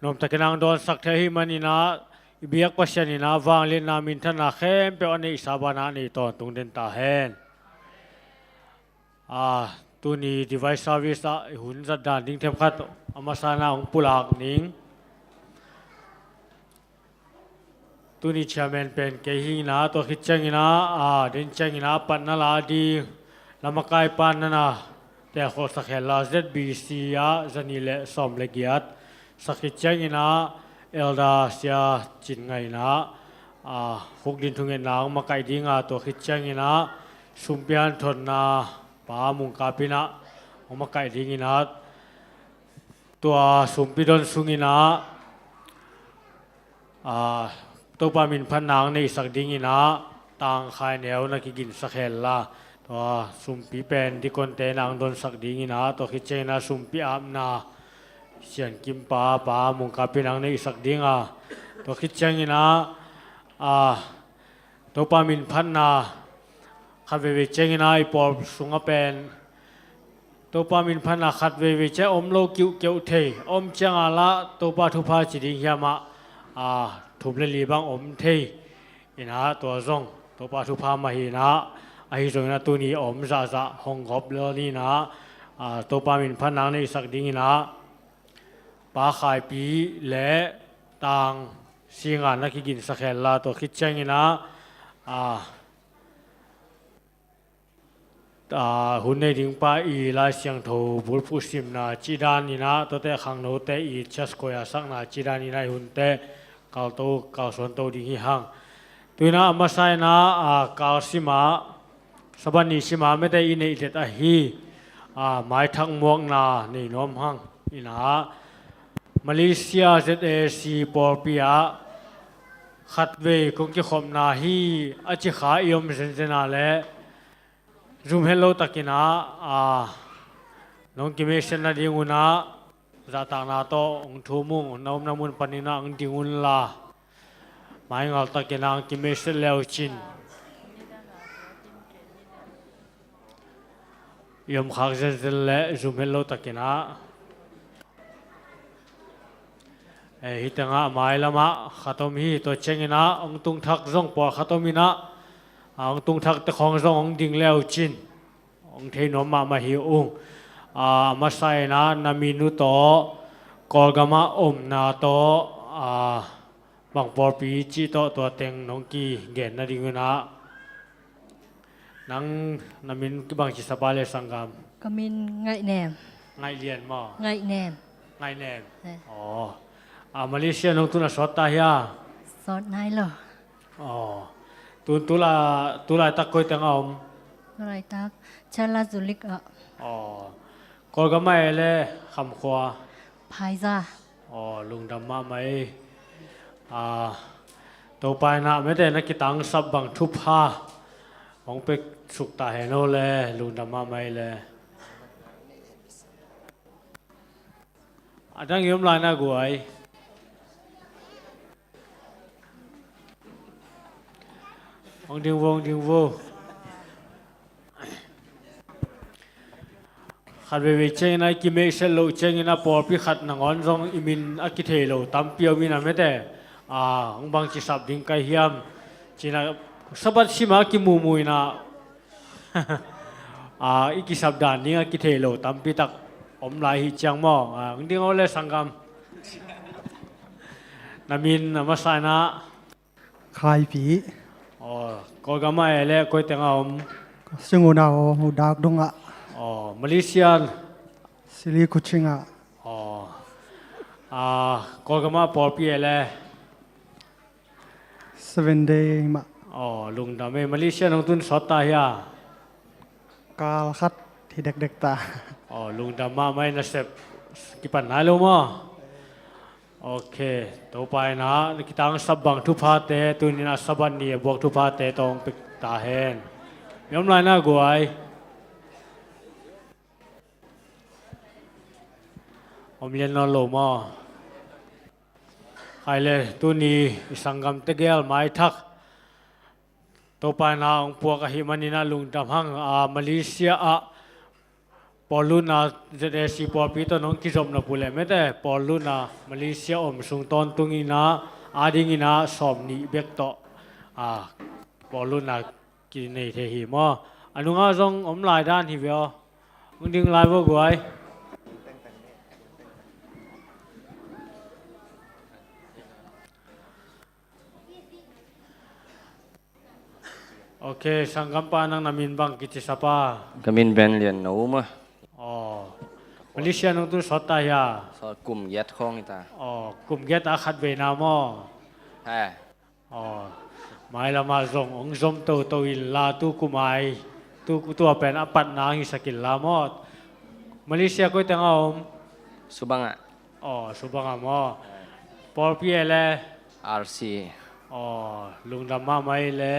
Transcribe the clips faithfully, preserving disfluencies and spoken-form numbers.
Nuamtakin ang dawnsak thei ahih manin ah, i biak Pasian in ah vangliatna minthanna khempeuh a neihsa banah nei tawntung den ta hen. A, tuni device service ah i hun zat dan ding themkhat a masa in ah hong pulak ning. Tuni chairman pen kei hi in ah, tua khit ciangin ah, a, den ciangin ah patna la ding, lamakai pan nana telkholhsak hen la, Z B C ah zanih le sawm le giat sak khit ciangin ah, Elder Sia Cin Ngaih in ah, a, khukdin thungetna hong makaih ding a, tua khit ciangin ah sumpi hanthotna Pa Mung Kap in ah hong makaih ding in ah, tua sumpi don sungin ah, a, Topa minphatna ang neihsak ding in ah, tang khaineu na kiginsak hen la, tua sumpi pen dikonte in ang donsak ding in ah, tua khit ciangin ah sumpi apna Sian Kim pa, Pa Mung Kap in ang neihsak ding a, tua khit ciangin ah, a, Topa minphatna khat veivei ciangin ah i pawl sungah pen Topa minphatna khat veivei ciang om lo kiuhkeuh thei, om ciang a lah Topa thupha ci ding hiam ah, a, thum le li bang om thei in ah, tua zong Topa thupha mah hi in ah, ahi zongin ah tuni om zahzah hong gawp lel ni in ah, a, Topa minphatna ang neihsak ding in ah, Pa Khaipi le Tang Singa na kiginsak hen la, tua khit ciangin ah, a, a, hun nei ding pa i Lai Siangtho bulphuh simna cih dan in ah, tuate khangnote i church choir sakna cih dan in ah i hunte kalto, kalsuanto ding hi hang. Tu in ah a masa in ah, a, kal sim ah, Sabbath ni sim ah mete i neih let ahi, a, maithak muakna nei nuam hang in ah, Malaysia Z A C pawlpi ah khatvei kong kikhopna hi a ci kha i om zenzen a leh, zum het lo takin ah, a, nong kimekset nading un ah, zahtakna tawh hong thum ung, na omna mun panin ah hong ding un la, maingal takin ah hong kimekset le uh cin. I om khak zenzen leh zum het lo takin ah, eh, hih tengah a mailam ah khat om hi, tua ciangin ah hong tung thak zong pawlkhat om in ah, a, hong tung thakte khawng zong hong ding le uh cin, hong thei nuam mahmah hi ung. A, a masa in ah na min uh tawh, Kawlgam ah omna tawh, a, bang pawlpi cih tawh tua teng nong kigen nading un ah. Nang na min bangci sap a le, sanggam? Ka min Ngaih Nem. Ngaih Lian maw? Ngaih Nem. Ngaih Nem. Eh. Aw. A, Malaysia nong tun a sawt ta hia? Sawt nai lo. Aw. Tun tulai, tulaitak koi teng a om? Tulaitak Chala Zulik ah. Aw. Kawlgam ah e le, khamkhua? Phaiza. Aw, lungdam mahmah ei. A, Topa in ah mete na kitangsap bang thupha hong pia suk ta hen aw le, lungdam mahmah ei le. A dang i om lai na guai. Hong ding vo, hong ding vo. Khat veivei ciangin ah i kimekset loh ciangin ah pawlpi khat nangawn zong i min a kithei lo tampi om in ah mete. A, hong bangci sap ding ka hi hiam? Ci in ah Sabbath sim a kimumu in ah, a, i kisap dan ding a kithei lo tampi tak om lai hi ciang maw? A, hong ding aw le, sanggam. Na min a masa in ah? Khaipi. Aw, Kawlgam ah e le, koi teng a om? Singun a om, Dak Dung ah. Aw, Malaysia? Sri Kuching ah. Aw. A, Kawlgam ah pawlpi e le? Seven Day mah. Aw, lungdam ei. Malaysia nong tun sawt ta hia? Kal khat hi dekdek ta. Aw, lungdam mahmah ei, nasep kipan nai lo maw? Ok, Topa in ah na kitangsap bang thuphate, tuni in ah Sabbath ni a buak thuphate tawh hong pia ta hen. I om lai na guai. Om lian nawn lo maw? Khai le, tuni i sanggam tegel maithak Topa in ah hong puak ahih manin ah lungdam hang. A, Malaysia ah Pawl lutna Z A C pawlpi tawh nong kizopna puleh mete, pawl lutna Malaysia om sung tawntung inah, ading inah sawm nih bek tawh, a, pawl lutna kinei thei hi maw? A nungah zong om lai dan hi ve aw. Hong ding lai vo guai. Ok, sanggampa nang na min bang kici sapa? Ka min Ben Lian No mah. Aw, Malaysia nong tun sawt ta hia? Sawt kum giat khawng hi ta. Aw, kum giat a khat veina maw? He. Aw, mailamah zong hong zom toto inla tu kum ai, tu, tua pen a patna hong hisak inla maw? Malaysia koi tengah om? Subang ah. Aw, Subang ah maw? Pawlpi e le? R C. Aw, lungdam mahmah e le.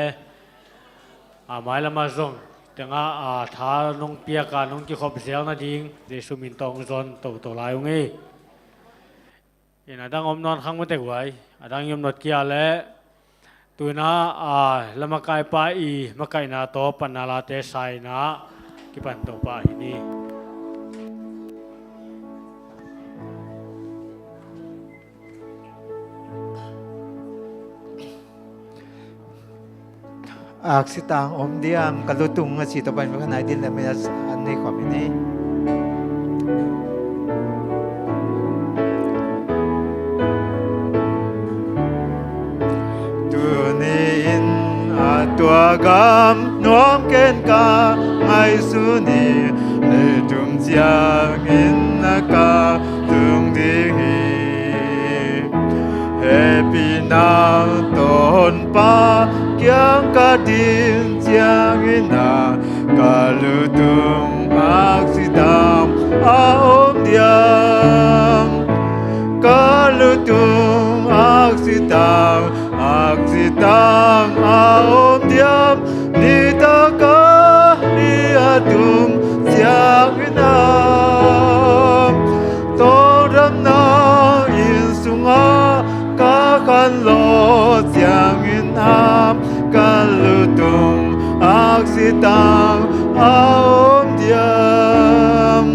A, mailamah zong tengah, a, tha nong piak a nong kikhop zel nading Jesu min tawh hong zon toto lai ung e. In a dang om nawn khang mate guai, a dang i om nawt kia le. Tuna, a, lamakaipa i makaihna tawh panna late saina kipan Topa hi ni. Aksi tang om diam, ka lutung a ci Topa in ka nai din le mena an nei khawm hi ni. Tuni in a tua gam nuam ken ka ngaihsun hi, leitung ciangin a ka tung ding hi. Hehpihna Tawnpa kiang ka din ciangin a ka lutung aksi tang a om diam. Ka lutung aksi tang, aksi tang a om diam. Nitak a ni a tum ciangin a, tawldamna inn sungah ka khanlawh ciangin a, ka lutung aksi tang a om diam.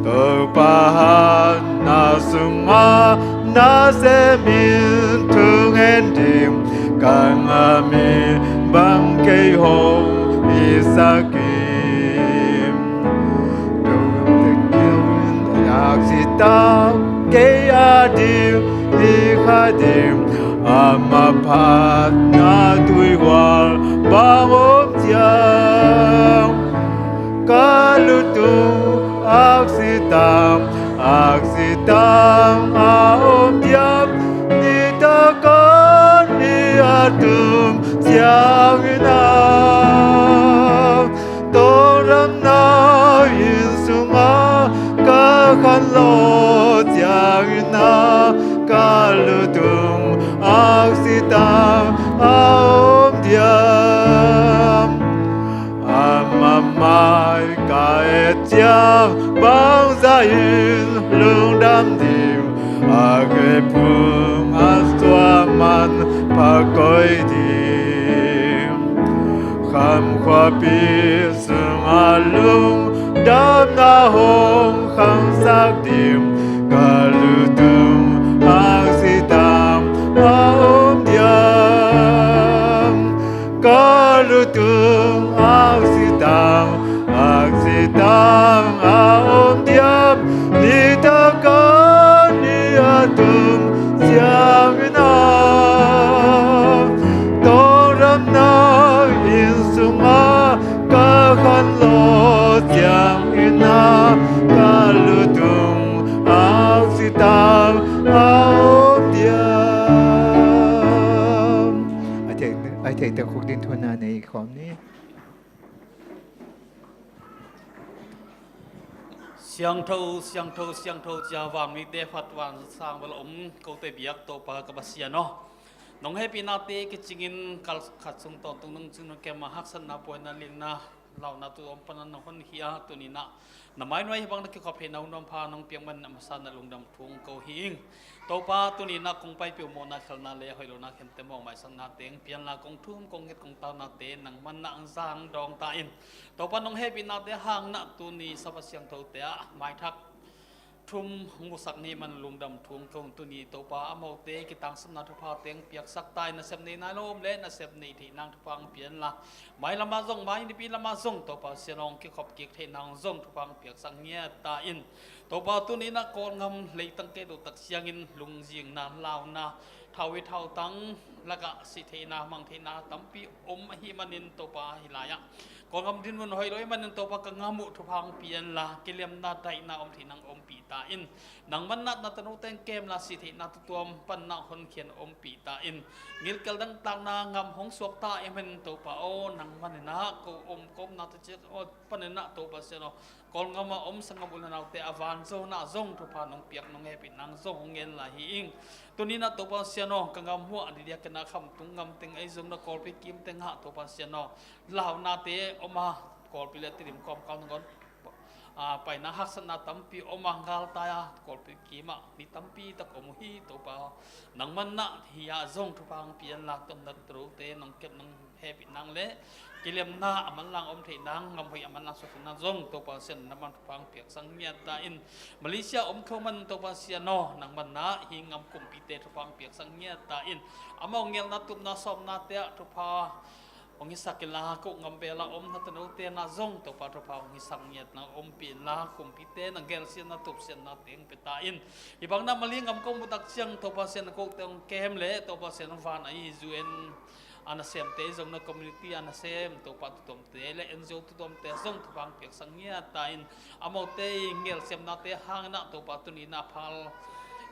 Topa hatna sungah nasem in thungen ding, ka ngam in bang kei hong hisak in. Aksi tang kei a ding hi kha ding, ama phatna tuihual bang om ciang, ka lutung aksi tang, aksi tang a om diam. Nitak a ni a tum ciangin a, tawldamna inn sungah ka khanlawh ciangin a, ka lutung aksi tang a om diam. Ama mai ka et ciang bangzah in lungdam ding, a khephung a suah man pha koi ding. Kham khuapi sungah lungdamna hong khangsak ding, ka lutung aksi tang a om diam. Ka lutung aksi tang, aksi tang a om diam. Nitak a ni a tum ciangin a, tawldamna inn sungah ka khanlawh ciangin a, ka lutung aksi tang a om diam. A thei, a thei te khuk din thuna nei khawm ni. Siangtho, siangtho, siangtho cia, van mite phat, van sang val om kote biak Topa ka Pasian aw. Nong hehpihnate kicingin kal khat sung tawntung nong cing nong kem a, haksatna, puaina, lianna Launa tu om pana na hon hi a, tuni-in ah na mai nuai hi bang na kikhop theihna hun nuam pha nong piak man a masa na lungdam thu ong ko hi ing. Topa, tuni-in ah kong paipih uh mawhna khelhna le hoih lohna khente mawh maisakna teng pianla kong thum kong nget kong taunate nangman na ang zang dawng ta in. Topa, nong hehpihnate hang na tuni Sabbath siangthote ah maithak thum hong musak ni man lungdam thu ong ko ing. Tuni Topa, amaute kitangsapna thupha teng piaksak ta in, nasep nei nai lo om le nasep nei theih nang thupha ong pianla, mai lama zong, mai nipi lama zong Topa Sian aw, kikhop kik theih nang zong thupha ong piaksak ngiat ta in. Topa, tuni-in ah Kawlgam leitang kei lo tak siangin lungzingna, launa, thau i thautang lakah sih theihna, mang theihna tampi om ahih manin Topa, hih lai-ah Kawlgam dinmun hoih lo ahih manin Topa, ka gam uh thupha ong pianla, kiliamna, daihna om theih nang ompih ta in. Nangman na tanote ong kem la, sih theihna tutuam panna honkhian ompih ta in. Ngilkel dangtakna gam hong suak ta ahih manin Topa aw, nangman in ah ko om ka omna tawh ciat aw, panin ah Topa Sian aw, Kawlgam ah om sanggam u le naute a vanzona zong thupha nong piak nong hehpih nang zong hong ngen lai hi ing. Tuni-in ah Topa Sian aw, ka gam uh ah didiakin ah Khamtung gam teng ahi zong na Kawlpi kim teng ah Topa Sian aw, launate om a, Kawlpi le Tedim kawmkal nangawn, a, paina haksatna tampi om a, galtai a, Kawlpi kim ah mi tampi tak om uh hi. Topa, nangman na hih ah zong thupha ong pianla, tawmna tanote nong kep nong hehpih nang le kiliamna a manlang om theih nang, gam hoih a manlang suak theih nang zong Topa Sian aw, nangman thupha ong piaksak ngiat ta in. Malaysia om kho man Topa Sian aw, nangman na hih gam kumpite thupha ong piaksak ngiat ta in. Amau gelna, tupna, sawmnate ah thupha ong hisak inla, ko gam vel ah om na tanote na zong Topa thupha ong hisak ngiat nang ompih inla, kumpite na gelsiatna, tupsiatna teng pia ta in. Hih bang na Malay gam kong muh tak ciang Topa Sian aw, kote ong kem le Topa Sian aw, van ahi U N a nasemte ahi zong na community a nasem Topa, tutuamte le N G O tutuamte zong thupha ong piaksak ngiat ta in. Amaute i gelsiamnate hangin ah Topa, tuni-in ah phal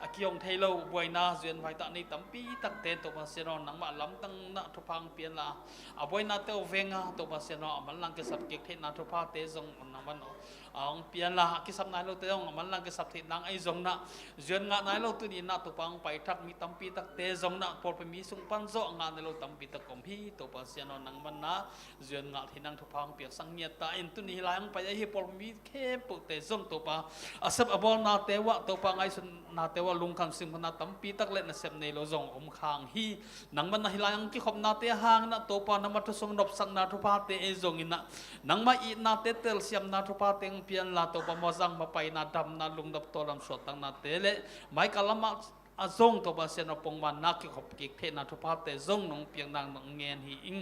a kihong thei lo buaina, U N vaitah nei tampi takte Topa Sian aw, nangmah lamdang na thupha ong pianla, a buainate uh veng a Topa Sian aw, a manlang kisap kik theihna thuphate zong nangman aw, a ong pianla, a kisap nai lote zong a manlang kisap theih nang ahi zong na, U N ngah nai lo tuni-in ah Topa ong paithak mi tampi takte zong na, pawlpi mi sung pan zawh ngah nai lo tampi tak om hi. Topa Sian aw, nangman na U N ngah theih nang thupha ong piaksak ngiat ta in. Tuni hih lai ong pai ahi pawlpi mi khempeuhte zong Topa, a sep a bawlnate uh ah Topa, ngaihsutnate uh ah lungkham simkhawmna tampi tak le nasep nei lo zong om khang hi. Nangman na hih lai ong kikhopnate hangin ah Topa, nangma thu sung nopsakna thuphate ahi zongin ah, nangma itnate telsiamna thuphate ong pianla Topa, mawzang mapaina, damna, lungnop tawldam suahtaknate le maika lamah a zong Topa Sian aw, pongmanna, kikhop kik theihna thuphate zong nong piak nang nong ngen hi ing.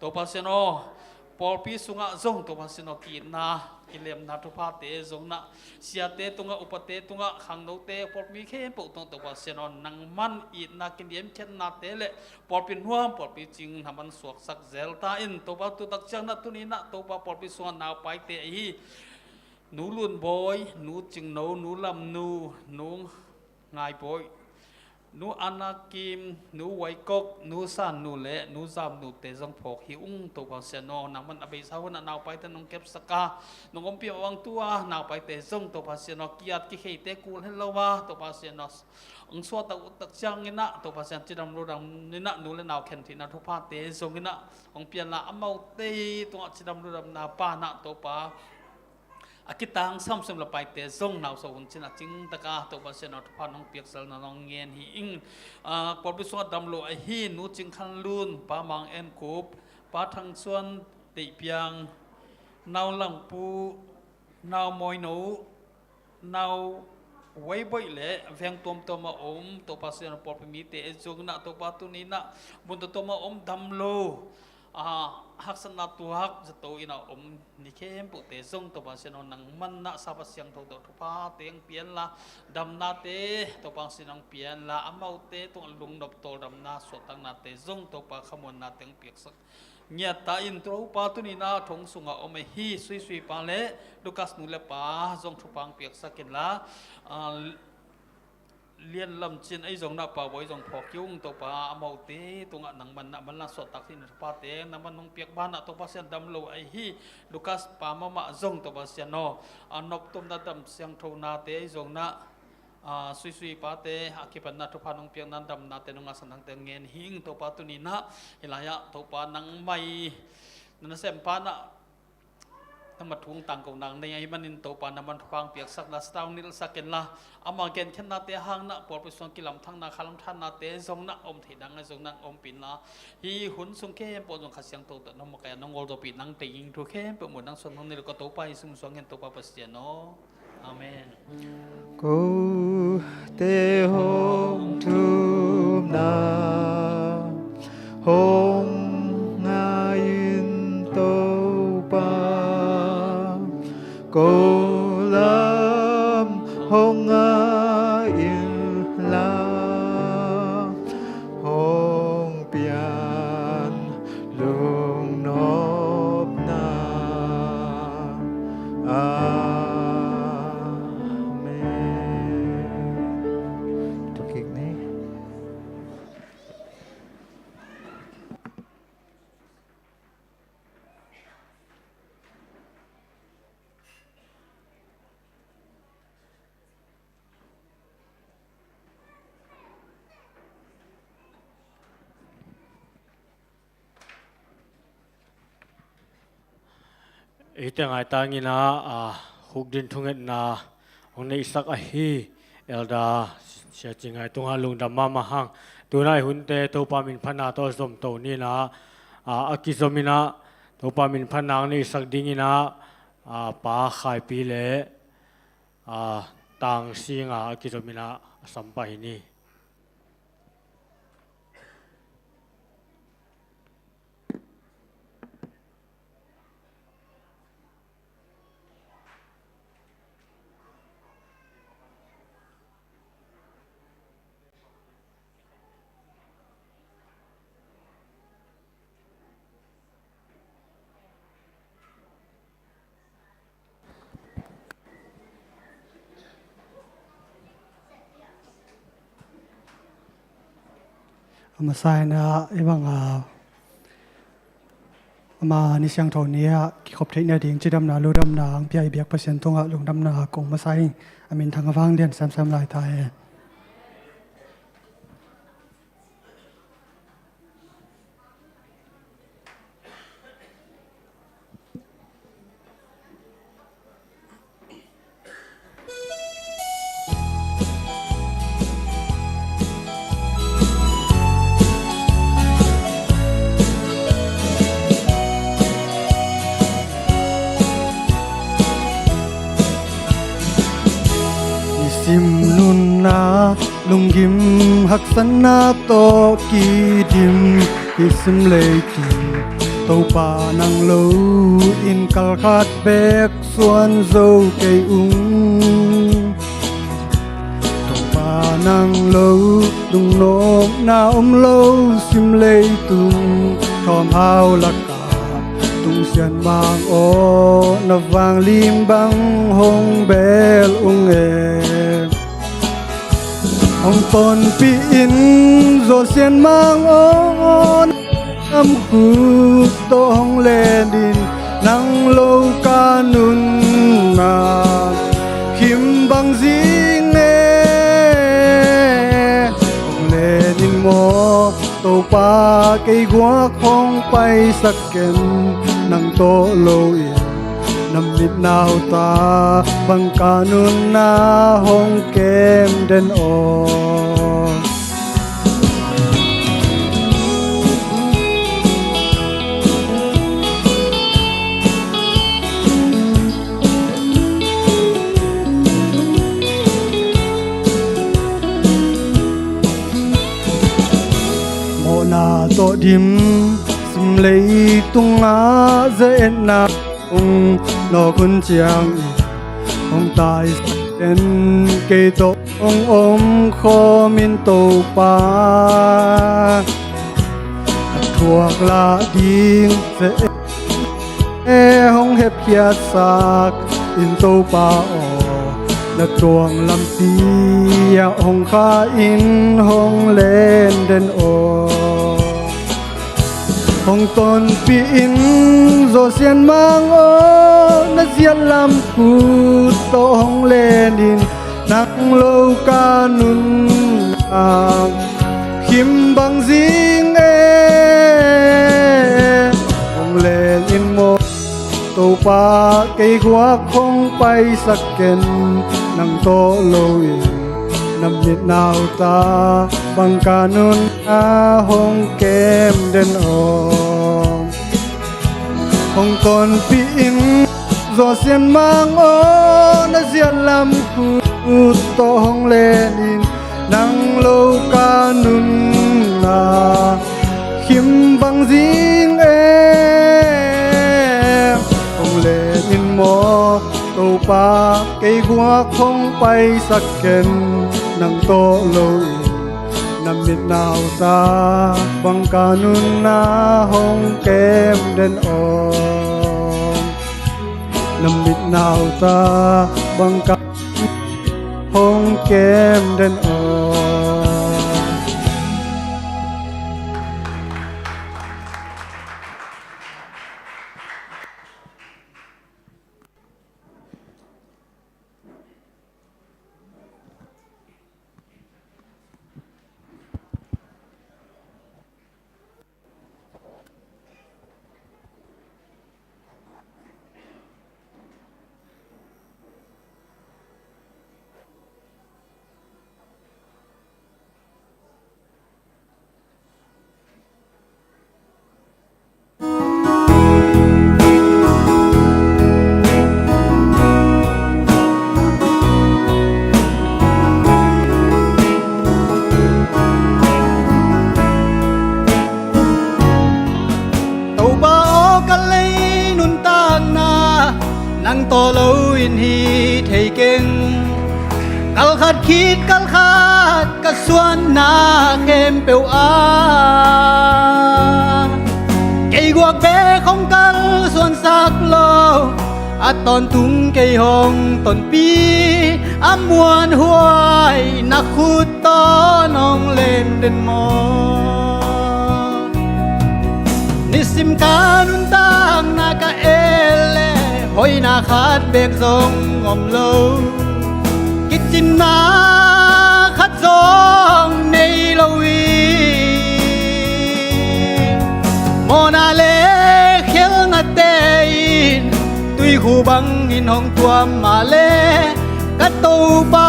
Topa Sian aw, pawlpi sungah zong Topa Sian aw, ki-itna, kiliamna thuphate zong na, siate tungah, upate tungah, khangnote, pawlpi khempeuh tungah Topa Sian aw, nangman itna, kiniamkhiatnate le pawlpi nuam, pawlpi cing nangman suaksak zel ta in. Topa, tu tak ciang na tuni-in ah Topa, pawlpi sungah naupaite ahi Nu Lun Bawi, Nu Cing No, Nu Lam Nu, Nu Ngai Bawi, Nu Anna Kim, Nu Wai Kok, Nu San Nu le Nu Zam Nute zong phawk hi ung. Topa Sian aw, nangman a beisa hun ah naupaite nong kepsak a, nong ompih mah bang tu-a naupaite zong Topa Sian aw, ki-at kikheite kul het lo a, Topa Sian aw, ong suahtak uh tak ciangin ah Topa Sian, cidam ludamna in ah nu le nau khen theihna thuphate zongin ah ong pianla, amaute tungah cidam ludamna pan ah Topa, a kitangsam sum le paite zong nauso hun cin a cingtak a Topa Sian aw, thupha nong piaksak nang nong ngen hi ing. Ah, pawlpi sungah dam lo ahi Nu Cing Khan Lun, Pa Mang En Kup, Pa Thang Suan Teih Piang, Nau Lang Pu, Nau Mawi No, Nau Wai Bawi le veng tuamtuam a om Topa Sian aw, pawlpi mite ahi zongin ah Topa, tuni-in ah mun tuamtuam a om dam lo, a, haksatna tuak zato in a om ni khempeuhte zong Topa Sian aw, nangman na Sabbath siangtho tawh thuphate ong pianla, damnate Topa Sian aw, ong pianla, amaute tungah lungnop tawldamna, suahtaknate zong Topa, khamuannate ong piaksak ngiat ta in. Topa, tuni-in ah thong sungah om ahi Suisui pa le Lukas nu le pa zong thupha ong piaksak inla, a, Lian Lam Cin ahi zong na, Pa Bawi zong phawk hi ung. Topa, amaute tungah nangman na manlang suahtak theihna thuphate nangman nong piak ban ah Topa Sian, dam lo ahi Lukas pa mahmah zong Topa Sian aw, a, noptuamna, dam siangthonate ahi zong na, a, Suisui pate a kipanna thupha nong piakna, damnate nong ngahsak nangte ngen hi ing. Topa, tuni-in ah hih lai-ah Topa, nangmah i na nasem pan ah Ama thu tangkona nei ahih manin Topa na manpha hong piaksak in la, sound nilhsak in la, ama genkhennate hang na pawlpi sungah kilamthakna, khalam thannate zong na om thei nading zong na ompih in la, hih hun sung khempeuh zong Kha Siangtho tawh na makaih a na ngolzawhpih nang teng thu khempeuh mu nang suan nang nei lo ka Topa Jesu min suang hen Topa Pasian aw. Amen. Kote hong thumna hong ngai in Topa, ko lam hong ngai in la, hong pian lungnopna. Amen. Thukik ni. Eite ngaitang in ah, ah, huk din thungetna hong neihsak ahi Elder Sia Cing Ngai tungah lungdam mahmah hang. Tunai hunte Topa min phatna tawh zom to ni in ah, ah, a kizom in ah Topa min phatna hong neihsak ding in ah, ah, Pa Khai Pi le, ah, Tang Sing a kizom in ah a sam pah hi ni. A masa in ah i bang a, ama ni siangtho ni ah kikhop theih nading cidamna ludamna hong pia i biak Pasian tungah lungdamna kong masa ing. A minthang a vanglian semsem lai ta hen. Nisim nunna lunggim haksatna tawh kidim i sim leitung, Topa nang lo in kal khat bek suan zo kei ung. Topa nang lo lungnopna om lo sim leitung, thawmhau lakah Tung Sian Mang aw, na vanglim bang hong bel ung e. Hong tonpih in Zo Sian Mang aw, na lam khut tawh hong len in, nang lo ka nunna khim bang zing e. Hong len in maw Topa, kei guak hong paisak ken, nang tawh lo in na mit nauta bang ka nunna hong kem den aw. Mawhna tawh dim sim leitungah ze-etna hong nawk hun ciangin, hong taisan kei tawh hong om khawm in Topa. A thuak lah ding ze-et e, hong hepkhiatsak in Topa aw, na tuang lampi ah hong kha in hong len den aw. Hong tonpih in Zo Sian Mang aw, na ziat lam khut tawh hong len in, nang lo ka nunna khim bang zing e. Hong len in maw Topa, Pa, kei guak hong paisak ken, nang tawh loin na mitnauta bang ka nunna hong kem den aw. Hong tonpih in Zosia Mang aw, na ziat lam khut tawh hong len in, nang lo ka nunna khim bang zing e. Hong len in maw Topa, kei guak hong paisak ken, nang tawh loin na mitnauta bang ka nunna hong kem den aw. Na mitnauta bang ka hong kem den aw. Topa aw, ka lei nuntakna nang tawh loin hi thei keng. Kal khat khit kal khat ka suanna khempeuh ah kei guak bek hong kalsuansak lo, a tawntung kei hong tonpih, a muanhuai na khut tawh nong len den maw. Nisim ka nuntakna ka et leh hoihna khat bek zong om lo, kicinna khat zong nei lo hi. Mawhna le khialhnate in tuikhu bangin hong tuam mah leh, ka Topa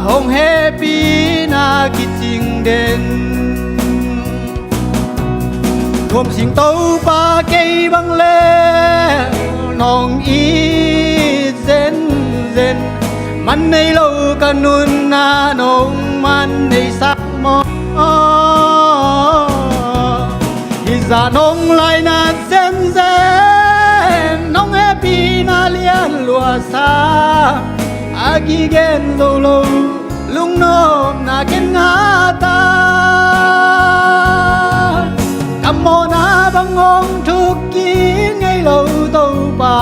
hong hehpihna kicing den. Nuam sing Topa, kei bang leh nong it zenzen, man nei lo ka nunna nong man nei sak maw. Hih zah nong lainat zenzen, nong hehpihna lian luahsa, a kigen zo lo lungnopna ken ngah ta. Ka mawhna bang hong thuk kik ngei lo, Topa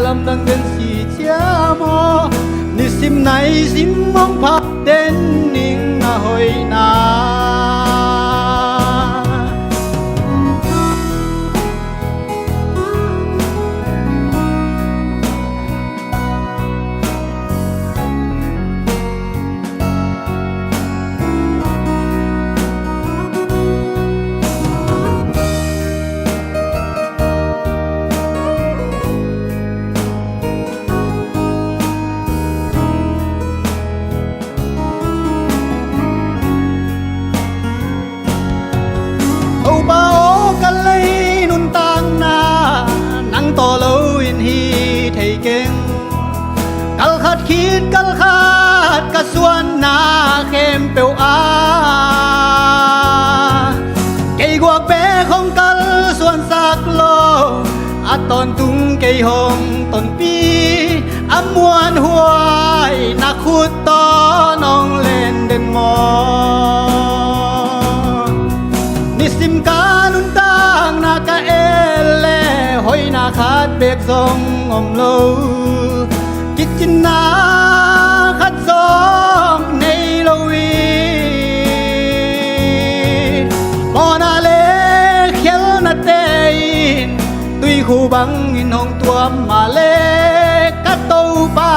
lamdang den si cia maw. Nisim naisim hong phak den ning na hoihna. Topa aw, ka lei nuntakna nang tawh loin hi thei keng. Kal khat khit kal khat ka suanna khempeuh ah kei guak bek hong kalsuansak lo, a tawntung kei hong tonpih, a muanhuai na khut tawh nong len den maw. Nisim ka nuntakna ka et leh hoihna khat bek zong om lo, kicinna khat zong nei lo hi. Mawhna le khialhnate in tuikhu bangin hong tuam mah leh, ka Topa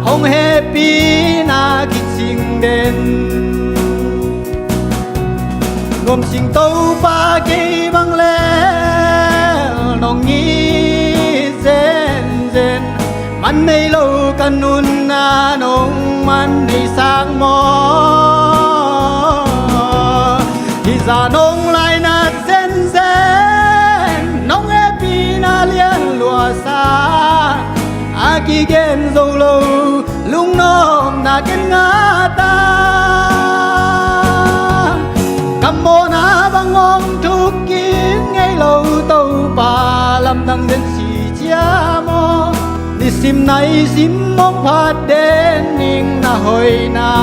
hong hehpihna kicing den. Nuam sing Topa, kei bang leh nong it zen Man nei lo ka nunna nong man nei sang maw? Hih zah nong lainat zenzen nong hehpihna lian luahsa a kigen zo lo lungnopna ken ngah ta. Ka mawhna bang hong thuk kik ngei lo Topa, lamdang zen si cia maw? Nisim naisim hong phat den ning na hoihna.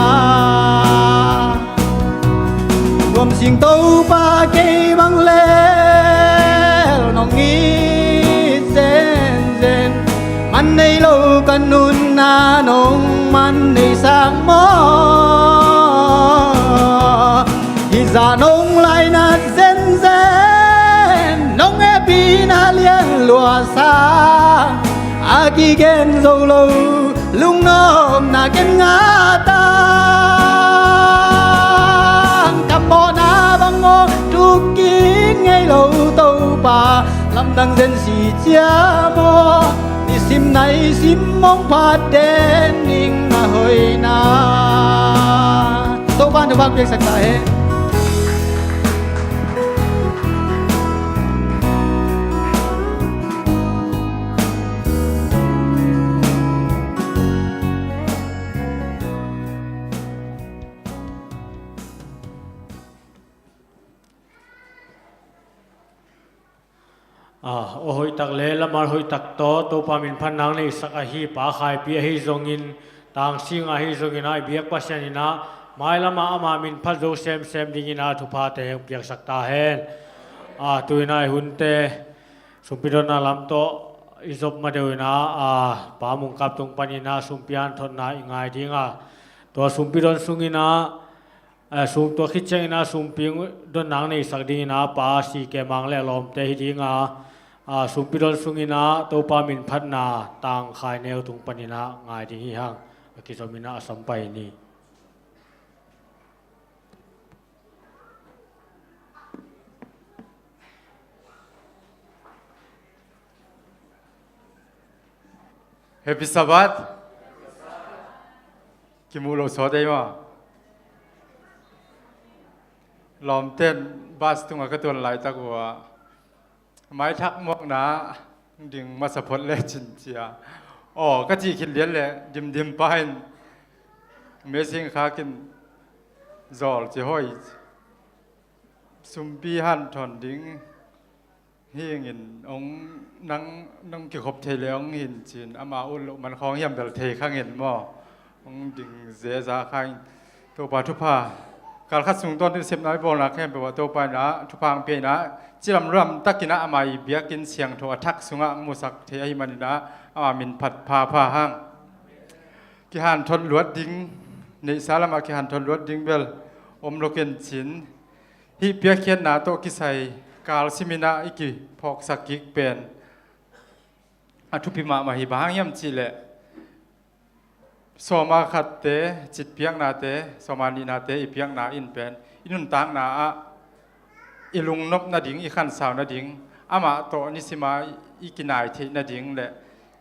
Nuam sing Topa kei bang lel nong it zenzen. Man nei lo ka nunna nong man nei sang maw? Hih zah nong lainat zenzen nong hehpihna lian luahsa a kigen zo lo lungnopna ken ngah ta. Ka mawhna bang hong thuk kik ngei lo Topa, lamdang zen si cia maw? Nisim naisim hong phat den ning na hoihna. Topa na bang piaksak ta hen. Ah, aw hoihtak le lamah hoihtak tawh Topa min phatna neihsak ahi Pa Khaipi ahi zongin, Tangsinga ahi zongin ah, i biak Pasian in ah mailamah ama min phat zo semsem dingin ah thuphate hong piaksak ta hen. Ah, tu-in ah i hunte sumpi donna lam tawh i zop ma deuh in ah, ah, Pa Mung Kap tung panin ah sumpi hanthotna i ngai ding a, tua sumpi don sungin ah, eh, sum tua khit ciangin ah sumpi donna neihsak dingin ah Pa Si Ke Mang le a lawmte hi ding a, ah, sumpi don sungin ah Topa min phatna Tang Khai Neu tung panin ah ngai ding hi hang. A kizomin ah a sam pai ni. Happy Sabbath. Kimuh lo sawt ei maw? Lawmten bus tungah ka tuan laitak uh ah, maithak muakna ding masa phot le cin cia. Aw, ka cih khit lian le dimdim pa in message khakin zawl ci hoi. Sumpi hanthon ding hi ingin hong nang, nang kikhop thei le hong hin cin, ama ut loh man khawng hiam bel thei khangin maw? Hong ding zeza khangin. Topa thupha. Kal khat sung tawntung sepna i bawlna khempeuh ah Topa in ah thupha hong pia in ah, cidam luam takin ah ama i biakinn siangtho a thak sungah hong musak thei ahih manin ah ama min phat phapha hang. Kihanthot luat ding, neihsa lamah kihanthot luat ding bel om lo ken cin. Hih piakkhiatna tawh kisai kal simin ah i kiphawksak kik pen a thupi mahmah hi. Bang hang hiam cihleh, sawma khatte, citpiaknate, sawma nihnate i piakna in pen i nuntakna ah i lungnop nading, i khansau nading, amah tawh nisima i kinai theih nading le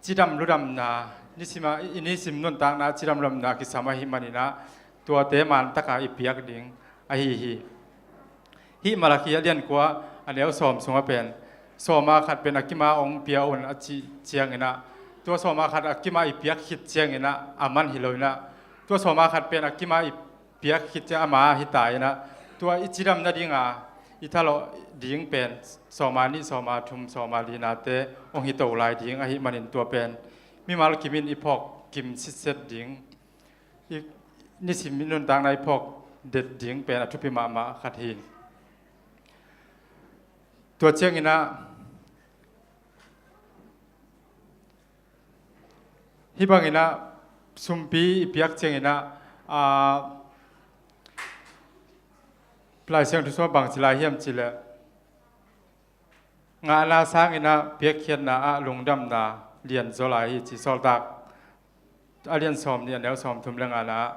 cidam ludamna, nisima i nisim nuntakna cidam ludamna kisam ahih manin ah, tuate mantaka i piak ding ahi hi. Hih Malakhi a lian kua a neu sawm sungah pen, sawma khat pen a kima hong pia un a cih ciangin ah, tua sawma khat a kima i piak khit ciangin ah a man hi lo in ah, tua sawma khat pen a kima i piak khit ciang ama hi ta in ah, tua i cidam nadinga i thalawh ding pen sawma nih, sawma thum, sawma linate hong hi to lai ding ahih manin tua pen mimal kimin i phawk kim sitset ding, i nisim i nuntakna i phawk det ding pen a thupi mahmah khat hi. Tua ciangin ah, hih bangin ah sumpi i piak ciangin ah, aa, Lai Siangtho sungah bang ci lai hiam cihleh, ngahna sangin ah piakkhiatna ah lungdamna lian zaw lai hi ci. Sawltak a lian sawm nih a neu sawm thum le ngana ah,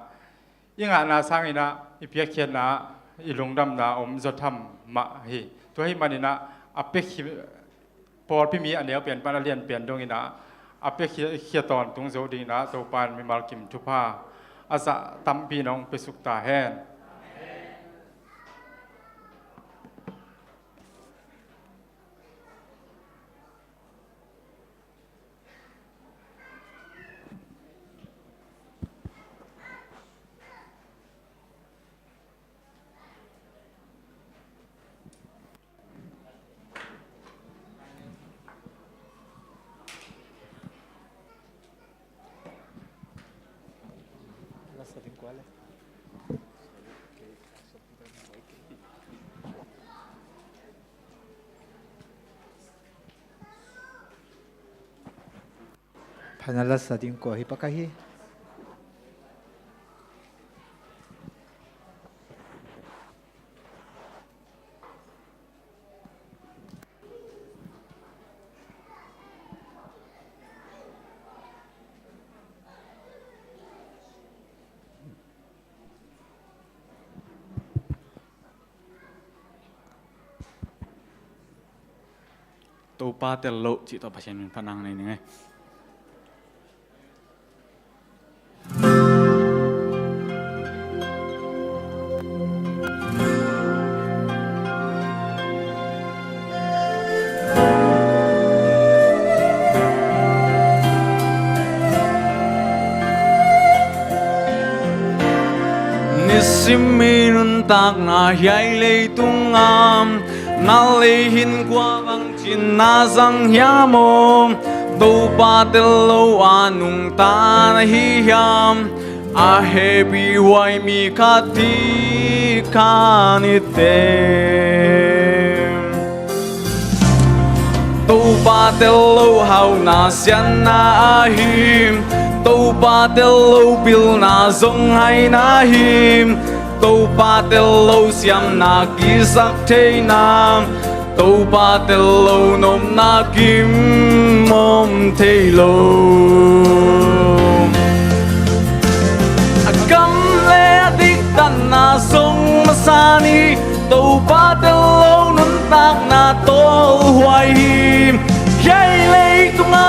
i ngahna sangin ah i piakkhiatna ah i lungdamna om zaw tham mah hi. Tua ahih manin ah a piakkhi, pawlpi mi a neu pian pan a lian pian dongin ah, a piakhia tawntung zo dingin ah Topa in mimal kim thupha a zah tampi in hong piasuk ta hen. Phan a la sa ding kua hi, Pakai hi. Topa tel loh cih tawh Pasian min phatna nei ning ei. Nisim i nuntakna hiai leitunga na lei hin kua bang cinna zang hiam aw? Topa tel lo a nungta na hi hiam? A hehpihhuai mi khat hi kha ni teh. Topa tel lo hauna siatna ahi. Topa tel lo pilna zong haina hi. Topa tel lo siamna kisaktheihna. Topa tel lo nopna kim om thei lo. A gam le a diktatna zong masa ni. Topa tel lo nuntakna tawlhuai hi. Hiai leitunga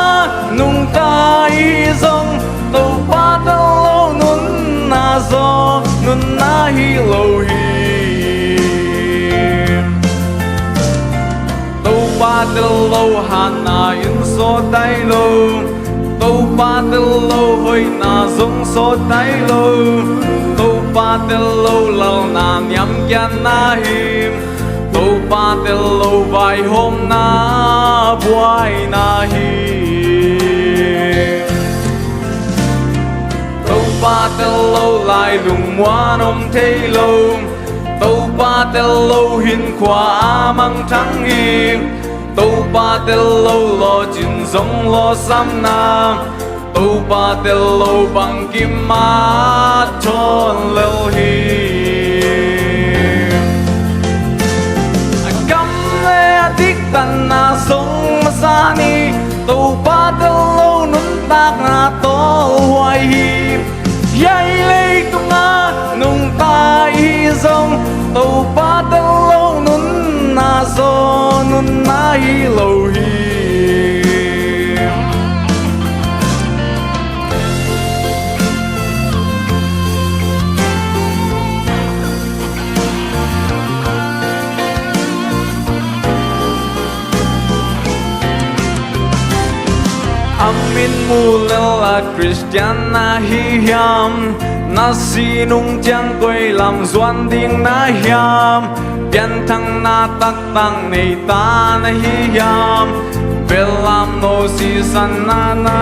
nungta i zong Topa tel lo nunna zaw nunna hi lo hi. Topa tel lo hatna in sawt tai lo. Topa tel lo hoihna zong sawt tai lo. Topa tel lo lalna niamkiatna hi. Topa tel lo vaihawmna buaina hi. Topa tel lo lai lungmuan om thei lo. Topa tel lo hinkhua a mangthang hi. Topa tel lo lawhcin zong lawhsamna. Topa tel lo bangkim a thawn lel hi. A gam le a diktatna zong masa ni. Topa tel lo nuntakna tawlhuai hi. Hiai leitunga nungta i zong Topa tel lo nunna zaw nunna hi lo hi. A min mu lel a Khristian na hi hiam? Na si nung ciang koi lam zuan ding na hiam? Pianthakna taktak nei ta na hi hiam? Belam no sisan na na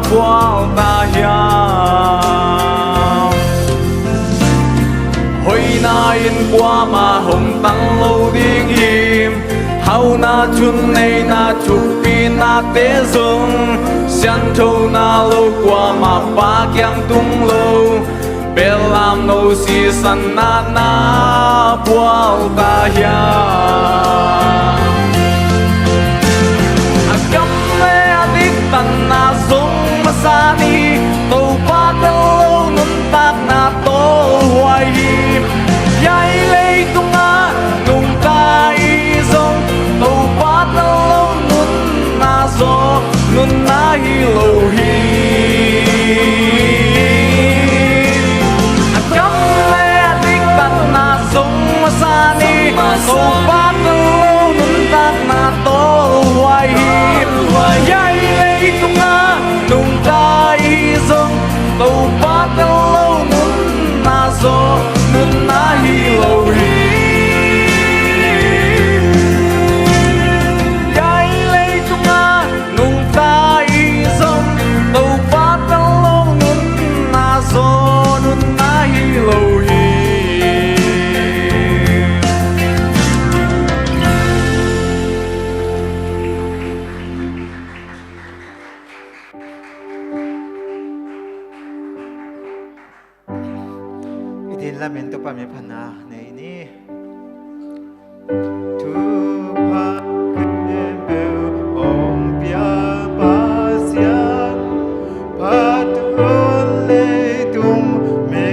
bual ta hiam? Hoihna in kuamah hong tan lo ding hi. Hauna thunneina thupihnate zong sianthona lo kuamah pa kiang tung lo. Belam no sisan na na bual ta hiam? A gam le a diktatna zong masa ni. Topa tel lo nuntakna tawlhuai hi. Hiai leitunga nungta i zong Topa tel lo nunna zaw nunna hi Zong masa ni, Topa tel lo nuntakna tawlhuai hi. Hiai leitungah nungta i zong, Topa tel lo nunna zaw nunna hi lo hi. Hiai leitungah nungta i zong, Topa tel lo nunna zaw nunna hi lo hi. I din lamin Topa min phatna nei ni. Thupha khempeuh hong pia Pasian, phat un leitung mi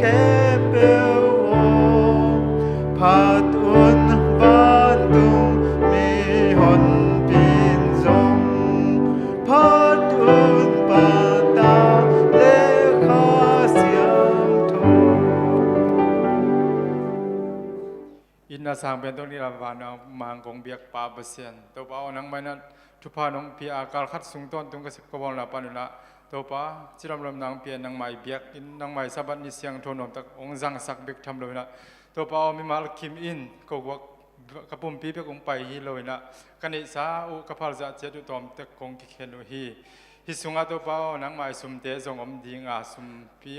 khempeuh aw, phat un vantung mihonpi in zong, phat un Pa, Ta le Kha Siangtho. Itna sang pen tawh ni lam vana mang kong biak Pa Pasian, Topa aw, nangmah in ah thupha nong pia a, kal khat sung tawntung ka sep ka bawlna pan un ah, Topa, cilamlamna hong pia in, nangmah i biakinn, nangmah i Sabbath ni siangtho nuamtak hong zangsak bek tham lo in ah, Topa aw, mimal kim in ko guak ka pumpi bek hong pai hi lo in ah, ka neihsa uh, ka phalzah ciat uh tawmtek kong kikhen uh hi. Hih sungah Topa aw, nangmah i sumte zong om ding a, sumpi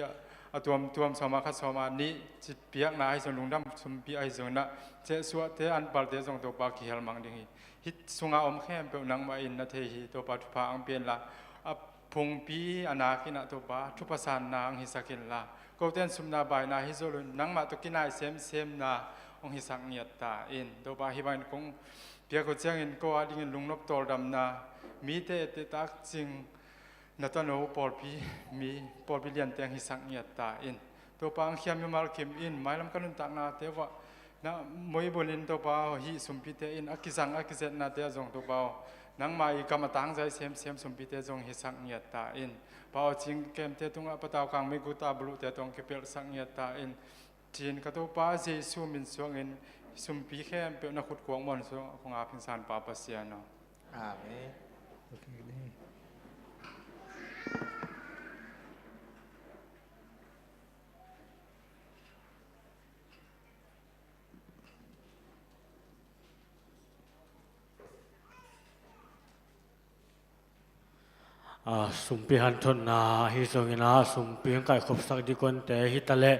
a tuamtuam, sawma khat sawma nih ci piakna ahi zong, lungdam sumpi ahi zong in ah, cehsuahte, anpalte zong Topa kihel mang ding hi. Hih sungah om khempeuh nangmah in na thei hi. Topa thupha hong pia inla, a phungpi a nak in ah Topa thupha sanna hong hisak inla, kote in supna baina hi zo lo in, nangmah tawh kinai semsemna hong hisak ngiat ta in. Topa, hih bangin kong piak uh ciangin ko a dingin lungnop tawldamna, mite etteh takcing na tano pawlpi, mi pawlpi liante hong hisak ngiat ta in. Topa, hong khia mimal kim in mailam ka nuntaknate uah na muibun in, Topa aw, hih sumpite in a kizang a kizetnate ah zong, Topa aw, nangmah i kam a tangzai semsem sumpite zong hisak ngiat ta in. Pa aw, cingkemte tungah patau kang miguta buluhte tawh hong kipelhsak ngiat ta in. Cin ka Topa Jesu min suangin sumpi khempeuh na khut kuak muan sungah kong ap hi ing, Sanpa Pasian aw. Amen. A, sumpi hanthotna ahi zongin ah, sumpi hong kaikhopsak dikonte hi ta leh,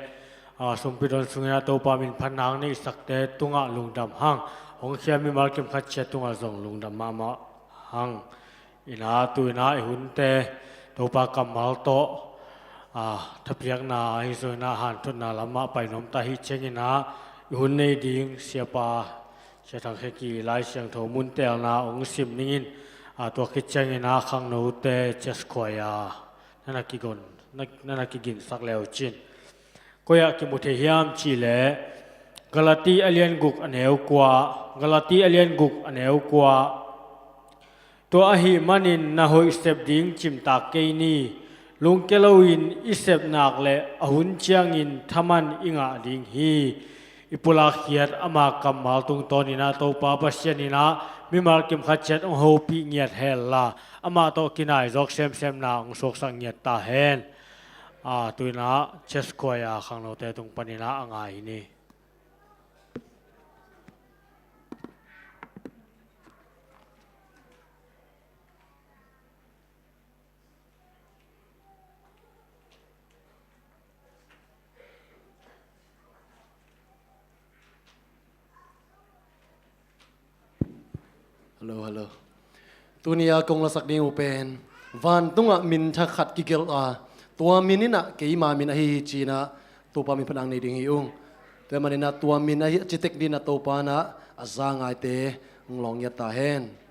a, sumpi don sungin ah Topa min phatna hong neihsakte tungah lungdam hang. Hong khia mimal kim khat ciat tungah zong lungdam mahmah hang. In ah, tu in ah i hunte Topa kammal tawh, a, thapiakna ahi zongin ah, hanthotna lamah pai nuam ta hi ciangin ah, i hun nei ding Siapa Sia Thang Khe Ki Lai Siangtho muntelna hong sim ning in, a, tua khit ciangin ah khangnote chest choir na na kigon, na, na na kiginsak le uh cin. Koi ah kimu thei hiam cih leh, Galati a lian guk a neu kua, Galati a lian guk a neu kua. Tua ahih manin na hoih sep ding cimtak kei ni. Lungkia loin i sep nak leh a hun ciangin thaman i ngah ding hi. I pulak khiat ama kammal tungtawnin ah Topa Pasian in ah mimal kim khat ciat hong hopih ngiat hen la, amah tawh kinai zawk semsemna hong suaksak ngiat ta hen. A, tu in ah chest choir khangnote tung panin ah a ngai hi ni. Hello, hello. Tuni a kong lasak ding uh pen, vantungah min thakhat kigelh a, tua min in ah keima min ahi hi ci-in ah Topa min phatna hong nei ding hi ung. Tua ahih manin ah tua min ahi a citek dingin ah Topa in ah a za ngaite hong lawng ngiat ta hen.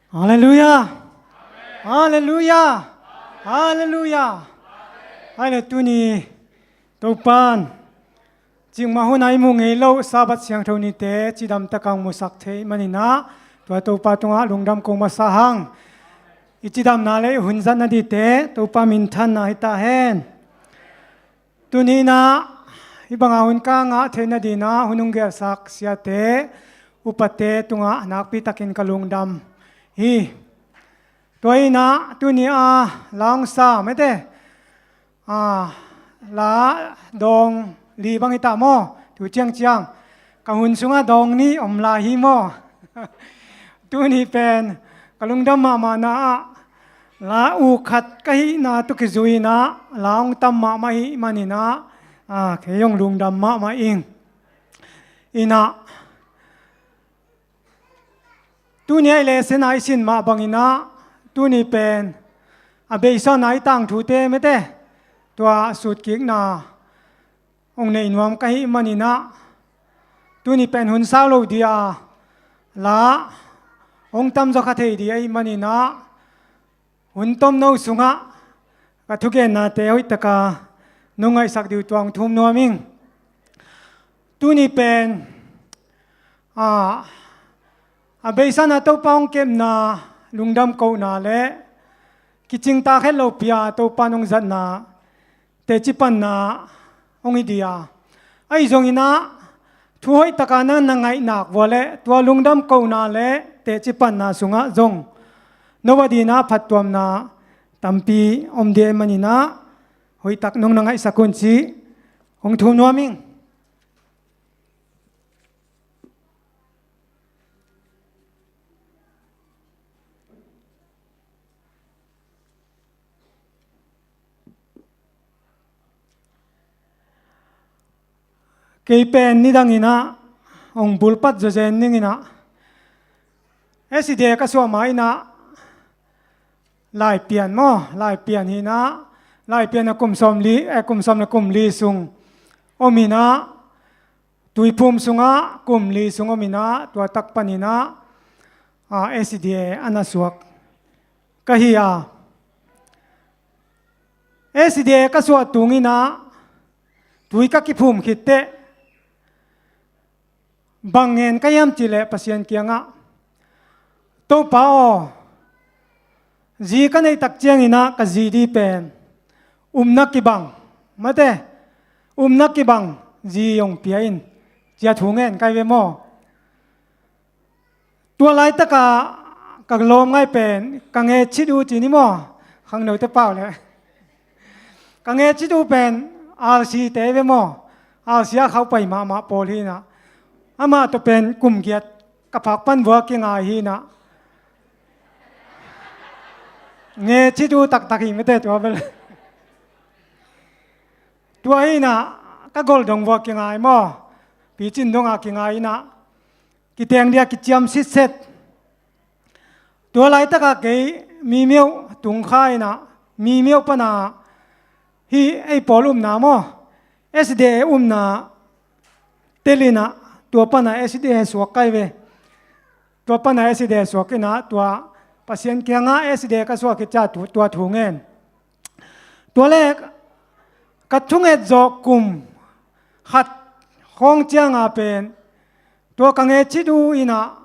Halleluiah. Halleluiah. Halleluiah. Ai le tuni Topan cikmah hun a i mu ngei lo Sabbath siangtho nite cidam taka hong musak thei maninah tua Topa tungah lungdam kong masa hang. I cidamna le i hunzatna dite Topa minthanna hi ta hen. Tuninah hih banga hun ka ngah theihna dinah hun hong gelsak siate upate tungah nakpitakin ka lungdam hi. Tua inah tuni a la hong sa mete a la dawng li bang hi ta maw? Tu ciangciang ka hun sungah dawng nih om lai hi maw? Tuni pen ka lungdam mahmahna ah la u khat ka hihna tu kizui inah la hong tam mahmah hi maninah kei hong lungdam mahmah ing. Inah tuni a i lesson a i sin mah banginah tuni pen a beisa na i tangthute mete tua sutkikna hong nei nuam ka hih maninah tuni pen hun sau lo dia la hong tamzaw kha thei dih ahih maninah hun tomno sungah ka thugennate hoihtaka nong ngaihsak dih uh tua hong thum nuam ing. Tuni pen a beisa na Topa hong kepna lungdam kohna le kicingtak het lopi a Topa nong zatna teci panna hong hi dia. Ahi zonginah thu hoihtaka na na ngaihnak vua le tua lungdam kohna le teci panna sungah zong no a dinah phattuamna tampi om dia ahih maninah hoihtak nong na ngaihsak un cih hong thum nuam ing. Kei pen nidanginah hong bulpat zawzen ninginah S D A ka suah ma inah laipian maw laipian hinah laipian a kum sawm li eh, kum sawm le kum li sung om inah tuiphum sungah kum li sung om inah tua tak paninah S D A a na suak ka hi a. S D A ka suah tunginah tui ka kiphum khitteh bang ngen ka hiam cihleh Pasian kiangah Topa aw zi ka neihtak cianginah ka zi di pen umna kibang mate umna kibang zi hong pia in cia thu ngen kai ve maw? Tua laitaka ka lawm ngai pen ka ngecit uh ci ni maw? Khangnote pau le ka ngecit uh pen R C te ve maw? R C a khaupai mahmah pawl hinah amah tawh pen kum giat ka phak pan vua kingai hinah ngecit uh taktak hi mete tua bel. Tua hinah ka goldong vua kingai maw? Picin donga kingai inah kiteng dia kiciam sitset. Tua laitaka kei mi miauh tungkha inah mi miauh pana hi ei pawl umna maw S D A umna telinah tua pana S D A suak kai ve. Tua pana S D A suak inah tua Pasian kiangah S D A ka suak hi ca tua thu ngen. Tua le ka thunget zawh kum khat khawng cianga pen tua ka ngecit uh inah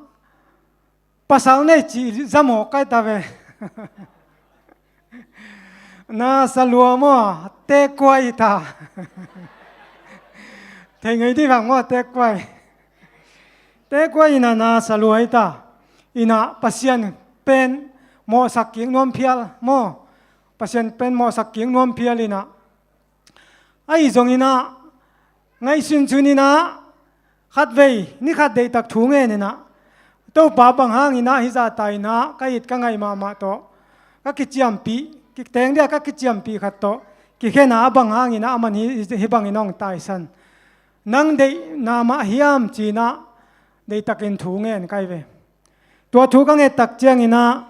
pasal nei cih zamawk kai ta ve. Na salua maw tekuai ta. Thei ngei dih vang maw tekuai. Tekuai inah na salua hi ta. Inah Pasian pen mawhsak kik nuam phial maw? Pasian pen mawhsak kik nuam phial inah ahi zonginah ngaihsunsun inah khatvei ni khat deihtak thu ngen inah Topa bang hanginah hizahta inah ka it ka ngaih mahmah tawh ka kiciampih kiteng dia ka kiciampih khat tawh kikhena a bang hanginah aman hi bangin hong taisan nang deihna mah hiam cinah deihtakin thu ngen kai ve. Tua thu ka ngettak cianginah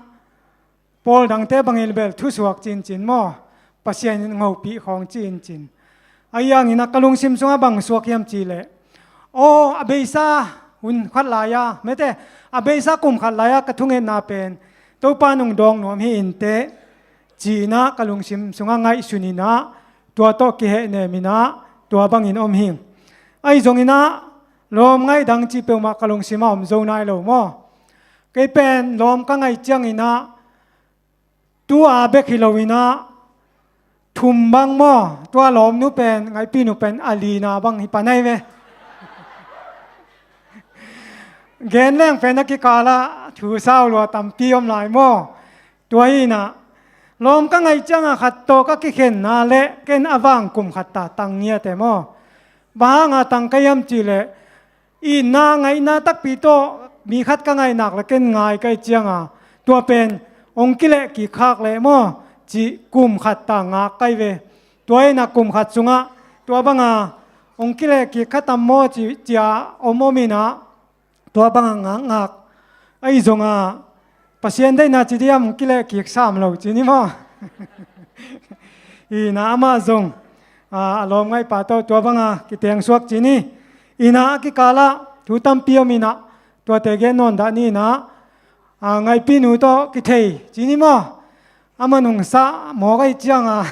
pawl dangte bangin bel thusuak cincin maw? Pasian in ngopih khawng cincin. Ahi hangin a ka lungsim sungah bang suak hiam cihleh aw a beisa hun khat lai-a mete a beisa kum khat lai-a ka thungetna pen Topa nung dawng nuam hi inteh, ci-in ah ka lungsim sungah ngaihsun in ah, tua tawh kihehnem in ah, tua bangin om hi. Ahi zongin ah, lawm ngaih dang cih peuhmah ka lungsim ah om zo nai lo maw. Kei pen lawm ka ngaih ciangin ah, tua bek hi lo in ah, thum bang maw, tua lawmnu pen, ngaihpihnu pen a lina bang hi pan ahi ve. Gen leng pen a kikal ah thu sau lua tampi om lai maw. Tua hi in ah, lawm ka ngaih ciangah khat tawh ka kikhenna leh ken a vang kum khat ta tang ngiat e maw. Bang hanga tang ka hiam cih leh, itna ngaihna takpi tawh mi khat ka ngaih nak leh ken ngai ka hih cianga, tua pen hong kileh kik khak leh maw, cih kum khat ta ngak ka hi ve. Tua hi in ah kum khat sungah tua banga hong kileh kik kha tam maw ci, ci-a om om in ah, tua banga ngakngak. Ahi zongah Pasian deihna ci diam, hong kileh kik sam lo ci ni maw. Hi in ah amah zong, a, a lawm ngaihpa tawh tua banga kiteng suak ci ni. Hi in ah a kikal ah thu tampi om in ah, tuate gen nawn dah ni in ah, a, ngaihpihnu tawh kithei ci ni maw. Amah nung sa mawk ahih cianga,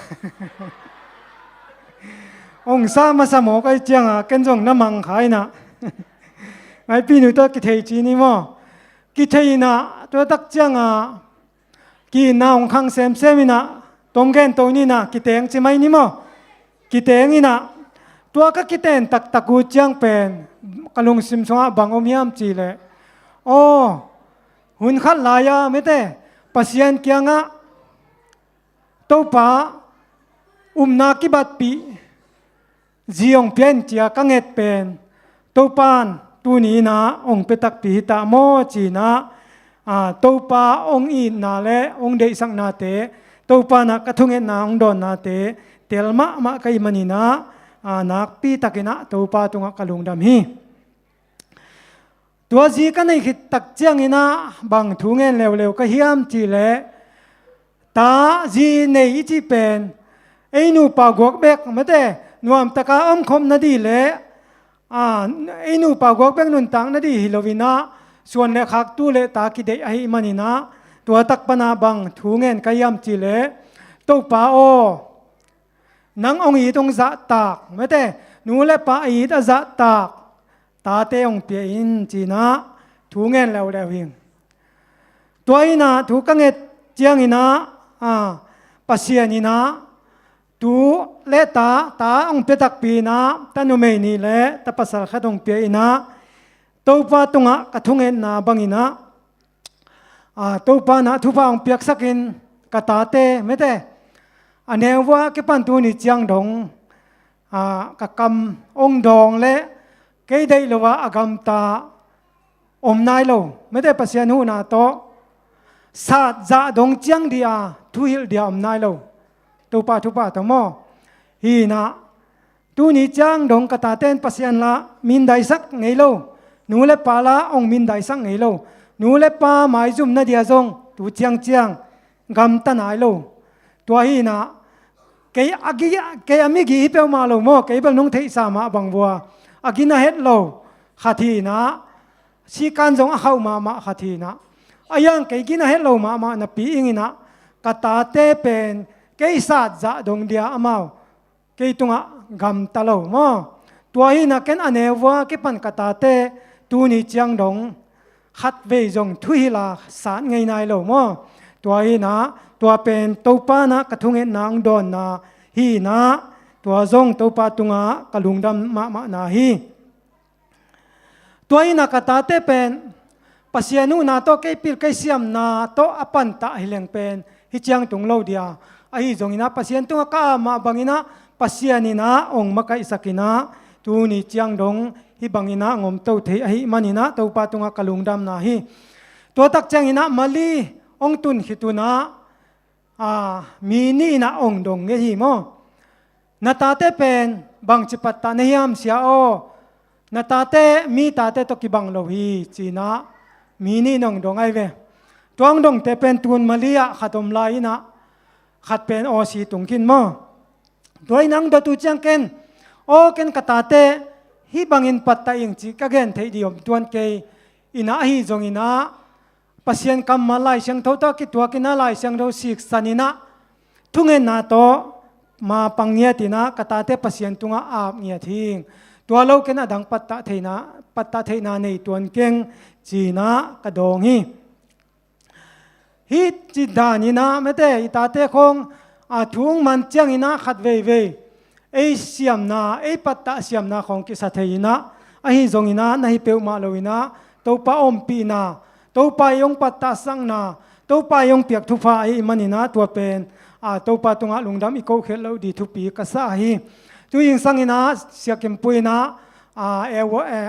hong sa masa mawk ahih cianga ken zong na mang kha in ah, ngaihpihnu tawh kithei ci ni maw. Kithei in ah tua tak cianga, ki-itna hong khang semsem in ah, tom gen to ni in ah, kiteng ci mai ni maw. Kiteng in ah, tua ka kiten taktak uh ciang pen, ka lungsim sungah bang om hiam cih leh, aw, hun khat lai-a mete, Pasian kiangah, Topa, upna kibatpih zi hong pia in ci-a ka nget pen, Topa in tuni in ah hong pia takpi hi ta maw ci in ah, a, Topa hong itna leh hong deihsaknate, Topa in ah ka thungetna hong dawnnate tel mahmah ka hih manin ah, a, nakpi takin ah Topa tungah ka lungdam hi. Tua zi ka neih khit tak ciangin ah bang thu ngen leuleu ka hiam cih leh, ta zi nei i cih pen, ei nupa guak bek mete, nuamtaka omkhop nading leh, a, ei nupa guak bek nuntak nading hi lo in ah, suan leh khaktu leh ta kideih ahih manin ah, tua tak pan ah bang thu ngen ka hiam cih leh, Topa aw, nang hong it hong zahtak mete, nu leh pa it a zahtak tate hong pia in ci in ah thu ngen leuleu hi. Tua hi in ah thu ka nget ciangin ah, a, Pasian in ah tu leh ta, ta hong pia takpi in ah, ta numei nih leh ta pasal khat hong pia in ah, Topa tungah ka thungetna bangin ah, a, Topa in ah thupha hong piaksak in, ka tate mete, a neu vua kipan tuni ciang dong, a, ka kam hong dawng leh kei deih lo a, a gamta om nai lo mete, Pasian huhna tawh sat zah dong ciang ding a, thuhilh ding a om nai lo. Topa thupha tawh maw. Hi in ah, tuni ciang dong ka tate in Pasian lah mindaisak ngei lo, nu leh pa lah hong mindaisak ngei lo, nu leh pa maizum nading a zong tu ciangciang gamta nai lo. Tua hi in ah, kei a gi, kei a migi hi peuhmah lo maw, kei bel nong theihsa mah bang vua, a gina het lo khat hi in ah, sikan zong a khauh mahmah khat hi in ah, a hiang kei gina het lo mahmah napi ing in ah, ka tate pen kei sat zah dong ding a amau kei tungah gamta lo maw. Tua hi in ah ken a neu vua kipan ka tate tuni ciang dong khatvei zong thuhilh a sat ngei nai lo maw. Tua hi in ah tua pen Topa in ah ka thungetna hong dawnna hi in ah, tua zong Topa tungah ka lungdam mahmahna hi. Tua hi in ah ka tate pen Pasian huhna tawh kei pil kei siamna tawh a pantah hi leng pen hih ciang tung lo ding a, ahi zongin ah Pasian tungah ka ap mah bangin ah Pasian in ah hong makaihsak in ah tuni ciang dong hih bangin ah hong om to thei ahih manin ah Topa tungah ka lungdamna hi. Tua tak ciangin ah Mali hong tun khit un ah, a, mi nih in ah hong dong ngei hi maw. Na tate pen bangci pattah na hiam sia aw, na tate mi tate tawh kibang lo hi ci in ah mi nih in hong dong ahi ve. Tua hong dongte pen tun Mali ah khat om lai in ah, khat pen Aussie tung khin maw. Tua in ah hong dot uh ciang ken, aw ken ka tate hih bangin pattah ing cih ka gen theih ding om tuan kei in ah, ahi zongin ah Pasian kammal Lai Siangtho tawh kituakin ah Lai Siangtho siksan in ah thungetna tawh ma pang ngiat in ah ka tate Pasian tungah ap ngiat hing. Tua lo ken a dang pattah theihna, pattah theihna nei tuan keng ci-in ah ka dawng hi. Hih ci dan in ah mete i tate khawng a thu hong man ciangin ah khat veivei ei siamna, ei pattah siamna khawng kisa thei in ah, ahi zongin ah na hi peuhmah lo in ah Topa ompihna, Topa i hong pattahsakna, Topa i hong piak thupha ahih manin ah tua pen a Topa tungah lungdam i kohkhelh loh ding thupi ka sa hi. Tu zingsangin ah Sia Kim Pu in ah, a, e, e,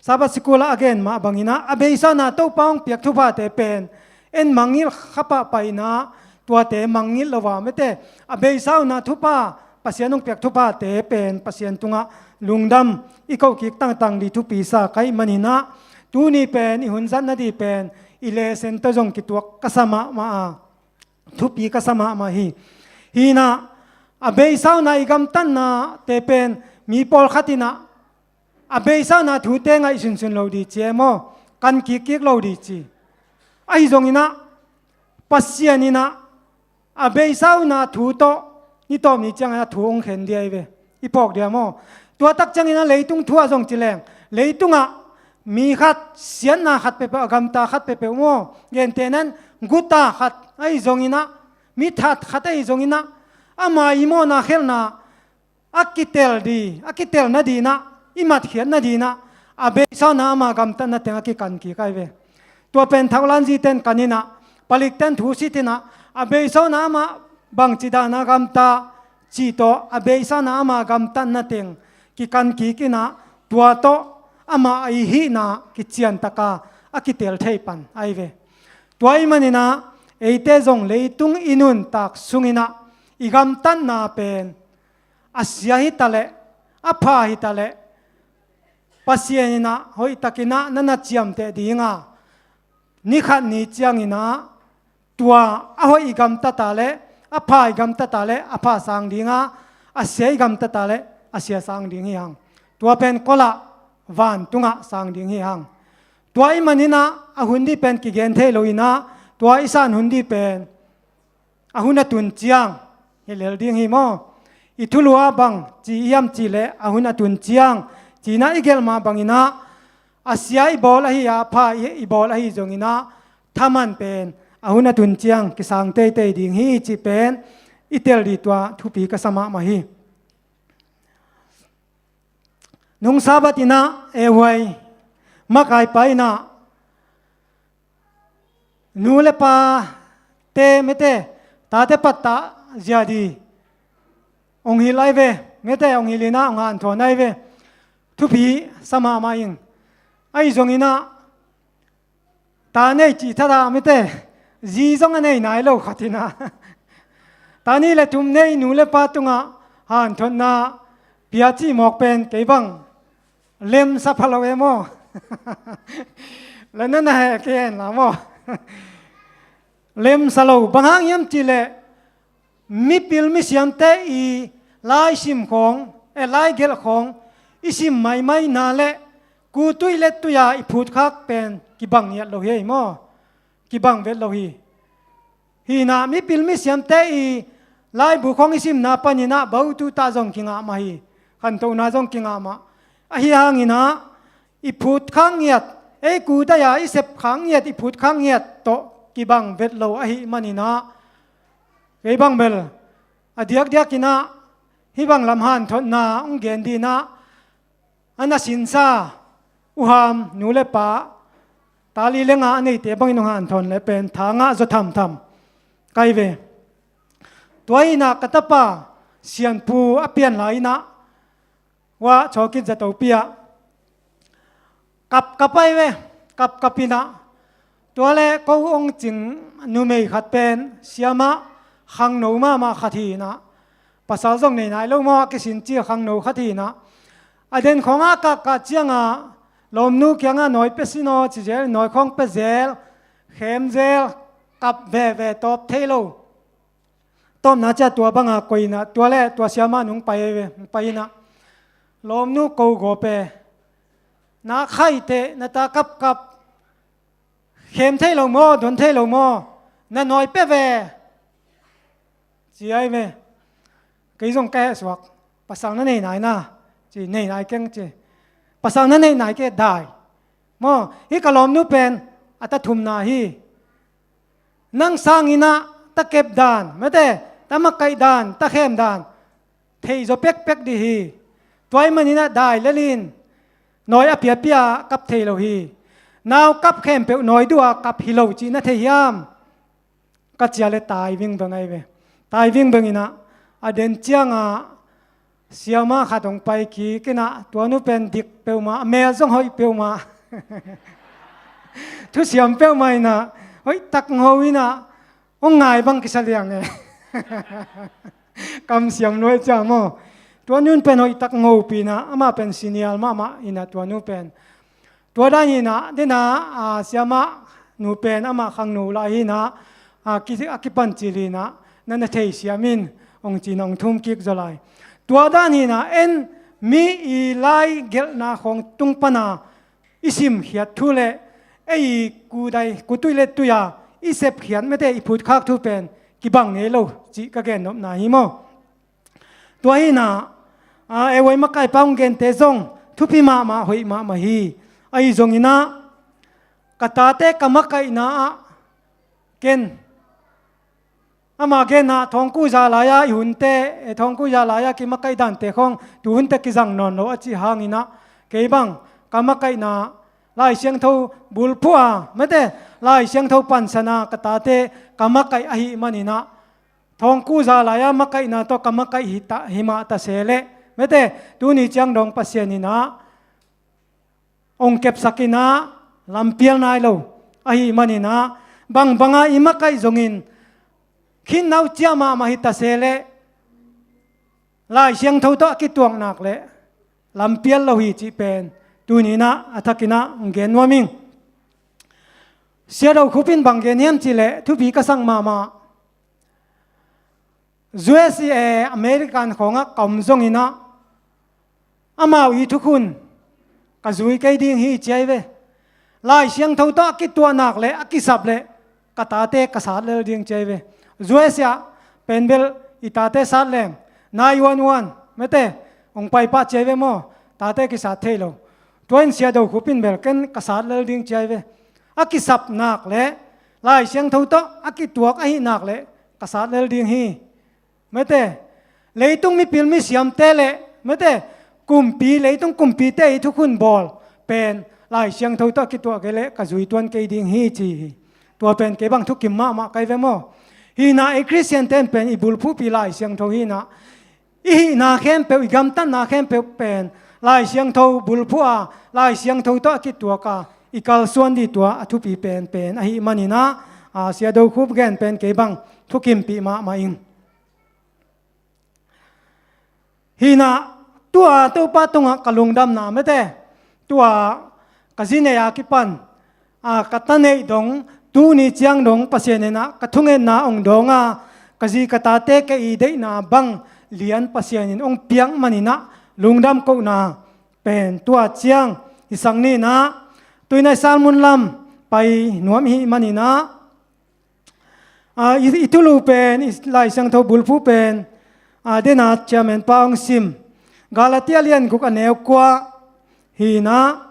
Sabbath sikul ah a gen mah bangin ah a beisa-un ah Topa hong piak thuphate pen en mangngilh kha pahpah in ah tuate mangngilh lo a mete a beisa-un ah thupha, Pasian hong piak thuphate pen Pasian tungah lungdam i koh kik tangtang ding thupi sa ka hih manin ah tuni pen i hun zat nading pen i lesson tawh zong kituak ka sa mahmah a, thupi ka sa mahmah hi. Hi in ah a beisa-un ah i gamtatnate pen mi pawlkhat in ah a beisa-un ah thute ngaihsunsun lo ding ci e maw, kan kikkik lo ding ci. Ahi zongin ah Pasian in ah a beisa-un ah thu tawh ni tawp ni ciangin ah thu hong khen ding ahi ve. I phawk ding a maw? Tua tak ciangin ah leitung thu ah zong ci leng, leitungah mi khat siatna khat peuhpeuh, a gamta khat peuhpeuh maw, gentehna-in guta khat ahi zongin ah, mi that khat ahi zongin ah ama i mawhna khelhna a kitel ding, a kitel nading in ah, i matkhiat nading in ah a beisa-un ah ama gamtatna teng a kikan kik ahi ve. Tua pen thaulan zite in kan in ah, palikte in thu sit in ah, a beisa-un ah amah bangci dan a gamta cih tawh a beisa-un ah ama gamtatna teng kikan kik in ah, tua tawh amah i hihna kiciantak a, a kitel thei pan ahi ve. Tua ahih manin ah eite zong leitung i nuntak sungin ah i gamtatna pen a sia hi ta leh, a pha hi ta leh, Pasian in ah hoihtakin ah na na ciamteh ding a, ni khat ni ciangin ah tua a hoih i gamtat a leh, a pha i gamtat a leh a pha sang ding a, a sia i gamtat a leh a sia sang ding hi hang. Tua pen kol ah vantungah sang ding hi hang. Tua ahih manin ah a hun ding pen kigen thei lo in ah, tua i san hun ding pen a hun a tun ciang hi lel ding hi maw? I thulu ah bang ci hiam cih leh a hun a tun ciang ci-in ah i gelh mah bangin ah a sia i bawl ahi a, a pha i, i bawl ahi zongin ah thaman pen a hun a tun ciang kisang teitei ding hi cih pen i tel ding tua thupi ka sa mahmah hi. Nung Sabbath in ah e huai makaipa in ah nu le pate mete tate pattah zia ding hong hilh ahi ve. Mete hong hilh in ah hong hanthawn ahi ve. Thupi sa mahmah ing. Ahi zongin ah ta nei cih thadah mete zi zong a nei nai lo khat in ah ta nih le thum nei nu le pa tungah hanthawnna pia cih mawk pen kei bang lemsa pha lo e maw? La na na heh kei hen la maw? Lemsa lo, bang hang hiam cih leh mipil misiamte i lai sim khawng, e, lai gelh khawng i sim maimai na leh kutui le tui a i phutkhak pen kibang ngiat lo hi ei maw? Kibang vet lo hi. Hi in ah mipil misiamte i laibu khawng i simna panin ah bautu tah zong kingah mah hi. Khantohna zong kingah mah. Ahi hangin ah i phutkhak ngiat, ei kutui a i sepkhak ngiat, i phutkhak ngiat tawh kibang vet lo ahih manin ah kei bang bel a diakdiakin ah hih bang lam hanthawnna hong gen ding in ah a na sinsa uham nu le pa, ta li le nga a neite bangin hong hanthawn leh pen tha ngah zaw thamtham ka hi ve. Tua hi in ah ka tapa Sianpu a pian lai in ah, Wah Chawkin Zatopi ah kapkap ahi ve. Kapkap in ah tua leh ko hong cing numei khat pen siamah khangno mahmah khat hi in ah, pasal zong nei nai lo maw, a kisin cil khangno khat hi in ah, a den khawng a kahkah ciangah lawmnu kiangah nawi pia sin aw ci zel, nawi khawng pia zel, khem zel, kap veve tawp thei lo. Tawpna ciah tua banga koih in ah tua leh tua siamah nung pai ve, pai in ah lawmnu ko gawp e, na khaih teh na ta kapkap Khem thei lo maw, don thei lo maw, na nawi pia ve, ci ai ve. Kei zong ka hehsuak. Pasal na nei nai na, ci, nei nai keng ci. Pasal na nei nai kei dai. Maw, hih ka lawmnu pen a ta thumna hi. Nang sangin ah ta kep dan, mate, ta makaih dan, ta khem dan thei zaw pekpek dih hi. Tua ahih manin ah dai lel in, nawi a piapia kap thei lo hi. Nau kap khempeuh nawi duh a kap hi lo cih na thei hiam? Ka ci a leh tai vingveng ai ve. Tai vingveng in ah, a den ciang ah siama khat hong pai kik in ah, tua nu pen dik peuhmah, a mel zong hoih peuhmah, thusiam peuhmah in ah, hoih tak ngo in ah, hong ngai bang kisa liang e. Kamsiam luai cia maw. Tua nu pen hoih tak ngopi in ah, amah pen senior mahmah in ah, tua nu pen. Tua dan hi in ah, den a, a, siama nu pen amah khangno lai hi in ah, a, ki, a kipan cil hi in ah, na na theisiam in, hong ci in ah hong thum kik zaw lai. Tua dan hi in ah, en mi i lai gelhna khawng tung pan a i simkhiat thu le ei i kudai, kutuih le tuih a i sepkhiat, mate, i phutkhak thu pen kibang ngei lo cih ka gennopna hi maw. Tua hi in ah, a, ei huai makaipa hong gente zong thupi mahmah, hoih mahmah hi. Ahi zongin ah, ka tate ka makaihna ah, ken, ama genna ah, thawngkuza lai-a i hunte, e, thawngkuza lai-a kimakaih dante khawng tu hunte kizang nawn lo a cih hangin ah, kei bang ka makaihna Lai Siangtho bulphuh a, mate, Lai Siangtho pansan a ka tate ka makaih ahih manin ah, thawngkuza lai-a makaihna tawh ka makaih hi ta, hi mah ta se leh, mate, tuni ciang dong Pasian in ah hong kepsak in ah, lampial nai lo ahih manin ah, bangbang a i makaih zongin, khin nau cia mahmah hi ta se leh, Lai Siangtho tawh a kituak nak leh lampial lo hi cih pen tuni in ah a thak in ah hong gen nuam ing. Sia Do Khup in bang gen hiam cih leh, thupi ka sak mahmah. U S A, American khawngah ka om zongin ah, amau i thukhun ka zui kei ding hi, ci ai ve. Lai Siangtho tawh a kituah nak leh a kisap leh ka tate ka sat lel ding, ci ai ve. U S A pen bel i tate sat leng, nine one one, mate, hong pai pah, ci ai ve maw. Tate kisat thei lo. Tua in Sia Do Khup in bel ken ka sat lel ding, ci ai ve. A kisap nak leh, Lai Siangtho tawh a kituak ahih nak leh ka sat lel ding hi. Mate, leitung mipil misiamte le, mate, kumpi, leitung kumpite i thukhun bawl pen Lai Siangtho tawh a kituah kei leh ka zui tuan kei ding hi, ci hi. Tua pen kei bang thukim mahmah ka hi ve maw. Hi in ah, ei Khristiante in pen i bulphuhpi Lai Siangtho hi in ah, i hihna khempeuh, i gamtatna khempeuh pen Lai Siangtho bulphuh a, Lai Siangtho tawh a kituak a, i kalsuan ding tua a thupi penpen ahih manin ah, a, Sia Do Khup gen pen kei bang thukimpih mahmah ing. Hi in ah, tua Topa tungah ka lungdamna, mate, tua ka zi neih a kipan, a, ka ta neih dong, tuni ciang dong Pasian in ah ka thungetna hong dawng a, ka zi ka tate ka i deihna bang lian Pasian in hong piak manin ah lungdam kohna pen tua ciang i sak ni in ah, tu in ah i Salmun lam pai nuam i hih manin ah, a, i, i thulu pen, i Lai Siangtho bulphuh pen, a, den a Chairman pa hong sim, Galatia lian guk a neu kua hi in ah,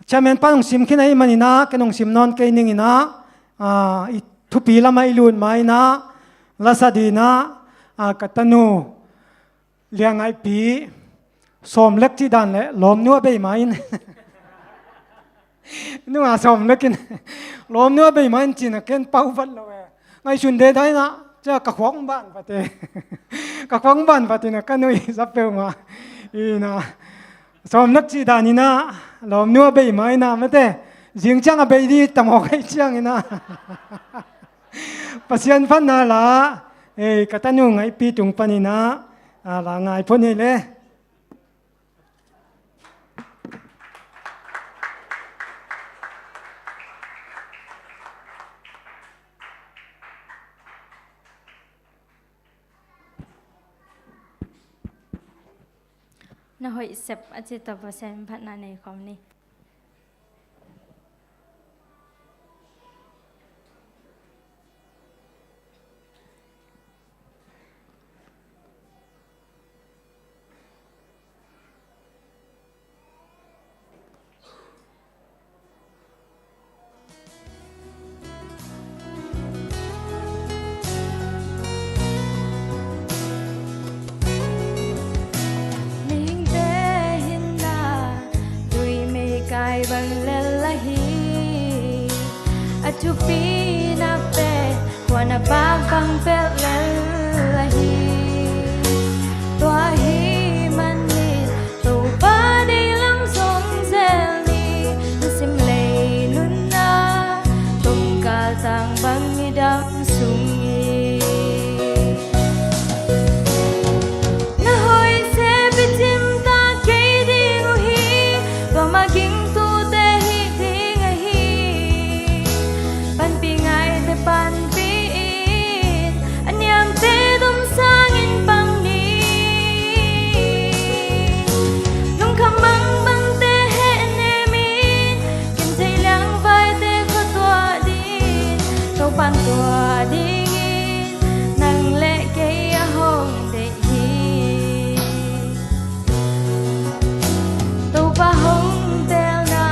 Chairman pa hong sim khin ahih manin ah, ken hong sim nawn kei ning in ah, a, i thupi lamah i lut ma in ah, lasa ding in ah, a, ka tanu Lia Ngaihpi, Sawm Lek cih dan le lawmnu a bei ma in. Nunga Sawm Lek in, lawmnu a bei ma in ci in ah ken pau vat lo e. Ngaihsun dai dai in ah, cia ka khuak hong ban vat e. Ka khuak hong ban vat in ah ka nuih za peuhmah. Hi in ah, Sawm Lek cih dan in ah, lawmnu a bei ma in ah, mate, zing ciang a bei ding ta mawk ahih ciangin ah, Pasian phatna la, ei, ka tanu Ngaihpi tung panin ah, a, la ngai phot ni le. Na hoih sep a ci tawh Pasian phatna nei khawm ni. Mihingte hinna tui mei kai bang lel ahi. A thupi nak pen khuan a bak bang pelh lel ahi. Tua ahih manin Topa deih lam zong zel ni. Lungsim lei nunna tomkal tang bang i dam sung hi. Na hoih sep i cimtak kei ding uh hi. Tua mah gingtute hih ding ahi. Panpih ngaite panpih in, a niamte dum sangin pang ni. Lungkham bangbangte hehnem in, genthei liangvaite khuatuah dingin, Topa'n tuah dingin nang le kei a hong deih hi. Topa hong telna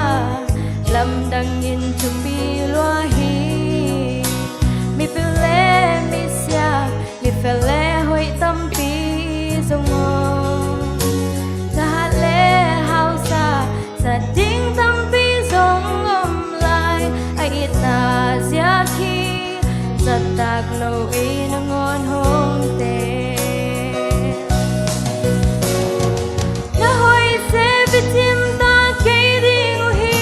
lamdang in thupi lua hi. Mipil le misiang, mifel le hoih tampi zong om. Thahat le hausa zat ding tampi zong om lai. A itna ziak hi, zat tak lo in a ngawn hong tel. Na hoih sep i cimtak kei ding uh hi.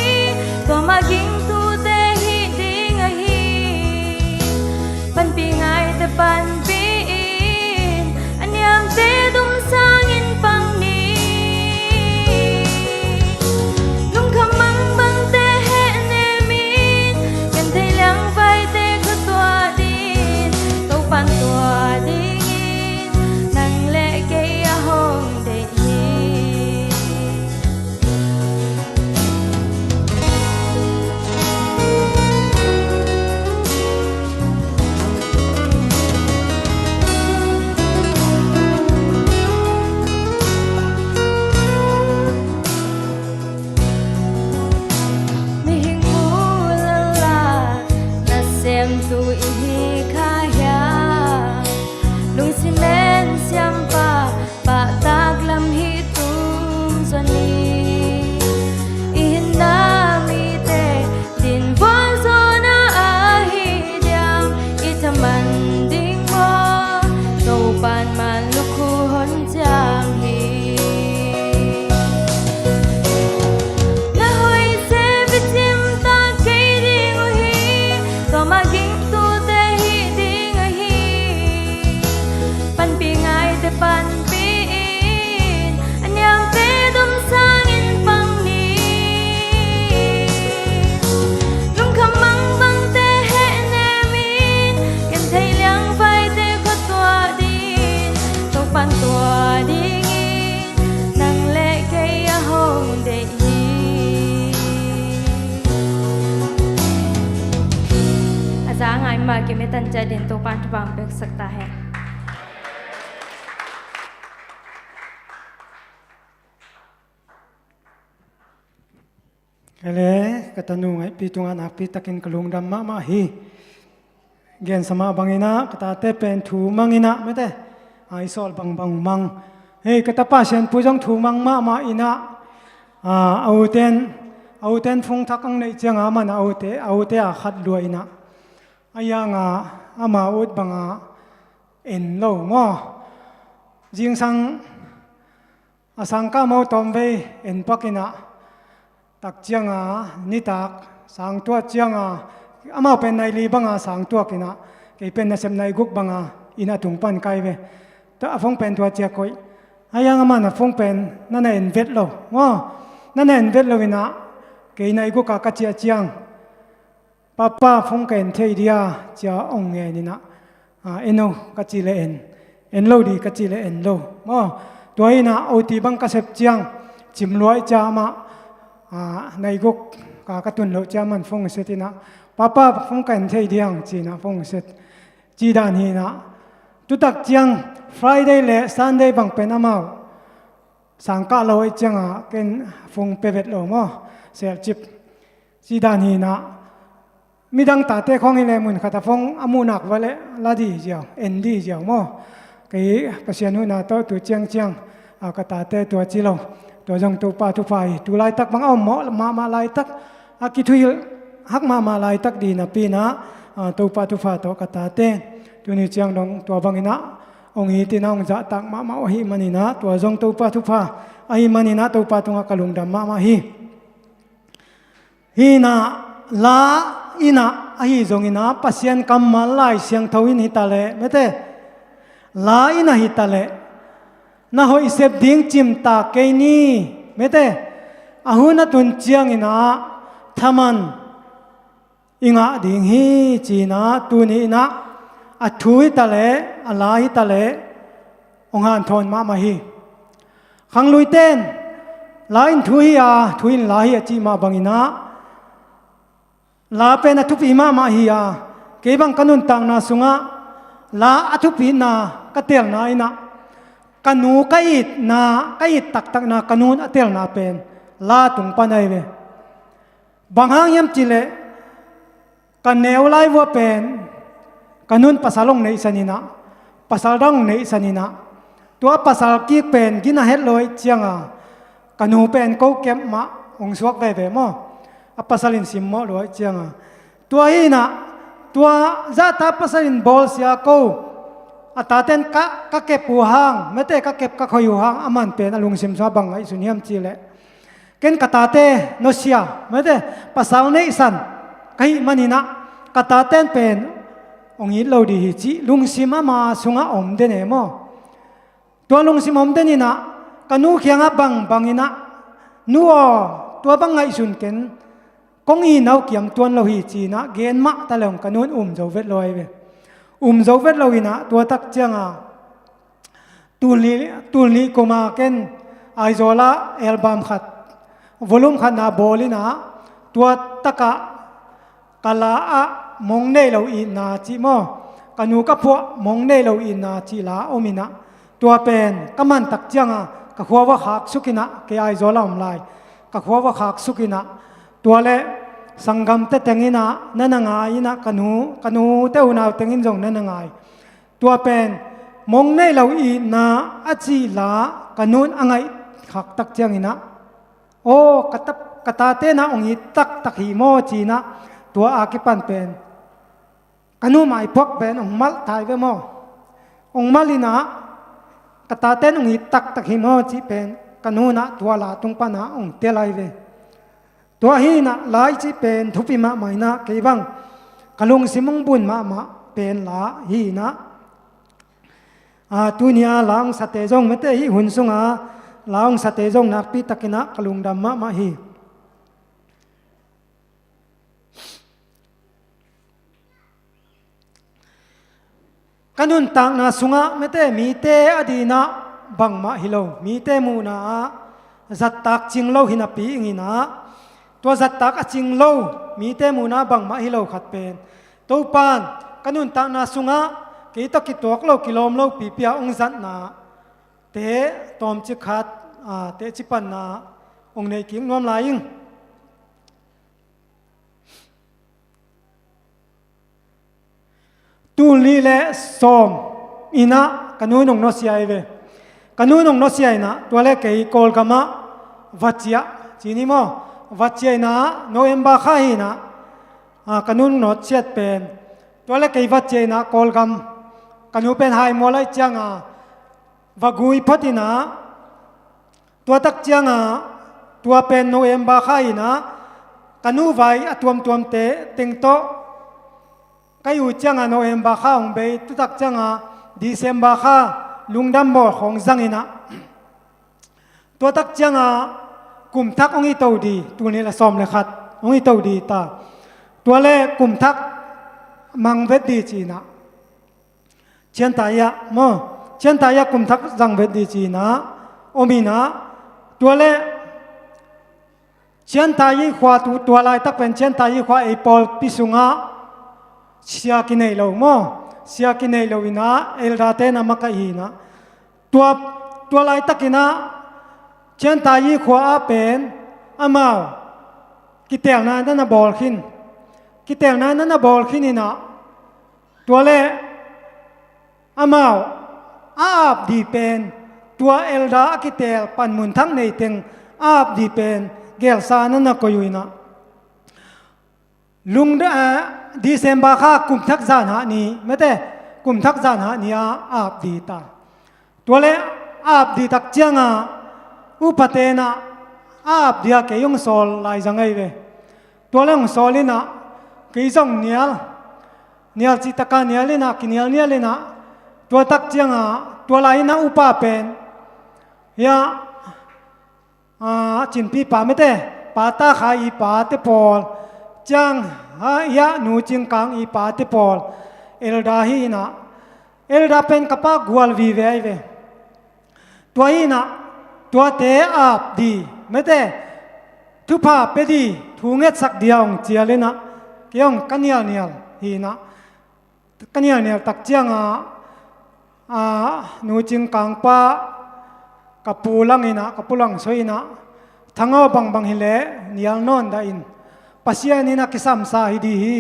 Tua mah gingtute hih ding ahi. Panpih ngaite panpih in, a niamte dum sangin pang ni. Lungkham bangbangte hehnem in, genthei liangvaite khuatuah dingin, Topa'n tuah dingin nang le kei a hong deih hi. Mihing mu lala nasemtu i hi kha hiam? Lungsim en siampa pahtak lam hi tung zaw ni. I hinna mite din vualzawlna ahi diam? I thaman ding maw? Topa'n man lukhu hon ciam hi. Na hoih sep i cimtak kei ding uh hi. Tua mah gingtute hih ding ahi. Panpih ngaite panpih in, a niamte dum sangin pang ni. Lungkham bangbangte hehnem in, genthei liangvaite khuatuah dingin, Topa'n tuah dingin nang le kei a hong deih hi. A za ngai mah kim i tan ciat in Topa'n thupha hong piaksak ta hen. Kei le ka tanu ngaihpi tungah nakpi takin ka lungdam mahmah hi. Gensa mah bangin ah ka tate pen thu mangin ah mete, a i sawl bangbang mang. Hei, ka tapa Sianpu zong thu mang mahmah in ah, a, a uten, a uten phungthak ang neih ciangah aman a ute, a ute a khat lua in ah, a yangah ama ut bangah en lo maw? Zingsang a sangkah mo tawmvei en pak in ah, tak cianga nitak sang tuak cianga, amau pen nai li banga sang tuak in ah, kei pen nasep nai guk banga inn a tung pan kai ve. Tua a phone pen tua ciah koih. A yang aman a phone pen na na en vet lo maw? Na na en vet lo in ah, kei nai guk a ka ciah ciang, "Papa, phone ka en thei dia?" ci-a hong ngen in ah, "En o," ka cih leh en, "En lo di," ka cih leh en lo maw? Tua inah oti bang ka sep ciang cimluai cia amah, ah, naiguk ka, ka tun loh cia man phone set inah, "Papa, phone ka en thei diang," ci inah phone set. Ci dan hi inah, tutak ciang Friday le Sunday bang pen amau sangkah lo aih cianga ken phone pe vet lo maw, selcip. Ci dan hi inah, midang tate khawng hi le mun khat a phone a muhnak va le la di ziau, en di ziau maw. Kei Pasian huhna tawh tu ciangciang, a, ka tate tua ci lo. Tua zong Topa thupha hi. Tu laitak bang a om mawh mahmah laitak, a kithuhilh hak mahmah laitak di napi inah, a, Topa thupha tawh ka tate tuni ciang dong tua bang inah hong it inah hong zahtak mahmah uh ahih man inah, tua zong Topa thupha ahih man inah Topa tungah ka lungdam mahmah hi. Hi inah, la inah ahi zong inah, Pasian kammal Lai Siangtho in hi ta leh, mete, la inah hi ta leh, na hoih sep ding cimtak kei ni, mete, a hun a tun ciang inah thaman i ngah ding hi, ci inah tuni inah a thu hi ta leh, a la hi ta leh, hong hanthawn mahmah hi. Khangluite in la in thu hi a, thu in la hi a cih mah bang inah, la pen a thupi mahmah hi a, kei bang ka nuntakna sungah la a thupina ka telna inah, ka nu ka itna, ka it taktakna ka nu in a telna pen la tung pan ahi ve. Bang hang hiam cih leh, ka neu lai vua pen ka nu in pasal hong neihsan inah, pasal dang hong neihsan inah, tua pasal kik pen gina het lo aih cianga ka nu pen ko kep mah hong suak veve maw. A pasal in simmawh lo aih cianga, tua hi inah, tua zahta pasal in bawlsia ko, a taten ka, ka kep uh hang, mete, ka kep ka khoih uh hang, aman pen a lungsim sungah bang ngaihsun hiam cih leh, ken ka tate nusia, mete, pasal neihsan ka hih man inah, ka taten pen hong it lo di hi cih lungsim ama sungah om den e maw. Tua lungsim om den inah, ka nu kiangah bang, bang inah, "Nu aw, tua bang ngaihsun ken, kong itna uh kiam tuan lo hi," ci inah gen mah ta leh hong ka nu in um zo vet lo ahi ve. Um zo vet lo inah, tua tak cianga, Tul nih, tul nih kuma ken Aizawl ah album khat, volume khatna bawl inah, tua takah ka la ah mong nei lo itna cih maw, ka nu ka phuah mong nei lo itna cih la om inah, tua pen ka man tak cianga ka khua va khak suk inah, kei Aizawl ah om lai, ka khua va khak suk inah, tua le sanggamte teng inah na na ngai inah, ka nu, ka nute unau teng in zong na na ngai. Tua pen mong nei lo itna a cih la ka nu in a ngaih khak tak ciang inah, "Aw, ka ta, ka tate na hong it taktak hi maw," ci inah, tua a kipan pen ka nu maiphuak pen hong malh thei ve maw. Hong malh inah, "Ka tate na hong it taktak hi maw," cih pen ka nu inah tua la tung panah hong tel ahi ve. Tua hi inah, la i cih pen thupi mahmah inah, kei bang ka lungsim hong bun mahmah pen la hi inah, a, tuni a la hong sate zong, mete, hih hun sunga la hong sate zong nakpi tak inah ka lungdam mahmah hi. Ka nuntakna sungah, mete, mite a dinah bangmah hi lo, mite muhna ah zattak cing lo hi napi ing inah, tua zattak a cing lo, mite muhna ah bangmah hi lo khat pen, Topan ka nuntakna sungah kei tawh kituak lo, kilawm lo pipi a hong zatna te tawmcik khat, a, teci panna hong nei kik nuam lai ing. Tul nih le sawm inah ka nu in hong nusia ahi ve. Ka nu in hong nusia inah, tua le kei Kawlgamah va ciah, ci ni maw? Va ciah inah November kha hi inah, a, ka nu in hong nusiat pen, tua le kei va ciah inah Kawlgam, ka nu pen Haimual aih cianga va gui phot inah, tua tak cianga, tua pen November kha inah, ka nu vai a tuamtuamte teng tawh ka yu cianga November kha hong bei, tu tak cianga December kha lungdam bawl khawng zang inah, tua tak cianga kum thak hong hi to di, tul nih le sawm le khat hong hi to di ta. Tua le kum thak mang vet di ci inah, Chiantai ah maw, Chiantai ah kum thak zang vet di ci inah, om inah, tua le Chiantayi khua tu, tua laitak pen Chiantayi khua ei pawlpi sungah sia kineih lo maw? Sia kineih lo inah elder-te na makaih inah, tua, tua laitakinah Chiantayi khua ah pen amau kiteelna na na bawl khin. Kiteelna na na bawl khin inah, tua le amau a ap dih pen, tua elder a kiteel panmun thak nei teng a ap dih pen geelsa na na koih uh inah, lung, eh, December kha kum thak zan hah ni, mete, kum thak zan hah ni a ap dih ta. Tua le ap dih tak cianga upa tenah a ap dih a kei hong sawl lai zang ahi ve. Tua le hong sawl inah kei zong nial, nial cih taka nial inah, kinial nial inah, tua tak cianga tua lai inah upa pen hiah, a, Cinpi pa mete, Pa Ta Khai i pate pawl, ciang, ha, hiah Nu Cing Kang i pate pawl elder hi inah, elder pen ka pa gual vive ahi ve. Tua hi inah tuate ap dih mete, thupha pia dih, thu ngetsak dih a hong cial inah, kei hong ka nialnial hi inah, ka nialnial tak cianga, a, Nu Cing Kang pa ka pu lang inah, ka pu lang soi inah, Thangau bangbang hileh nial nawn dah in, Pasian inah kisamsa hi dih hi.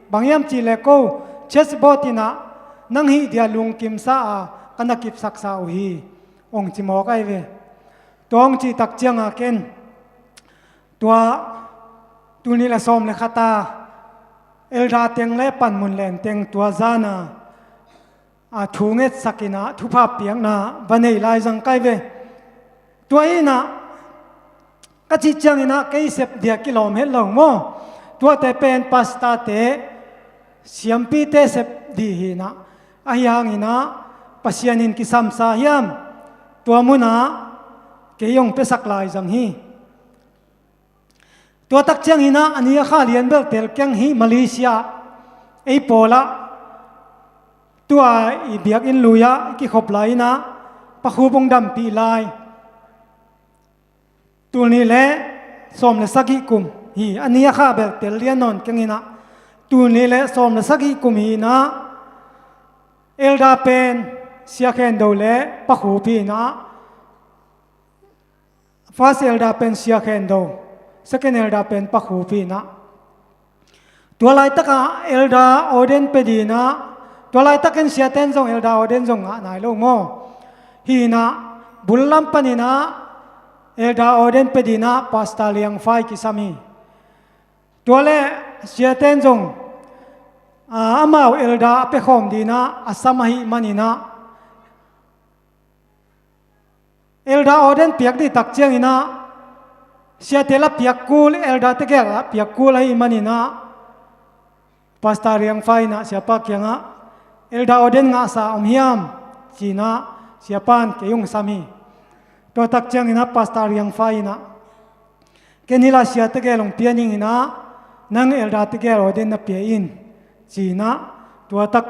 Bang hiam cihleh ko church board inah nang hih dia lungkimsa a ka na kipsaksa uh hi, hong ci mawk ahi ve. Tua hong cih tak cianga ken tua tul nih le sawm le khat a elder teng le panmun len teng tua zana, a, thu ngetsak inah thupha piakna va nei lai zang kai ve. Tua hi inah ka cih ciang inah kei sep dia kilawm het lo maw? Tuate pen pastor-te, siampite sep dih hi inah, ahi hang inah Pasian in kisamsa hiam, tua munah kei hong piasak lai zang hi. Tua tak ciang inah a ni a kha lian bel tel keng hi, Malaysia ei pawlah tua i biakinn lui-ah i kikhop lai inah Pa Khup hong dampih lai. Tul nih le sawm le sagih kum hi, a ni a kha bel tel lian nawn keng inah, tul nih le sawm le sagih kum hi inah, elder pen Sia Khen Do le Pa Khup hi inah, first elder pen Sia Khen Do, second elder pen Pa Khup hi inah, tua laitaka elder ordain pia dih inah, tua laitakin siaten zong elder ordain zong ngah nai lo maw? Hi inah, bul lam pan inah elder ordain pia dih inah Pastor Liang Fai kisam hi. Tua le siaten zong, a, amau elder a pia khawm dih inah a sam ahih man inah, elder ordain piak dih tak ciang inah siate la piak kul, elder tegel la piak kul ahih man inah, Pastor Liang Fai inah siapa kiangah, "Elder ordain ngahsa om hiam?" ci inah siapa in kei hong sam hi. Tua tak ciang inah Pastor Liang Fai inah, "Ken hi la sia tegel hong pia ning inah, nang elder tegel ordain na pia in," ci inah, tua tak,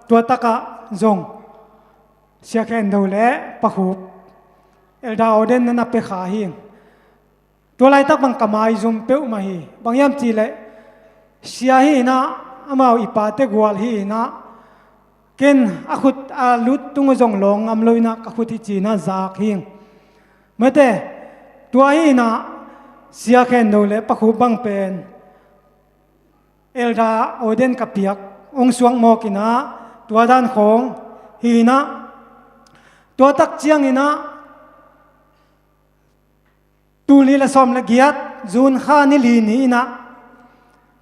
tua takah zong Sia Khen Do le Pa Khup elder ordain na na pia kha hi. Tua laitak bang ka maizum peuhmah hi. Bang hiam cihleh sia hi inah, amau i pate gual hi inah, ken a khut a lut tung uh zong lawng ngam lo inah ka khut hi ci inah zak hi. Mate, tua hi inah Sia Khen Do le Pa Khup bang pen elder ordain ka piak, hong suak mawk inah, tua dan khawng hi inah, tua tak ciang inah tul nih le sawm le giat June kha ni li ni inah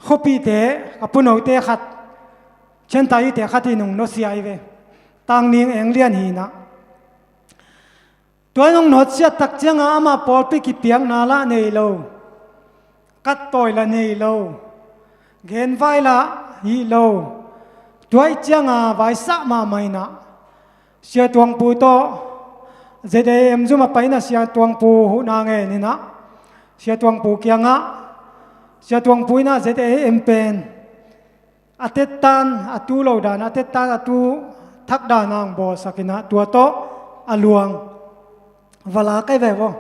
khuapihte, ka punote khat, Chiantayi-te khat in hong nusia hi ve. Tangning Eng Lian hi inah. Tua in hong nusiat tak cianga amah pawlpi kipiakna lah nei lo, kattawi lah nei lo, genvai lah hi lo. Tua ih cianga vaisah mahmah inah Sia Tuang Pu tawh Z A M zum a pai inah Sia Tuang Pu huhna ngen inah Sia Tuang Pu kiangah, Sia Tuang Pu inah Z A M pen a tettan a tu lo dan, a tettan a tu thak dan a hong bawlsak inah tua tawh a luang. va la kei ve vaw.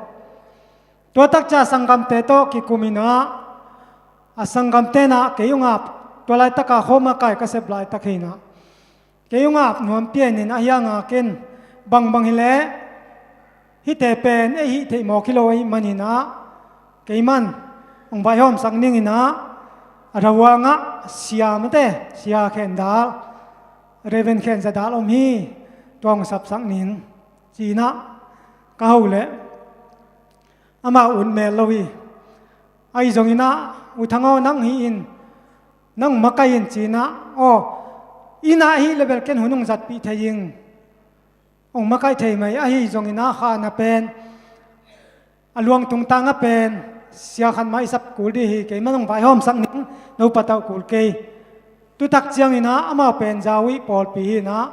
Tua takcia sanggamte tawh kikum inah, a sanggamte inah kei ung ap, tua laitaka khawm a kai ka sep laitak hi inah, kei ung ap nuam pianin a hianga ken bangbang hileh hihte pen ei hih theih mawk hi lo ahih maninah, keiman hong vaihawmsak ninginah, a Rawangah sia mate, sia khendal, Reven khenza dal om hi, tua hong sapsak ning cinah ka ho leh amau ut mel lo hi. Ahi zonginah U Thang aw, nang hi in, nang makaih in cinah, aw, innah hih lebel ken hun hong zatpih thei ing, hong makaih thei mai. Ahi zonginah khan a pen, a luang tungtang a pen sia khat mah i sap kul dih hi, keiman hong vaihawmsak ning, no patauh kul kei. Tutak cianginah amau pen Zawi pawlpi hi inah,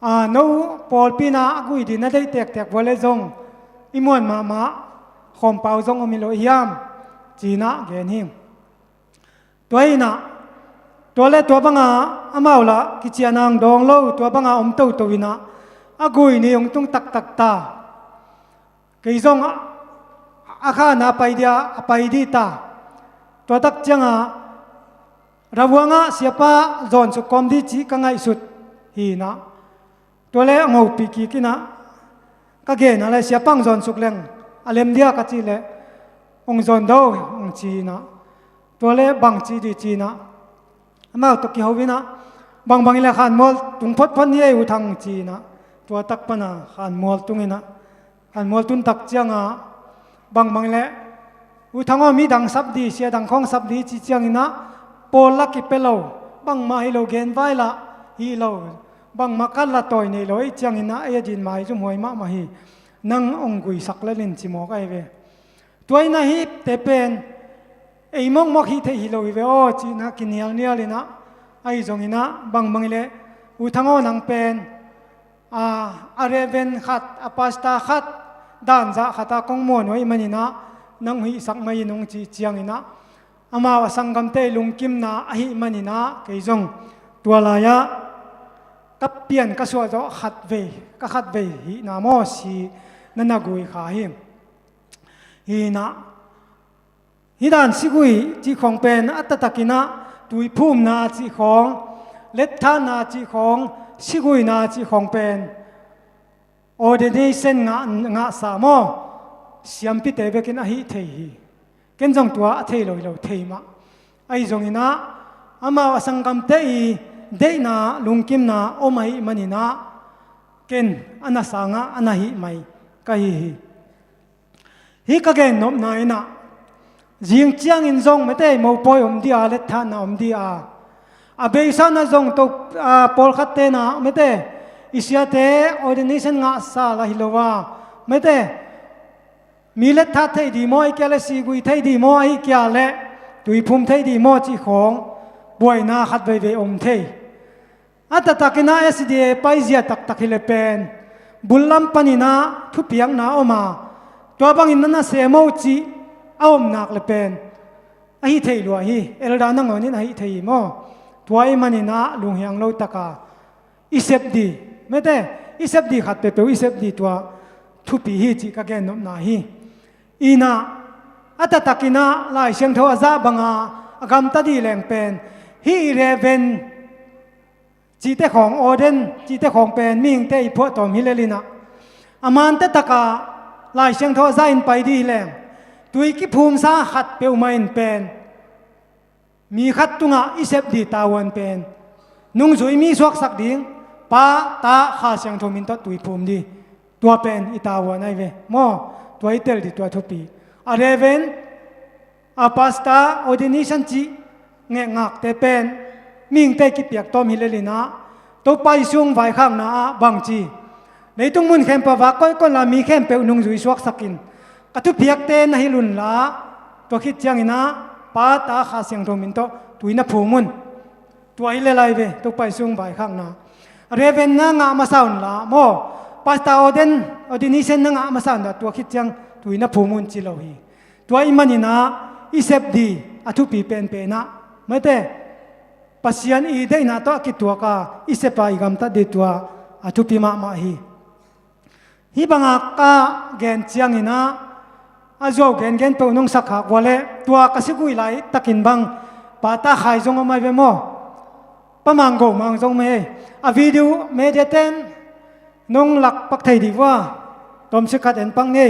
a, no pawlpi inah a gui dih na deih tektek vua le zong i muan mahmah khawmpau zong om hi lo hiam cinah gen hi. Tua inah, tua le tua banga amau lah kician ang dawng lo, tua banga om toto inah, a gui ni hong tung taktak ta. Kei zong a, a khan a pai dia, a pai dih ta. Tua tak cianga Rawangah siapa zawnsuk kawm dih cih ka ngaihsut hi inah, tua le hong hopih kik inah, ka gen a le siapa hong zawnsuk leng a lem dia ka cih leh, hong zawn do hong ci inah, tua le bang ci dih cinah, amau tawh kiho inah, bangbang hileh khanmual tung photphot ni ei U Thang cinah, tua tak pana khanmual tung inah, khanmual tun tak cianga bangbang hileh U Thang aw, mi dang sap dih, sia dang khawng sap dih ci cianginah, pawl la kipia lo, bangmah hi lo, genvai lah hi lo, bangmah kal la tawi nei lo, ei cianginah ei a din maizum huai mahmah hi, nang hong guisak lel in ci mawk ahi ve. Tua inah hihte pen ei mawkmawk hih theih hi lo hi ve aw cinah kinialnial inah, ahi zonginah bangbang hileh U Thang aw, nang pen a, a Reven khat, a pastor khat, danzah khata kong muan uh ahih maninah nang hihsak mai in hong cih cianginah, amau a sanggamte i lungkimna ahih maninah kei zong tua lai-ah ka pian ka suah zawh khatvei, ka khatvei hihna maw si na na gui kha hi. Hi inah, hih dan sigui cih khawng pen a taktakinah tuiphumna cih khawng, letthatna cih khawng, siguina cih khawng pen ordination ngah, ngahsa maw, siampite bekin a hih thei hi. Ken zong tua a thei lo hi lo, thei mah. Ahi zonginah amau a sanggamte i deihna lungkimna om ahih maninah ken a na sangah a na hih mai ka hi hi. Hih ka gennopna inah, zing ciangin zong mete mopawi om dih a, letthatna om dih a, a beisa na zong to, a, pawlkhatte na mete i siate ordination ngahsa la hi lo a, mete mi letthat thei dih maw, ahi kia le sigui thei dih maw, ahi kia le tuiphum thei dih maw cih khawng buaina khat veivei om thei. A taktakinah S D A paizia taktak hi le pen bul lam paninah thupiakna om a, tua bangin na na sem o cih a om nak le pen a hi thei lua hi. Elder nangawnin a hi thei hi maw? Tua ahih maninah lunghiang lo taka i sep dih, mete i sep dih khat peuhpeuh i sep dih tua thupi hi cih ka gennopna hi. Inah a taktakinah Lai Siangtho a zah banga a gamta dih leng pen hih i reven cihte khawng, ordain cihte khawng pen mihingte i phuahtawm hi lelinah a mante takah Lai Siangtho a zah in pai dih hi leng tui kiphumsa khat peuhmah in pen mi khat tungah i sep dih tavuan pen nungzui mi suaksak ding, Pa, Ta, Kha Siangtho min tawh tui phum dih. Tua pen i tavuan ahi ve maw? Tua i tel dih tua thupi. A reven, a pastor, ordination cih ngekngakte pen mihingte kipiak tawm hi lelinah Topa i sung vaikhakna ah bangci, leitung mun khempeuh a vak koihkoih la mi khempeuh nungzui suaksakin ka thupiakte na hilh unla, tua khit cianginah Pa, Ta, Kha Siangtho min tawh tui na phum un. Tua hi le lai ve, Topa i sung vaikhakna. Reven na ngah masa unla maw, pastor ordain, ordination na ngah masa unla, tua khit ciang tui na phum un ci lo hi. Tua i maninah i sep dih a thupi penpenah mete Pasian i deihna tawh a kituaka i sepa i gamtat dih tua a thupi mahmah hi. Hih bangah ka gen ciangin ah, a zuau gengen peuh nong sak khak vua leh, tua ka si guih lai takin bang pata khai zong om ai ve maw? Pa Mang Go Mang zong mei, a video media ten nong lak pak thei dih vua. Tom si khat en pak ni.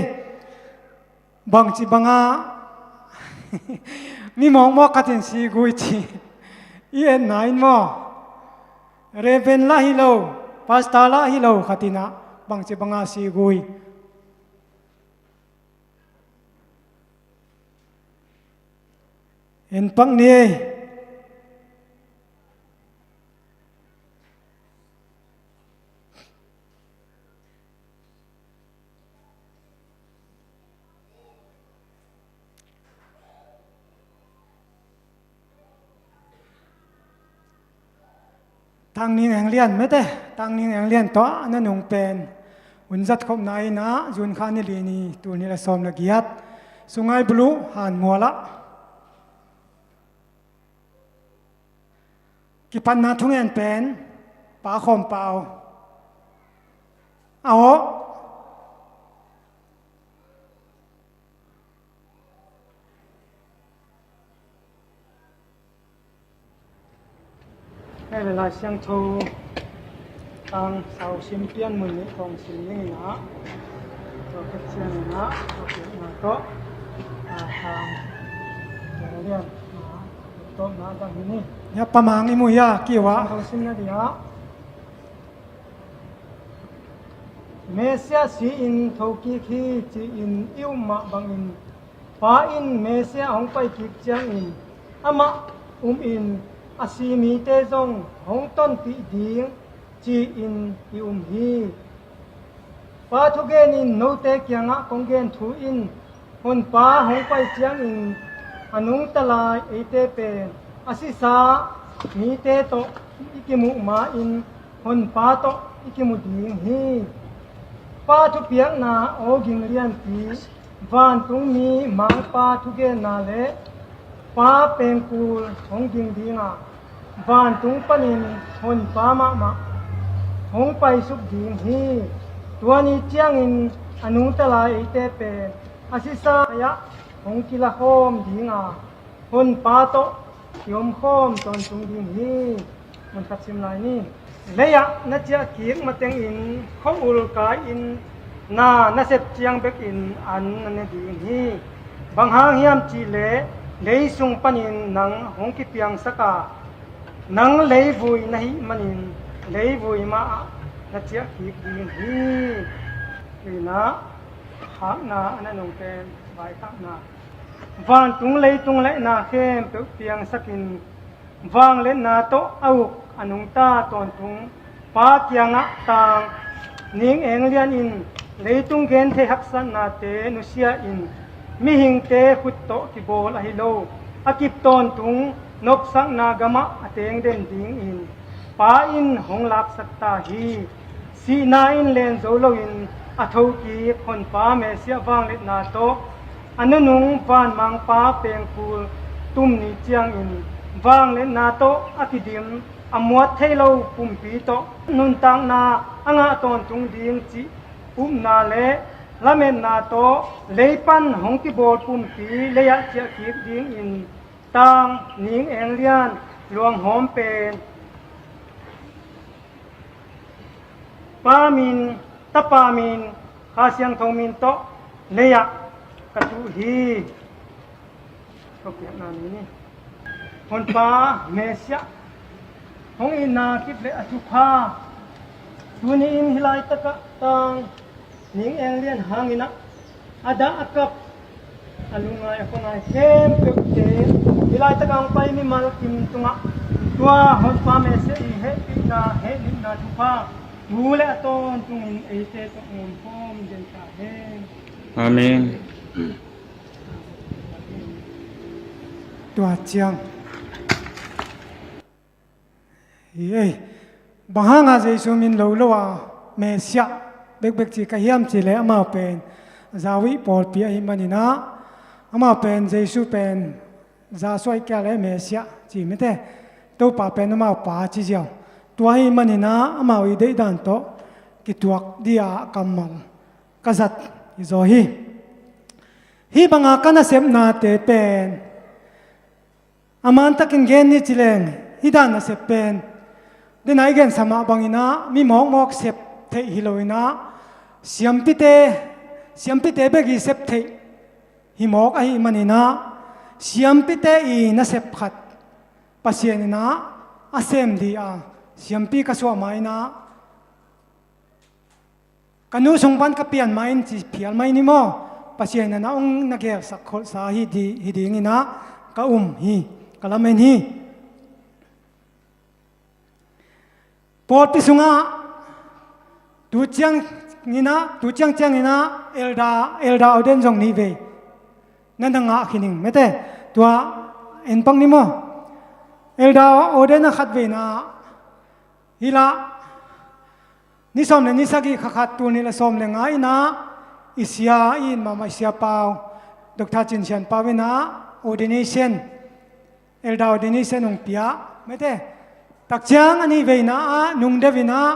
Bangci banga mi mawkmawk khatin si gui ci i enna in maw? Reverend lah hi lo, pastor lah hi lo khatinah bangci banga si gui. En pak ni. Tangning Eng Lian mete, Tangning Eng Lian tawh a na nung pen hun zat khopna in ah, June kha ni li ni, tul nih le sawm le giat, Sungai Buloh Han Mual ah kipatna thungen pen Pa Khawm Pau. Aw. Hei le Lai Siangtho tang sau sim pian mun nih kong sim ding in ah, tua khit ciangin ah, tua piakna tawh, a, tang, tua lian, a, tawh na dang hi ni. Ya Pa Mang i mu ya, kiu ah. Kong sim na dia. Messiah si-in thokik hi ci-in i um mah bangin, Pa in Messiah hong paikik ciangin amah umin, a si mite zong hong tonpih ding ci-in i um hi. Pa thugen in note kiangah kong gen thu in, Honpa hong pai ciangin a nungta lai eite pen a sisa mite tawh i kimuh ma-in Honpa tawh i kimu ding hi. Pa thupiakna aw ging lianpi, vantungmi Mangpa thugenna le Pa pengkul hong ging ding a, vantung panin Honpa mahmah hong paisuk ding hi. Tua ni ciangin a nungta lai eite pen a sisa ah hong kilakhawm ding a, Honpa tawh kiomkhawm tawntung ding hi. Mun khat sim lai ni. Lei-ah na ciah kik matengin khua-ul kai-in na na sep ciang bekin an na ne ding hi. Bang hang hiam cihleh lei sung panin nang hong kipiangsak a, nang leivui na hih manin leivui mah ah na ciah kik ding hi. Tuinah khakna a na nung pen vaikhakna. Vantung leitung le na khempeuh piangsakin, vangliatna tawh a uk a nungta tawntung Pa kiangah tang Ning Eng Lian in leitung genthei haksatnate nusia in mihingte khut tawh kibawl ahi lo, a kip tawntung nopsakna gamah a teng den dingin Pa in hong laksak ta hi. Sihna in len zo loin a thokik Honpa Messiah vangliatna tawh a nunung vanmangpa pengkul tum ni ciangin vangliatna tawh a kidim a muat thei lo pumpi tawh nuntakna a ngah tawntung ding cih upna le lametna tawh lei pan hong kibawl pumpi lei-ah ciahkik dingin tang Ning Eng Lian luanghawm pen Pa min, Tapa min, Kha Siangtho min tawh lei-ah ka tuh hi. Ka piakna ni ni. Honpa Messiah hong itna kip le a thupha tuni in hih laitakah tang Ning Eng Lian hangin ah a dah a kap, a lungngai a khuangai khempeuhte hih laitakah hong pai mimal kim tungah tua Honpa Messiah i hehpihna, hehnepna thupha tu le a tawntungin eite tawh ngawmkhawm den ta hen. Amen. Tua ciang hi ei. Bang hanga Jesu min lo lo a Messiah bekbek ci ka hiam cihleh amau pen Zawih pawlpi ahih maninah amau pen Jesu pen Zawih kia le Messiah ci mite, Topa pen amau pa ci ziau. Tua ahih maninah amau i deihdan tawh kituak dia kammal ka zat hi zaw hi. Hih banga ka nasepnate pen a mantakin gen ni ci leng, hih dan nasep pen dena i gensa mah banginah mi mawkmawk sep theih hi loinah siampite, siampite bek i sep theih hi mawk ahih maninah siampite i nasep khat Pasian inah a sem di a siampi ka suah ma inah ka nu sung pan ka pian ma in ci phial mai ni maw? Pasian inah ong na gelsak kholhsa hi di, hi dinginah ka um hi, ka lamen hi. Pawlpi sungah tu cianginah, tu ciangcianginah elder, elder ordain zong nih vei na na ngah khin ing mete. Tua en pak ni maw? Elder ordain a khat veina hi lah ni sawm le ni sagih kha khat, tul nih le sawm le nga inah i sia i it mahmah i sia pau, Doctor Cin Sian Pau inah ordination, elder ordination hong pia mete. Takciang a nih veina ah nungdeuh inah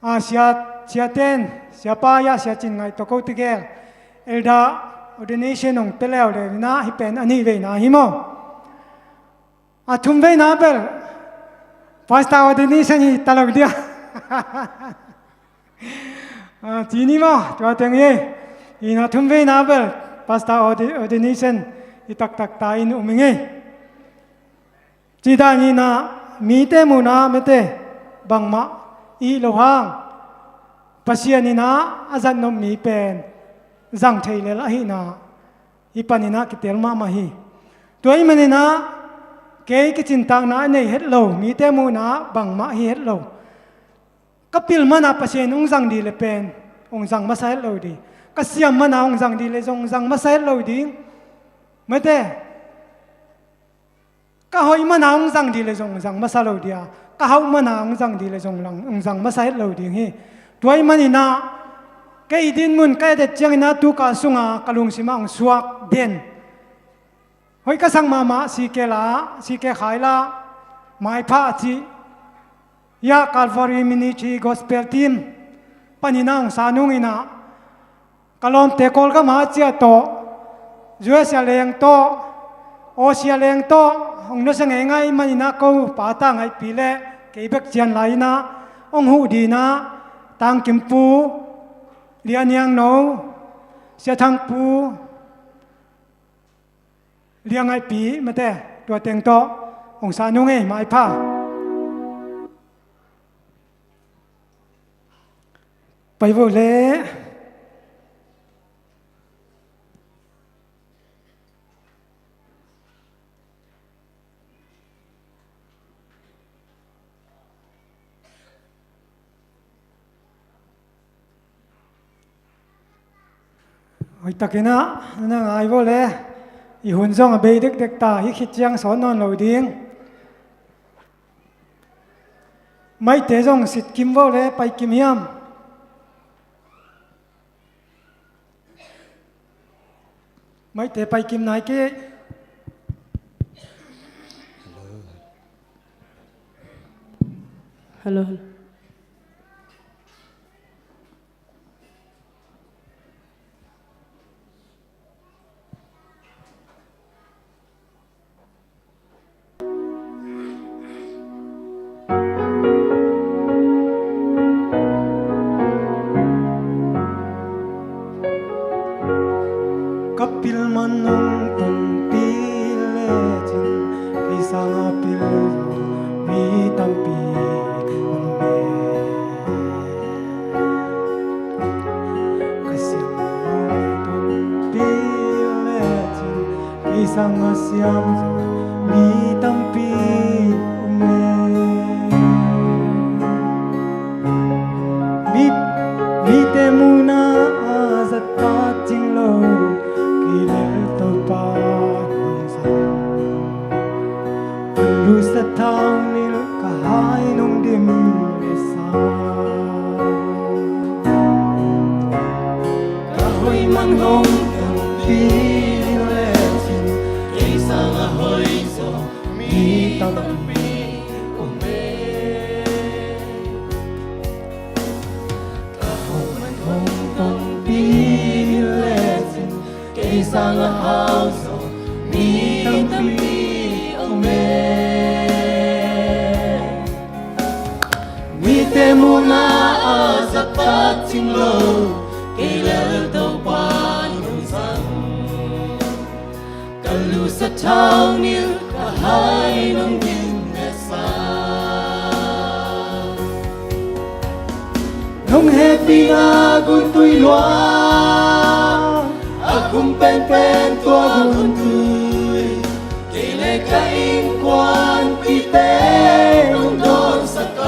a sia, siaten, siapa ia sia Cin Ngaih tawh ko tegel elder ordination hong pia leuleu inah hih pen a nih veina hi maw? A thum veina bel pastor ordination hi ta lo dia. Ah, ci ni maw, tua teng hi. Ina thum veina bel pastor ordi-, ordination hi taktak ta in um ing ei. Ci dan inah mite muhna mete bangmah i hih loh hang Pasian inah a zatnop mi pen zang thei lel ahihna hih paninah kitel mahmah hi. Tua ahih maninah kei kicintakna a nei het lo, mite muhna bangmah hi het lo. Ka pil mana Pasian hong zang di le pen hong zang masa het lo di. Ka siam mana hong zang di le zong hong zang masa het lo ding. Mete, ka hoih mana hong zang di le zong hong zang masa lo dia. Ka hauh mana hong zang di le zong lang hong zang masa het lo ding hi. Tua ahih maninah kei dinmun ka et et cianginah tu ka sunga ka lungsimah hong suak den. Hoih ka sak mahmah C K la, C K Khai la, maipha a cih ia Calvary Ministry Gospel Team paninah hong sa nunginah ka lawmte Kawlgam a ciah tawh, U S a leng tawh, Aussie a leng tawh hong nusia ngeingai maninah ko pata ngaihpi le kei bek cian lai inah hong huh dinah Tangkimpu, Lianiangno, Siathangpu, Liangaihpi mete, tua teng tawh hong sa nung ei, maipha. Pai vo le. Hoihtakinah na ngai vo le, i hun zong a bei dekdek ta, hih khit ciang sawt nawn lo ding. Maite zong sitkim vo le, paikim hiam? Maite paikim nai kei. Hello, hello. Ka pil man hong tonpih lecin, kei sanga pil mi tampi om e. Ka siam hong tonpih lecin, kei sanga siam zo mi tampi om e. Mi, mite muhna a zat takcing lo, kei lel Topa nong zang. Ka lu sathau nilh, ka hai nong dim le sa. Ka hoih man hong tonpih lecin, kei sanga hoih zo mi tampi om e. Ka hoih man hong tonpih Sangah hau zaw mi tampi om e. Mite munah a zat tak cing lo, kei lel Topa nong zang. Ka lusa thau nil, ka hai nong gin ne sa. Nong hehpihna guntui luang, a khum penpen tua guntui. Kei le ka innkuanpihte nong dawnsak a,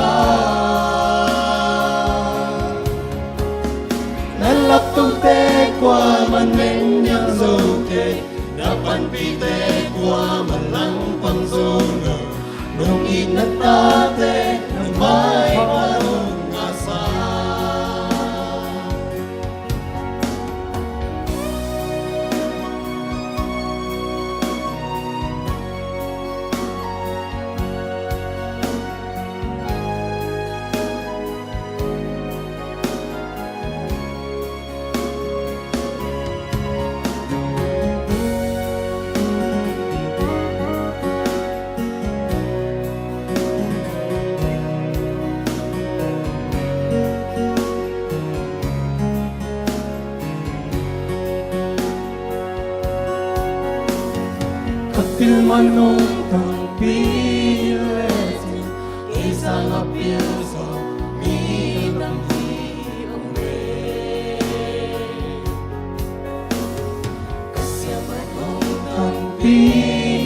na laptote kuaman nengniam zo kei, na panpihte kuaman langpang zo lo. Nong it na tate, nang maipha nong ngahsa. Ka pil man nong tangpi lecin, kei sangah pil zaw mi tampi om e. Ka siamah nong tangpi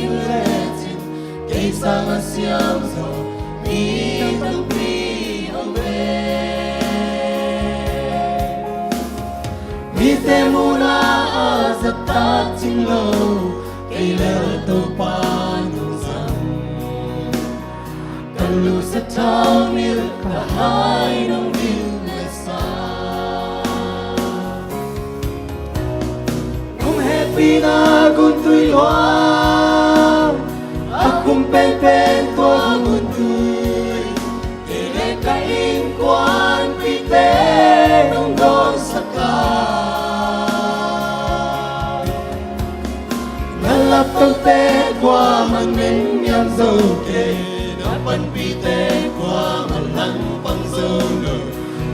lecin, kei sangah siam zaw mi tampi om e. Mite munah a zat tak cing lo, kei lel Topa nong zang. Ka lusa thau nil, ka hai nong dil le sa. Nong hehpihna guntui luang, a khum penpen tua guntui. Kei le ka innkuanpihte nong dawnsak a, na laptote kuaman nengniam zo kei, na panpihte kuaman langpang zo lo.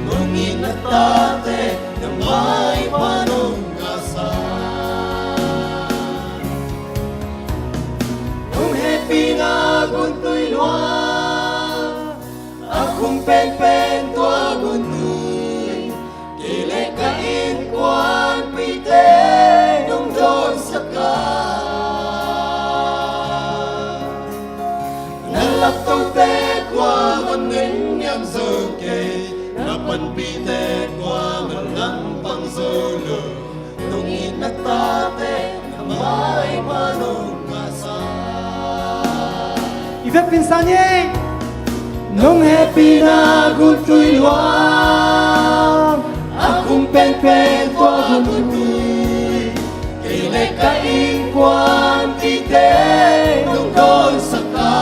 Nong it na tate, na maipha nong ngahsa. Nong hehpihna guntui luang, a khum penpen tua guntui. Kei le ka innkuanpihte nong dawnsak a, na laptote kuaman nengniam zo kei, na panpihte kuaman langpang zo lo. Nong it na tate, na maipha nong ngahsa. I vekpi in sang ei. Nong hehpihna guntui luang, a khum penpen tua guntui. Kei le ka innkuanpihte nong dawnsak a,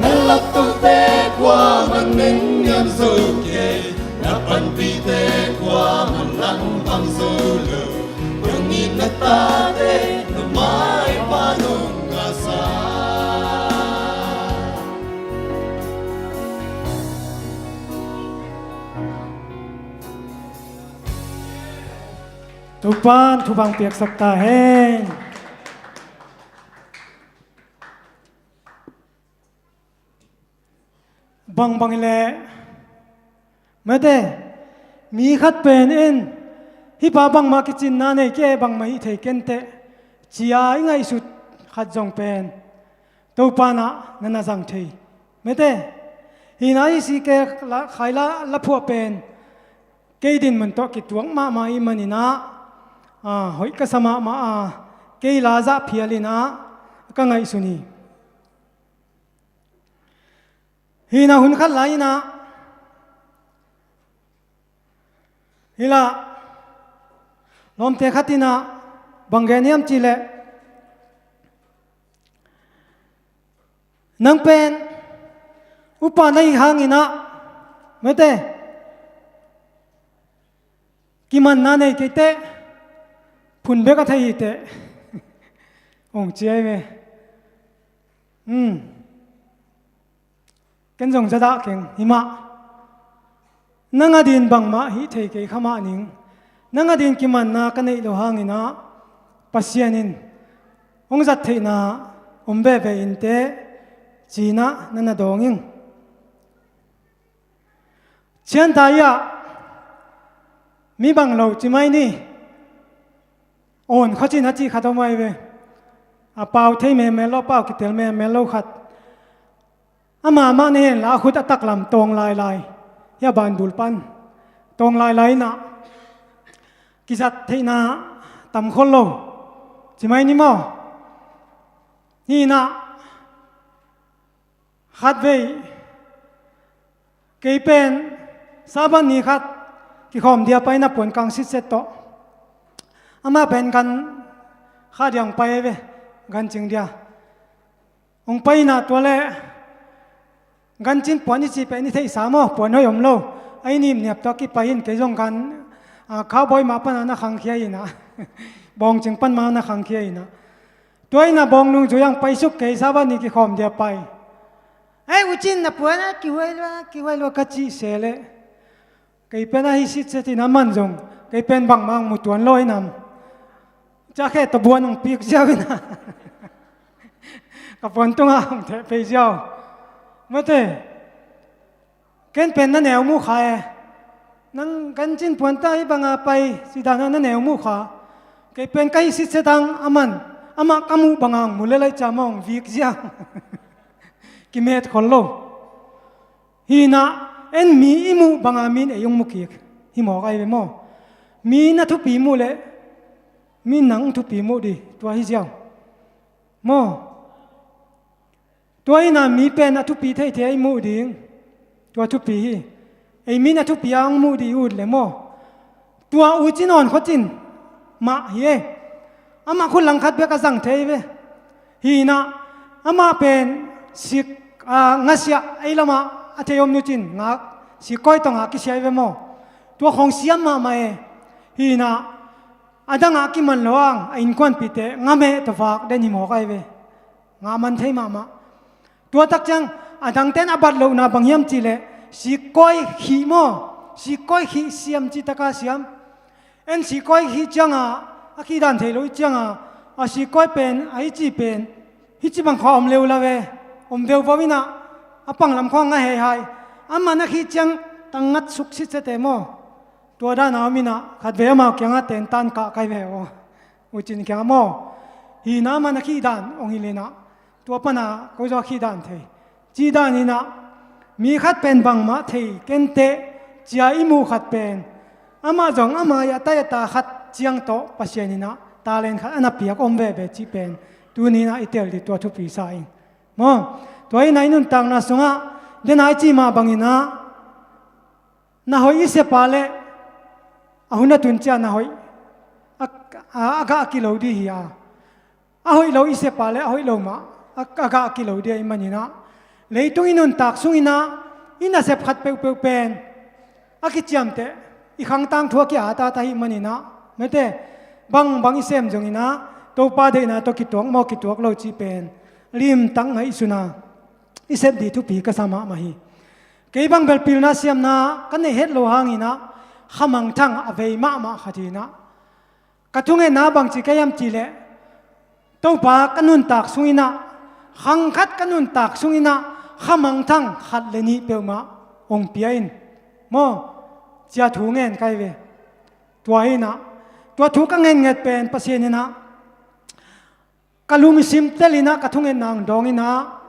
na laptote kuaman nengniam zo kei, na panpihte kuaman langpang zo lo. Nong it na tate, na maipha nong ngahsa. Topa'n thupha piaksak ta hen. Bangbang hileh, mate, mi khat pen in, hih pa bangmah kicinna nei kei, bangmah hih thei kenteh, ci-a i ngaihsut khat zong pen Topa'n ah na na zang thei. Mate, hih na i si ke la, khai la, la phuah pen kei dinmun tawh kituak mahmah i hih manin ah, ah, hoih ka sa mahmah a, kei la zah phial in ah ka ngaihsun hi. Hih na hun khat lai in ah, hi lah, lawmte khat in ah bang gen hiam cih leh, nang pen upa na hih hangin ah, mate, Kimanna nei kei teh, phun bek a thei hi teh, hong ci ahi ve. Hmm. Ken zong zadah keng hi mah. Nang a din bangmah hih thei kei kha mah ning. Nang a din kimanna ka neih loh hangin ah Pasian in hong zat theihna om veve in teh, ci-in ah na na dawng ing. Cianta i ah mi bang lo ci mai ni. Awn khuacin a cih khat om ahi ve. A pau thei menmen lo, a pau kitel menmen lo khat. Ama mah na hen la, a khut a taklam tawng lailai. Hia banbul pan tawng lailai in ah kizat theihna tam khol lo ci mai ni maw. Hi in ah khatvei kei pen Sabbath ni khat kikhawm dia pai in ah puan kang sitset tawh. Amah pen gan kha dia hong pai ahi ve, gan cing dia. Hong pai in ah tua leh gancin puan i cih pen i theihsa maw, puan hoih om lo. A i nimniap tawh a kipai in, kei zong gan, a, cowboy mah pan a na khangkhia in ah, bawngcing pan mah na khangkhia in ah. Tua in ah bawng nung zui ang paisuk kei, Sabbath ni kikhawm dia pai. Ei, u cin na puan a kihuai lua, kihuai lua ka cih se leh, kei pen a hi sitset in ah, aman zong kei pen bangmah hong mu tuan lo in am. Ciah khe tawh buan hong pik ziau in ah, ka puan tungah hong theh phei ziau. Mate, ken pen na neu mu kha e. Nang gancin puan tawh hih banga pai cih dan ah na neu mu kha. Kei pen ka hi sitset ang, aman, amah ka muh banga hong mu leh lai, ciah mah hong vik ziau. Kimet khol lo. Hi in ah en mi i muh banga mi in ei hong mu kik hi mawk ahi ve maw. Mi in a thupi muh leh mi in nang thupi muh ding, tua hi ziau maw. Tua hi in ah mi pen a thupi theithei a i muh ding, tua thupi hi. Ei mi in a thupi a hong muh ding i ut leh maw. Tua u cin awn khuacin mah hi e. Amah khut langkhat bek a zang thei ve. Hi in ah amah pen sik, a, ngasiah ei lamah a thei om nu cin ngak, sikkawi tawh ngak kisia hi ve maw. Tua khawng siam mahmah e. Hi in ah a dangah kiman lo ang, a innkuanpihte ngameh tawh vak den hi mawk ahi ve. Ngah man thei mahmah. Tua tak ciang a dangte'n a bat lohna bang hiam cih leh, sikkawi khih maw, sikkawi khih siam cih taka siam. En sikkawi khih cianga, a khih dan thei lo i cianga, a sikkawi pen, a hici pen, hici bang khua om leu la ve, om veuvo in ah, a panglam khua ngah heihai. Aman a khih ciang tangngat suk sitset e maw. Tua dan a om in ah, khatvei amau kiangah tentan kah kai ve aw. U cin kiangah maw. Hi in ah aman a khih dan hong hilh in ah, tua pan a ko zaw a khih dan thei. Cih dan in ah, mi khat pen bangmah thei ken teh, ci-a i muh khat pen, amah zong ama i a tai a ta khat ciang tawh Pasian in ah talent khat a na piak om veve cih pen tuni in ah i tel ding, tua thupi sa ing maw. Tua in ah i nuntakna sungah, den a i cih mah bangin ah, na hoih i sep a leh a hun a tun ciang na hoih a, a, a gah a kilo ding hi a, a hoih lo i sep a leh a hoih lo mah a, a gah a kilo ding ahih manin ah, leitung i nuntak sungin ah i nasep khat peuhpeuh pen a kiciamteh, i khangtang thu a ki-at at ahih manin ah, mate, bangbang i sem zongin ah Topa deihna tawh kituak maw, kituak lo cih pen limtak ngaihsun a i sep ding thupi ka sa mahmah hi. Kei bang bel pilna siamna ka neih het loh hangin ah khamangthang a vei mahmah khat hi in ah, ka thungetna bangci ka hiam cih leh, Topa ka nuntak sungin ah, khang khat ka nuntak sungin ah khamangthang khat le nih peuhmah hong pia in maw, ci-a thu ngen ka hi ve. Tua hi in ah, tua thu ka ngennget pen Pasian in ah ka lungsim tel in ah, ka thungetna hong dawng in ah,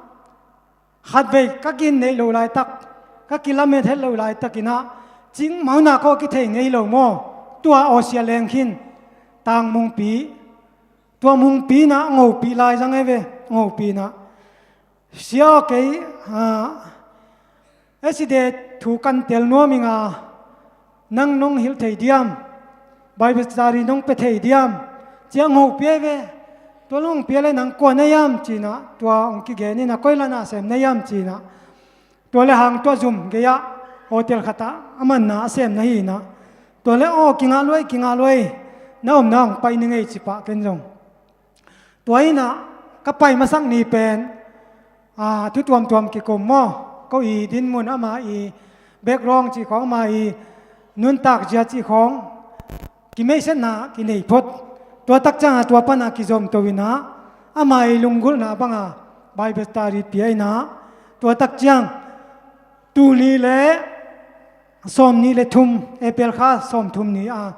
khatvei ka gin neih loh laitak, ka kilamet het loh laitakin ah, cikmah hun ah khaw kithei ngei lo maw, tua Aw Sia Leng khin Tangmungpi, tua Mungpi in ah a ngopih lai zang e ve, a ngopih in ah, Sia aw, kei, ah, Accident thu kan tel nuam ing a, nang nong hilh thei diam? Bible study nong pia thei diam? Ci-a hong hopih ahi ve. Tua hong pia leh nang kua na hiam ci-in ah, tua hong kigen in ah, koi lanah sem na hiam ci-in ah. Tua leh hang tua zum gei-ah hotel khatah a manna a semna hi-in ah. Tua le aw, kingah luai, kingah luai, na omna hong pai ni ngei ci pah ken zong. Tua inah ka pai masak ni pen, a, thu tuamtuam kikum maw, ko i dinmun ama i background cih khawng ama i nuntak zia cih khawng kimeihsetna kinei phot. Tua tak ciangah tua pana kizomto inah ama i lunggulhna banga Bible study pia inah tua tak ciang tul nih le sawm nih le thum, April kha sawm thum ni a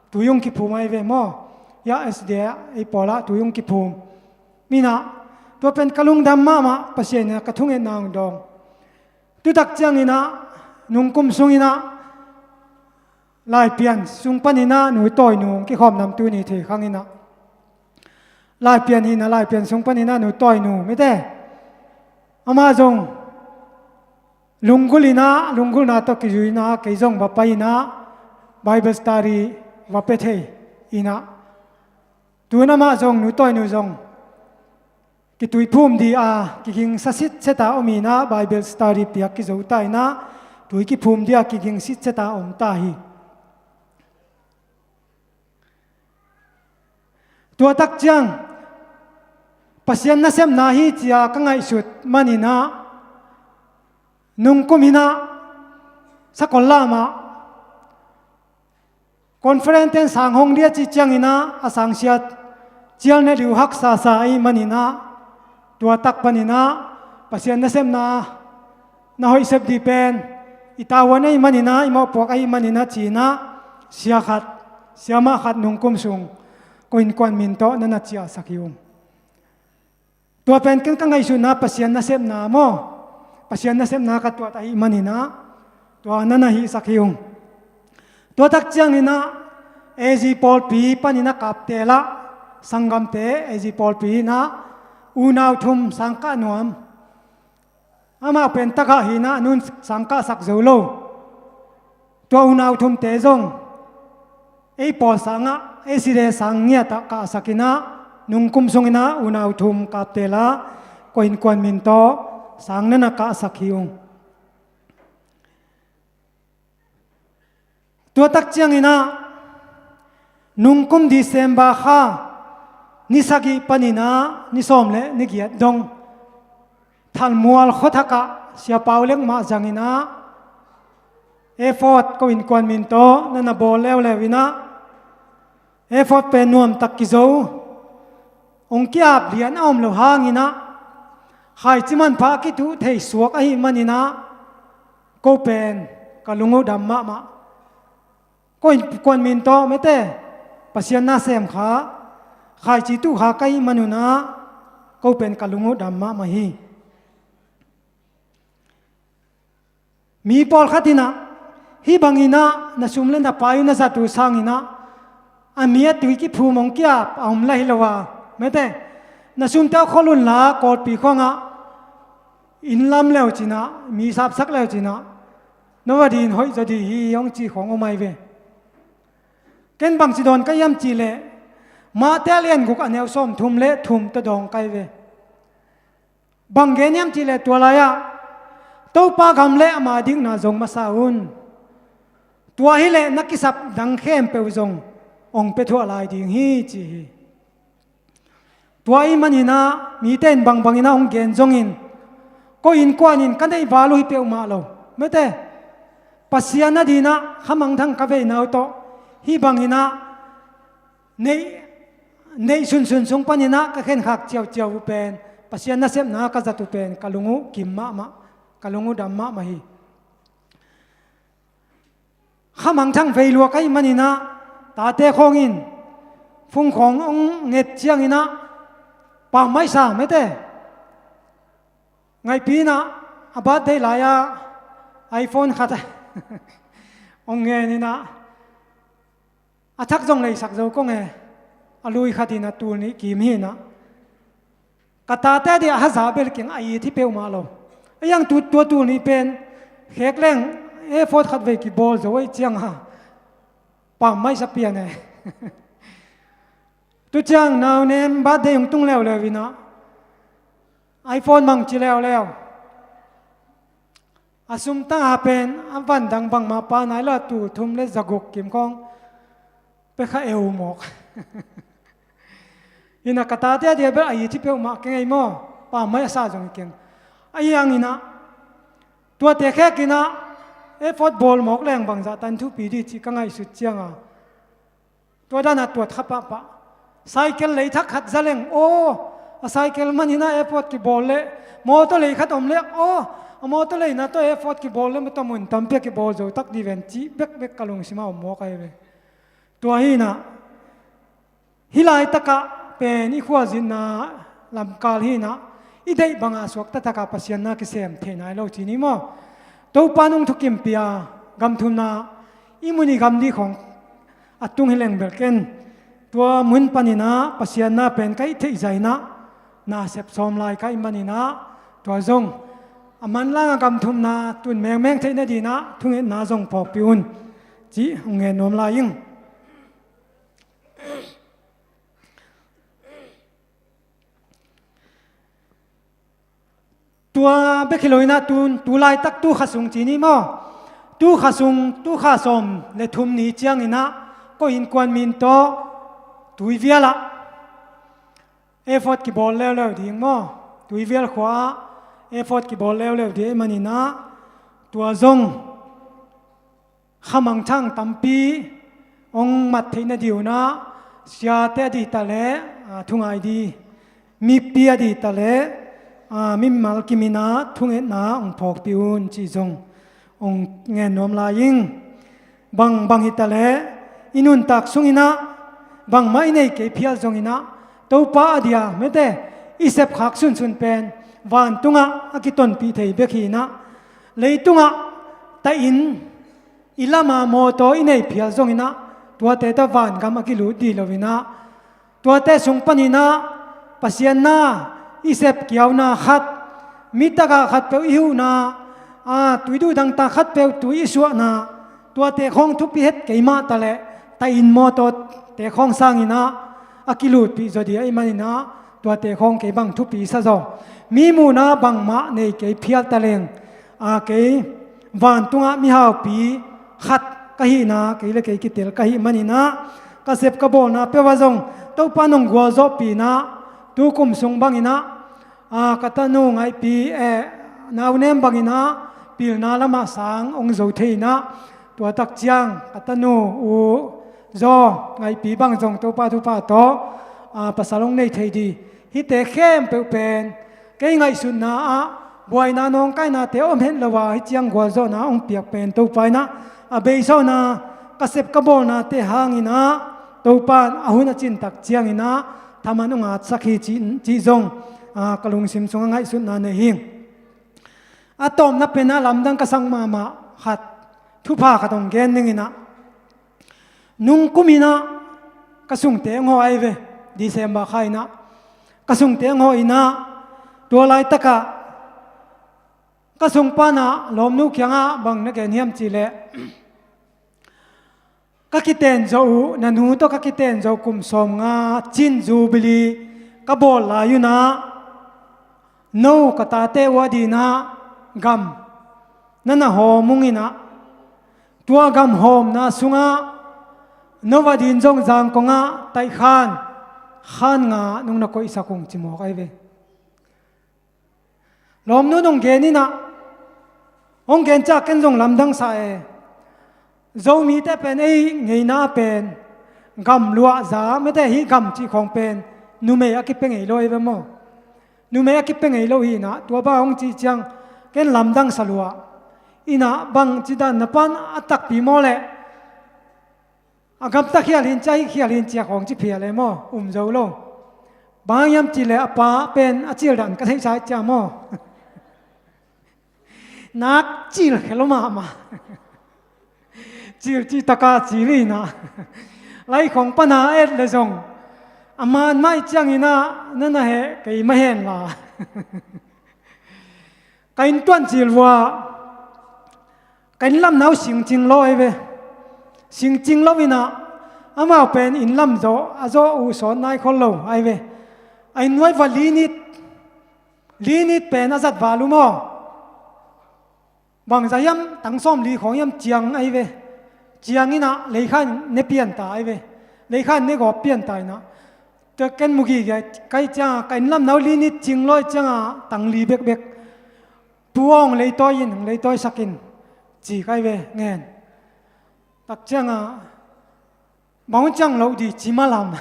tuiyung kiphum ahi ve maw? Ya, S D A ei pawlah tuiyung kiphum. Minah tua pen ka lungdam mahmah, Pasian inah ka thungetna hong dawng. Tutak cianginah nungkum sunginah Laipian sung paninah Nu Tawi Nu hong kikhawm lam tuni thei khanginah Laipian hinah Laipian sung paninah Nu Tawi Nu mite amah zong lunggulh inah, lunggulhna tawh kizui inah kei zong va pai inah Bible study va pia thei inah tun amah zong, Nu Tawi Nu zong kituiphum di a kiging sasit seta om inah Bible study piak kizo ta inah tui kiphum di a kiging sit seta om ta hi. Tua tak ciang Pasian nasepna hi cia ka ngaihsut maninah nungkum hinah sakol lamah conference ten sang hong dia cih cianginah a sangsiat cial ne liu haksa sa ahi maninah tua tak paninah Pasian nasepna na hoih sep dih pen i tavuan ahi maninah i mawhpuak ahi maninah cinah sia khat, siamah khat nungkum sung ko innkuan min tawh na na ciahsak hi ung. Tua pen ken ka ngaihsutna Pasian nasepna maw, Pasian nasepna ka tuat ahi maninah tua na na hihsak hi ung. Tua tak cianginah A Z pawlpi paninah kaptelah sanggamte A Z pawlpi inah unau thum sangkah nuam. Amah pen tagah hinah a nun sangkahsak zo lo. Tua unau thumte zong ei pawl sangah ei side sang ngiatah kahsakinah nungkum sunginah unau thum kaptelah ko innkuan min tawh sang na na kahsak hi ung. Tua tak cianginah nungkum December kha ni sagih paninah ni sawm le ni giat dong Thalmual khuathakah Sia Pau Lek mah zanginah effort ko innkuan min tawh na na bawl leuleu inah effort pen nuamtak kizo hong ki-ap lian a om lo hanginah khaici manpha a kituh thei suak ahi maninah ko pen ka lung uh dam mahmah. Ko innkuan min tawh mete Pasian nasem kha khaici tuh kha ka hih manunah ko pen ka lung uh dam mahmah hi. Mi pawlkhat inah hih banginah na sum le na pai uh na zat uh sanginah a mi a tui kiphum hong ki-ap a om lai hi lo a, mete na sumte a kholh unla Kawlpi khuangah inn lam leucinah mi sapsak leucinah na va din hoih zaw dih hi hong ci khawng om ahi ve. Ken bangci dawn ka hiam cihleh Mate a lian guk a neu sawm thum le thum tawh dawng ka hi ve. Bang gen hiam cihleh tua lai-ah Topa gam le ama dikna zong masa un. Tua hileh na kisap dang khempeuh zong hong pia thuah lai ding hi ci hi. Tua ahih maninah mite in bangbanginah hong gen zongin ko innkuan in ka neih val uh hi peuhmah lo. Mete Pasian a dinah khamangthang ka veina uh tawh hih banginah neih, neih sunsun sung paninah ka khenkhak ciauciau uh pen Pasian nasepna ka zat uh pen ka lung uh kim mahmah, ka lung uh dam mahmah hi. Khamangthang veiluak ahih maninah tate khawngin fungkhawng hong nget cianginah pammaisa mete ngaihpi inah a birthday lai-ah iPhone khat hong ngeninah a thak zong leisak zo kong e. A lui khat inah tul nih kim hinah ka tate dih a haza bel keng a it hi peuhmah lo. A yang tu tua tul nih pen khek leng effort khat vei kibawl zo ahi cianga pammaisa pian e. Tu ciang naunem birthday hong tung leuleu inah iPhone mang ci leuleu. A sum tanga pen a van dang bangmah pha nai lo a, tul thum le za guk kim khawng pia kha eu mawk. Ina ka tate a dia bel a it hi peuhmah keng ei maw. Pammaih a sa zong hi keng. Ahi hanginah tuate khek inah effort bawl mawk leng bangzah tan thupi dih cih ka ngaihsut cianga, tua danah tuat kha pahpah. Cycle lei thak khat za leng aw, a cycle man inah effort kibawl leh, mawtaw lei khat om leh aw, a mawtaw lei na tawh effort kibawl leh mawtaw mun tampi a kibawl zo tak dih ven cih bekbek ka lungsimah om mawk ahi ve. Tua hinah hih laitakah pen i khuazitna lamkal hinah i deih banga suakta takah Pasian na kisem thei nai lo ci ni maw? Topa nung thukimpia gamthumna i mun i gam dih khawng a tung hi leng bel ken tua mun paninah Pasian na pen ka hih theih zahinah na sep sawm lai ka hih maninah tua zong a manlanga gamthumna tun mengmeng theih nadinah thungetna zong phawkpih un cih hong ngen nuam lai ing. Tua bek hi loinah tun tu laitak tu kha sung ci ni maw? Tu kha sung tu kha sawm le thum ni cianginah ko innkuan min tawh Tuivialah effort kibawl leuleu ding maw? Tuivial khuaah effort kibawl leuleu ding ahih maninah tua zong khamangthang tampi hong mat theih nadinah siate a dih taleh, aa, thungai dih, mipi a dih taleh, aa, mimal kiminah thungetna hong phawkpih un cih zong hong ngen nuam lai ing. Bang bang hi taleh i nuntak sunginah bangmah i nei kei phial zonginah Topa a dia mete i sepkhak sunsun pen vantungah a kitonpih thei bek hinah leitungah tahin i lama mawtaw i nei phial zonginah tuate tawh vangam a kilut dih loinah tuate sung paninah Pasian na i sep kiauna khat, mi takah khatpeuh i huhna, a, tuiduh dangtak khatpeuh tui i suahna, tuate khawng thupi het kei mah taleh tahin mawtawte khawng sanginah a kilutpih zaw dih ahih maninah tuate khawng kei bang thupi sa zaw. Mi muhna bangmah nei kei phial taleng, a, kei vantungah mihaupi khat ka hihna kei le kei kitel ka hih maninah ka sep ka bawlna peuhah zong Topa nong gualzawhpih inah tu kum sung banginah, a, ka tanu ngaihpi, eh, naunem banginah pilna lamah sang hong zo thei inah tua tak ciang ka tanu u zaw ngaihpi bang zong Topa thupha tawh, a, pasal hong nei thei dih. Hihte khempeuh pen kei ngaihsutna ah buaina nawngkainate om het lo a hih ciang gualzawhna hong piak pen Topa inah a beisawhna ka sep ka bawlnate hanginah Topa in a hun a cintak cianginah thaman hong atsak hi cih, cih zong, a, ka lungsim sungah ngaihsutna nei hi. A tawpna penah lamdang ka sak mahmah khat, thupha khat hong gen ninginah nung kuminah ka sungte hong hawh ahi ve. December kha inah ka sungte hong hawh inah tua laitakah ka sung panah lawmnu kiangah bang na gen hiam cihleh ka kiten zawh uh, na nu tawh ka kiten zawh kum sawmnga cin jubilee ka bawl lai unah no ka tate uh a dinah gam na na hawm unginah tua gam hawmna sungah no va din zong Zangkongah taihkhan khan nga nung na koihsak ung ci mawk ahi ve. Lawmnu nong gen inah hong gen ciah ken zong lamdang sa e. Zomite pen ei ngeina pen gam luahza mete hih gam cih khawng pen numei a kipia ngei lo ahi ve maw? Numei a kipia ngei lo hi inah tua bang hong cih ciang ken lamdang sa lua. Inah bang ci dan na pan a takpi maw leh a gamta khial hin cia, hih khial hin cia khawng ci phial e maw? Um zo lo. Bang hang hiam cihleh a pa pen a cil dan ka theihsa cia maw? Nak cil khel lo mahmah. Cil cih taka cil inah lai khawng pana et le zong a man mah ih cianginah na na heh kei mah hen la. Ka inntuan cil vua ka innlamna uh singcing lo ahi ve. Singcing lo inah amau pen innlam zawh a zawh uh sawt nai khol lo ahi ve. A innnuai vua linit, linit pen a zat val uh maw? Bangzah hiam, tang sawmli khawng hiam ciang ahi ve. Ciang inah leikhan ne pianta ahi ve. Leikhan ne gawp pianta inah, tua ken mu gige kai cianga ka inn lam nau li nit cing lawi cianga tang li bekbek. Pu aw, hong leitawi in, hong leitawisak in, ci kai ve ngen. Tak cianga bang hong ciang loh di ci malam.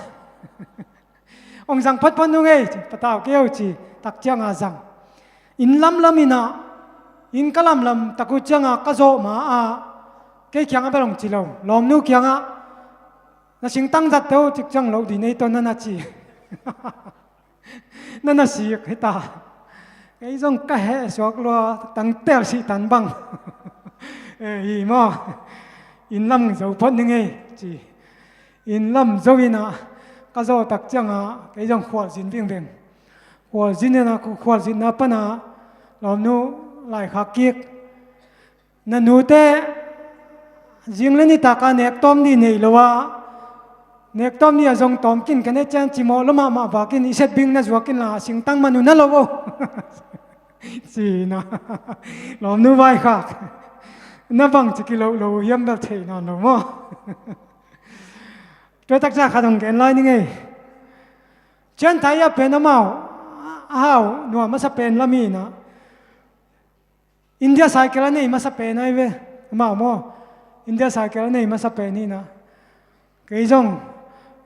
Hong zang photphot nung ei, patau kei o ci. Tak cianga zang. Inn lamlam inah, inn ka lamlam tak uh cianga ka zawh ma-ah kei kiangah bel hong ci lo, lawmnu kiangah, na singtang zatte uh cik ciang loh di nei tawh na na ci. Na na sik hita. Kei zong ka heh suak lua, tangtel sih tan bang. Eh, hi maw. Inn lam zo phot ning ei ci. Inn lam zo inah ka zawh tak cianga kei zong khualzin vingveng. Khualzin inah, khualzinna pana lawmnu laikhak kik. Na nute zing le nitaka nek tawm ni nei lo a, nek tawm ni a zong tawm kin ka ne cian cimawh lo mahmah bakin i set bing na zuak inla singtang man uh na lo o. Cina lawmnu vaikhak. Na bang ci kiloh lo uh hiam bel thei nawn lo maw? Tua taksa khat hong gen lai ning ei. Cianthai a pen amau a hau nuam a sa pen lam inah India cycle a nei masa pen ahi ve. Amau maw, India cycle a nei masa pen hi na. Kei zong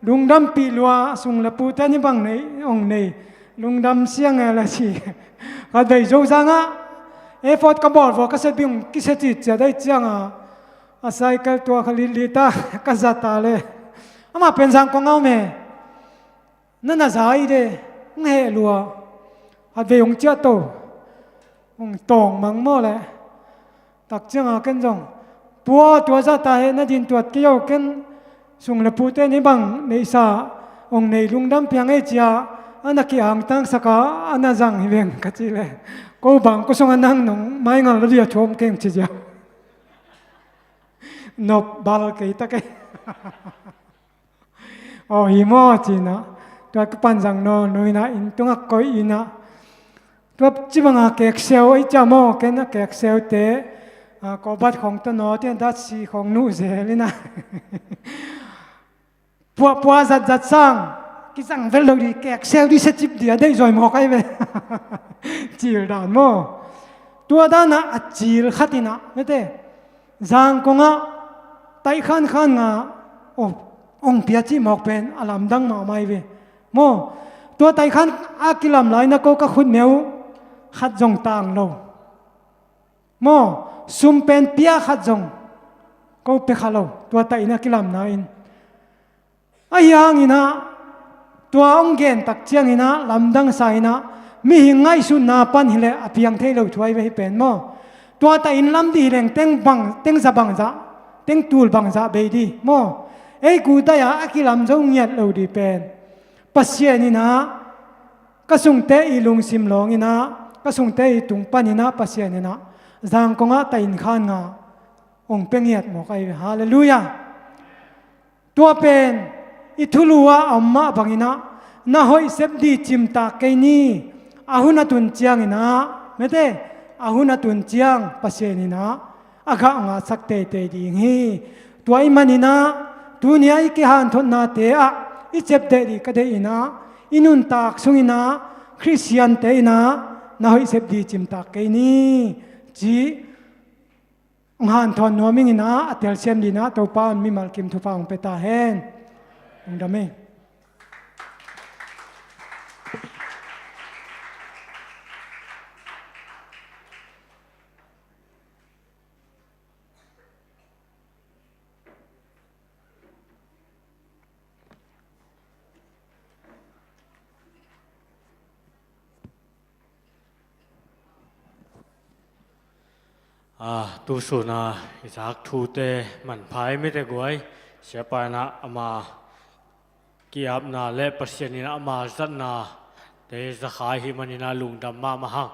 lungdampih lua, sung le pute ni bang nei hong nei, lungdam siang e le ci. Khatvei Zozang ah effort ka bawl vua ka sia bing kisia citciat ahi cianga a cycle tua kha litlit a ka zat a le. Amah pen Zangkong a om e. Na na za hi de, hong heh lua. Khatvei hong ciah to, hong tawng mang maw le. Tak cianga ken zong, Pu aw, tua zah ta heh na din tuat kei o, ken sung le pute ni bang neihsa hong nei lungdam piang ei, cia a na kihangtangsak a, a na zang hi veng ka ci le. Ko bang ko sung a nang nong maingal lo dia thuam keng ci zia. Nop bal kei ta kei. Aw hi maw cina, tua ka panzang nawn lo ina, inn tungah koih ina. Tua ci banga kekseu ei cia maw, ken a kekseute, a, kawbat khong tanaw tia datsi khong nuh zel ina. Puahpuah zatzat sang kizang vel lo di, kekseu di, siacip di a deih zawi mawk ai ve. Cil dan maw. Tua dana a cil khat ina, mete. Zangkongah taihkhankhan nga ong pia cih mawk pen a lamdang mahmah hi ve. Maw, tua taihkhan a kilam lai na ko ka khutmeu khat zong tang lo. Maw, sum pen pia khat zong ko pia kha lo, tua taihna kilamna in. Ahi hanginah tua hong gentak cianginah lamdang sa inah mihing ngaihsutna pan hileh a piang thei lo thu ahi ve hi pen maw? Tua ta inn lam dih hileng teng bang, teng za bangzah, teng tul bangzah bei dih maw? Ei kuhtaih a a kilam zo ngiat lo dih pen Pasian inah ka sungte i lungsim lawnginah ka sungte i tung paninah Pasian inah Zangkongah ta inn khan nga hong pia ngiat mawk ahi ve. Halleluiah. Tua pen i thulu ah a om mah banginah na hoih sep dih cimtak kei ni. A hun a tun cianginah, mete, a hun a tun ciang Pasian inah a gah ngatsak teitei ding hi. Tua ih maninah tuni a i kihanthotnate ah i cepteh dih ka deih inah i nuntak sunginah Khristiante inah na hoih sep dih cimtak kei ni, ci hong hanthawn nuam inginah a telsiam dinah Topa in mimal kim thupha hong pia ta hen. Lungdam hi. A, tusuna i zak thute manpha i mite guai, siapa inah ama ki-apna le Pasian inah ama zatna te zakhai hi maninah lungdam mahmah hang.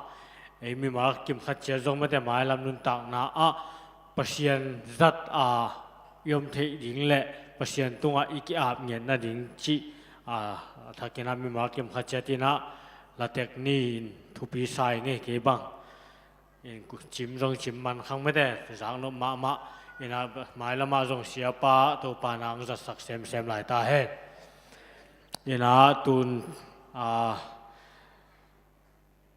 Ei mimal kimkhat ciat zong mete mailam nuntakna ah Pasian zat a i om theih ding le Pasian tungah i ki-ap ngiat nading cih a thakinah mimal kimkhat ciat inah latek ni in thupi sa i ngei kei bang. In cim zong cim man khang mete, zak nop mahmah. Ina mailamah zong siapa Topa nang zatsak semsem lai ta hen. Ina tun, a,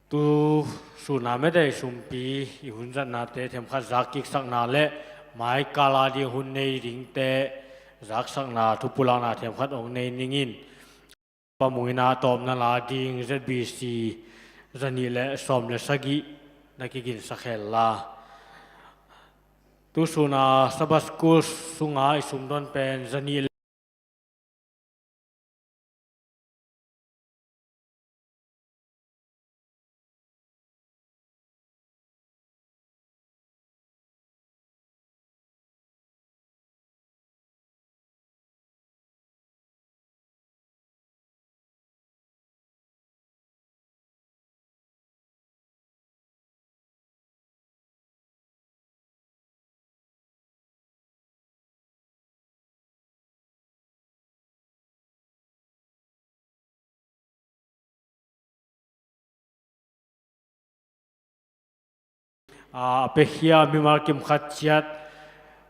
tu suna mete i sumpi i hun zatnate themkhat zak kiksakna le maikal a ding hun nei dingte zaksakna thupulakna themkhat ong nei ningin. Pamung ina tawpna la ding Z B C zanih le sawm le sagih na kiginsak hel la. Tu suna Sabbath School sunga i sumdon pen zanih le A, a pekhia mimal kim khat ciat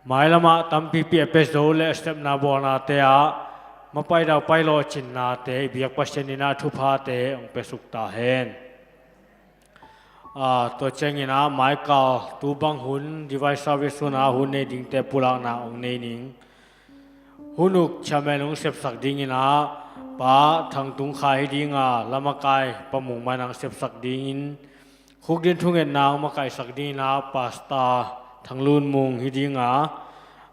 mailamah tampipi a pia zo le a sepna bawlnate ah mapai daupai lawhcinnate i biak Pasian ina thuphate hong pia suk ta hen. A, tua ciangin ah maikal tu bang hun divine service hun ah hun nei dingte pulakna hong nei ning. Hun uk chairman hong sepsak dingin ah Pa Thang Tung Khai hi ding a, lamakai Pa Mung Man hong sepsak dingin, khukdin thungetna hong makaihsak dingin ah Pastor Thang Lun Mung hi ding a,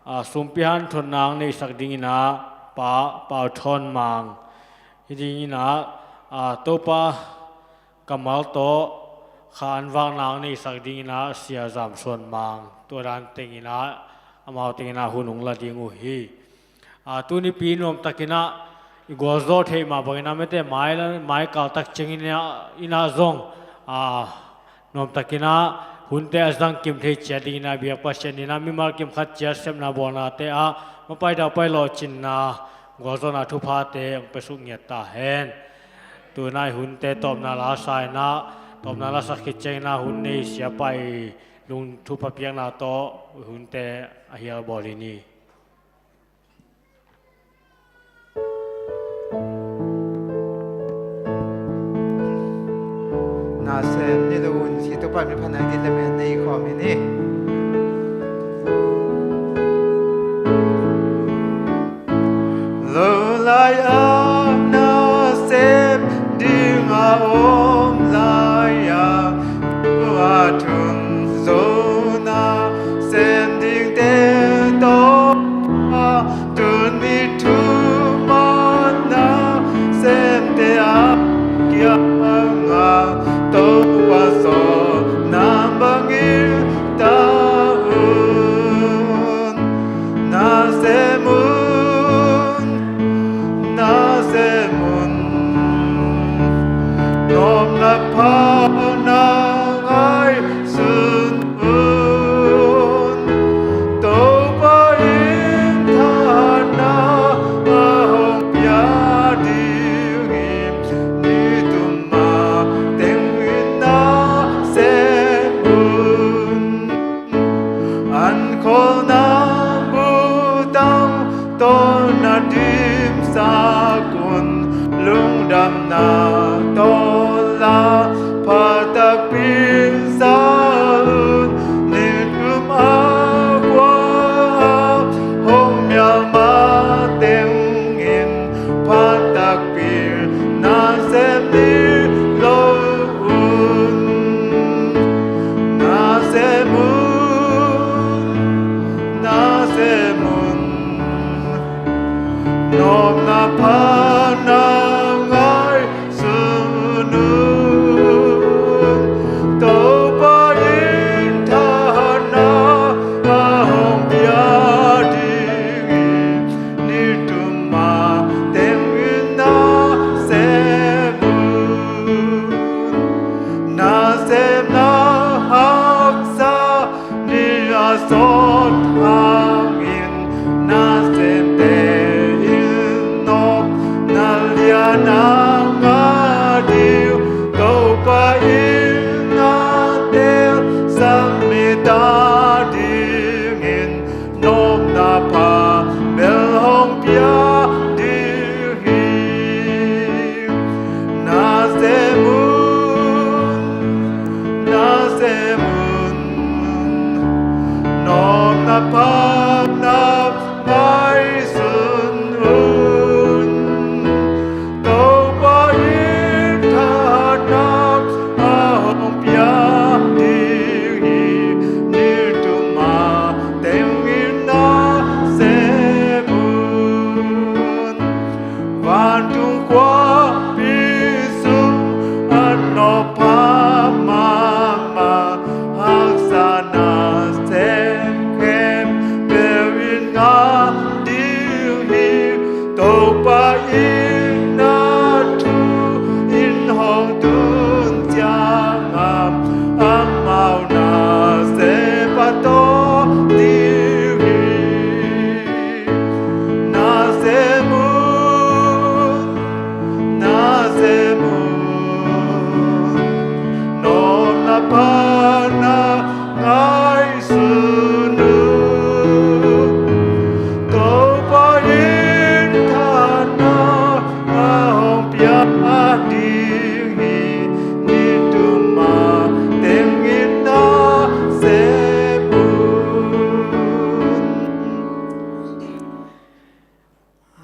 a, sumpi hanthotna hong neihsak dingin ah Pa Pau Thawn Mang hi dingin ah, a, Topa kammal tawh kha an vakna hong neihsak dingin ah Sia Zam Suan Mang, tua dan tengin ah amau tengin ah hun hong la ding uh hi. A, tunipi nuamtakin ah i gualzo theih mah bangin ah mete mai, maikal tak ciangin ah, in ah zong, a, nuamtakin ah hunte a zangkim thei ciat dingin ah biak Pasian ina mimal kim khat ciat sepna bawlnate ah mapai daupai lawhcinna gualzawhna thuphate hong pia suk ngiat ta hen. Tuna i hunte tawpna la sa ina, tawpna la sak khit ciangin ah hun nei siapa i lung thupha piakna tawh hunte a hial bawl hi ni. Nasem ni lo un, si Topa min phatna ding le men nei khawm hi ni. Lo lai-a nasem ding a om lai-a, tua thun zo nasem dingte tawh a, tun mi thuman nasemte a kiang a, Topa zawn nam bangin ta un. Nasem un, nasem un, nopna pha na ngaihsun un. Topa in thahatna a hong pia ding hi, ni tum a teng in nasem un. An khol na butang tawh na dimsak un, lungdamna tawh la pha takpi za un, ni tum a khua a hong mial mateng in pha takpi nasem ni lo un. Nasem un, nasem un, nopna pha na ngaihsun un. Topa in thahatna a hong pia ding hi, ni tum a teng in nasem un. Nasemna haksa ni a sawt hangin, nasemte in nop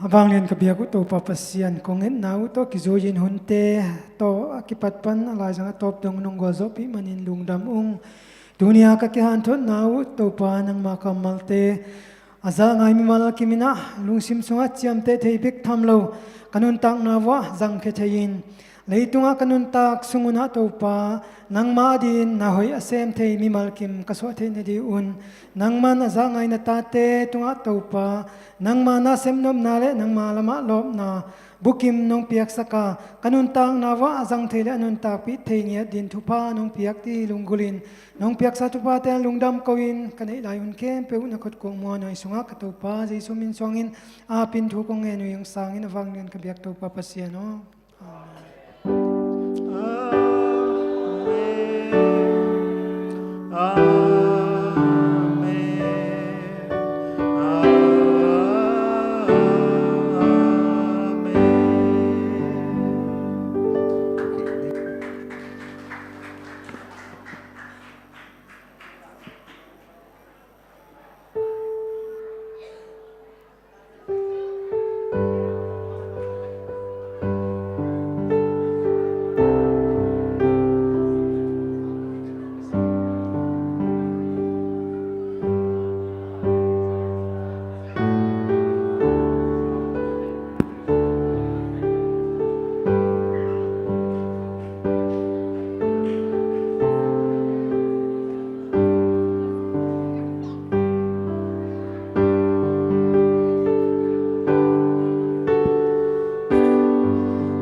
A vanglian ka biak uh Topa Pasian, kong ngetna uh tawh kizui-in hunte tawh a kipat pan a laizang a tawp dong nong gualzawhpih manin lungdam ung. Tuni-a ka kihanthawnna uh Topa, nangma kammalte a zah ngai mimal kim in ah lungsim sungah ciamteh thei bek tham lo ka nuntakna vuah zangkhia thei-in, leitungah ka nuntak sung un ah Topa, nangma adingin na hoih a sem thei mimal kim ka suah theih nading un, nangman a zah ngai na tate tungah Topa, nangma na sepnopna le nangma lamah lawpna bukim nong piaksak a, ka nuntakna vuah a zang thei le a nuntakpih thei ngiat dingin thupha nong piak ding lunggulhin, nong piaksa thuphate lungdam ko-in, ka neih lai hun khempeuh na khut kuang muanhuai sungah ka Topa Jesu min suangin apin thu kong ngen uh hi. Hong sangin a vanglian ka biak Topa Pasian aw. Amen. Amen. Amen. Amen.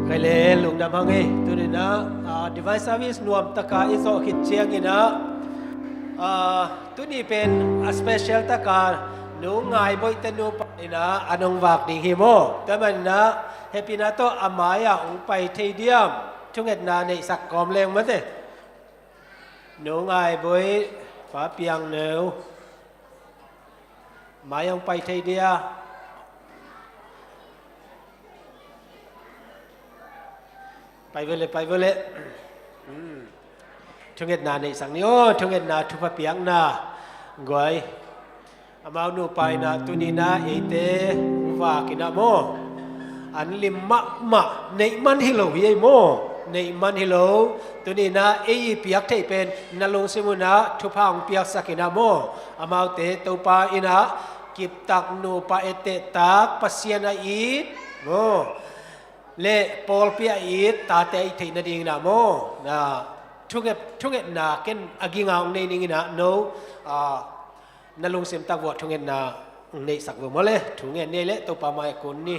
Kei le lungdam hang ei. Tuni-in ah, ah, Divine Service nuam taka i zawh khit ciangin ah, ah, tuni pen a special taka Nu Ngai Boih te nupa in ah a nong vak ding hi maw. Tua manin ah hehpihna tawh a mai-ah hong pai thei diam? Thungetna neihsak kawm leng mate. Nu Ngai Boih, Pa Piang Neu, mai hong pai thei dia? Pai vele, pai vele. Hmm. Thungetna neihsak ni aw, thungetna thupha piakna guai. Amau nupa in ah tuni-in ah eite vak in ah maw, an lim mahmah, neih man hi lo hi ei maw, neih man hi lo. Tuni-in ah ei i piak theih pen na lungsim un ah thupha hong piaksak in ah maw, amaute Topa in ah kiptak nupa etteh tak, Pasian a it maw, le pawlpi a it tate a it theih nadingin ah maw, na thunget, thungetna ken a ging a hong nei ning in ah no, ah, na lungsim tak vuah thungetna hong neihsak ve maw le. Thungen ni ei le, Topa mai-ah kun ni.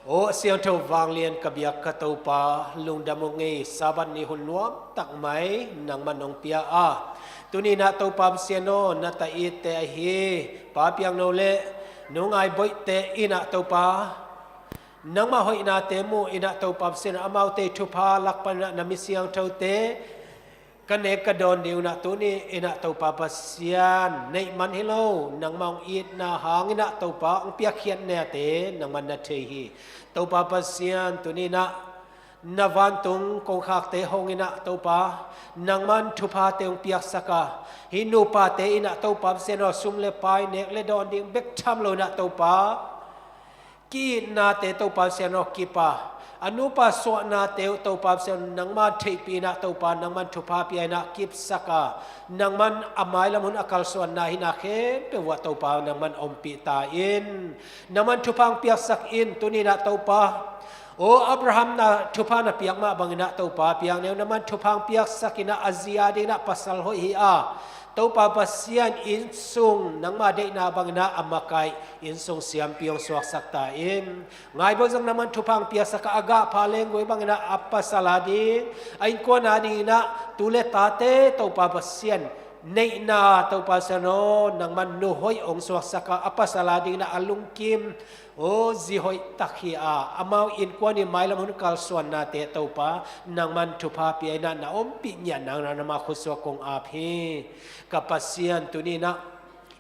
Aw siangtho vanglian ka biak ka Topa, lungdam ung ei. Sabbath ni hun nuam tak mai nangman hong pia a, tuni-in ah Topa Pasian aw, na ta itte ahi Pa Piang No le Nu Ngai Boih te in ah Topa, nangmah hoihnate muh in ah Topa Pasian, amaute thupha lak panin ah na mi siangthote ka nek ka dawn ding un ah tuni-in ah Topa Pasian, neih man hi lo, nangmah hong itna hangin ah Topa hong piakkhiat nate nangman na thei hi. Topa Pasian, tuni-in ah na vantung kongkhakte hong in ah Topa, nangman thuphate hong piaksak a, hih nupate in ah Topa Pasian aw, sum le pai nek le dawn ding bek tham lo in ah Topa, ki-itnate Topa Pasian aw kip a, a nupa suahnate uh Topa Pasian nangman theihpih in ah Topa, nangman thupha pia in ah kipsak a, nangman a mailam hun a kalsuanna hihna khempeuh uah Topa nangman ompih ta in. Nangman thupha hong piaksak in, tuni-in ah Topa. Aw Abraham na thupha na piak mah bangin ah Topa Piang Neu, nangman thupha hong piaksak in ah a zi a dingin ah pasal hoih hi a, Topa Pasian, innsung nangma deihna bangin ah a makaih innsung siampi hong suaksak ta in. Ngai Boih zong nangman thupha hong piaksak a, a gah pha lengguai bangin ah a pasal a ding, a innkuan a dingin ah tu le tate Topa Pasian, neihna Topa Pasian aw, nangman nu hoih hong suaksak a, a pasal a dingin ah a lungkim aw zi hoih tak hi a, amau innkuan in mailam hun kalsuannate Topa nangman thupha pia in ah na ompih ngiat nangin ah nangma khutsuak kong ap hi. Ka Pasian, tuni-in ah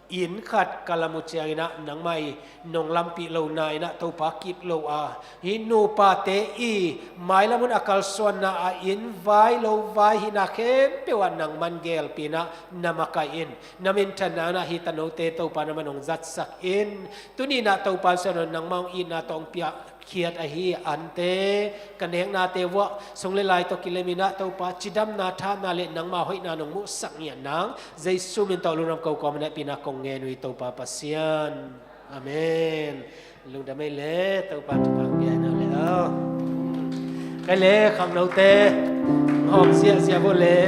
Inn khat ka lam uh ciangin ah nangmah i nong lampih lohna in ah Topa kip lo a, hih nupate i mailam hun a kalsuanna ah inn vai lo vai hihna khempeuh ah nangman gelpih in ah na makaih in, na minthanna in ah hih tanote Topa nangman hong zatsak in. Tuni in ah Topa in suan nangmah hong itna tawh hong piak khiat ahi ante, ka neknate vuah sung le lai tawh kilem in ah Topa cidamna, thahatna le nangma hoihna nong muhsak ngiat nang Jesu min tawh lungdam ko kawm in ah hehpihna kong ngen uh hi Topa Pasian. Amen. Lungdam ei le, Topa thupha pia hi nang le aw. Kei le khangnote hawm siahsiah vo le.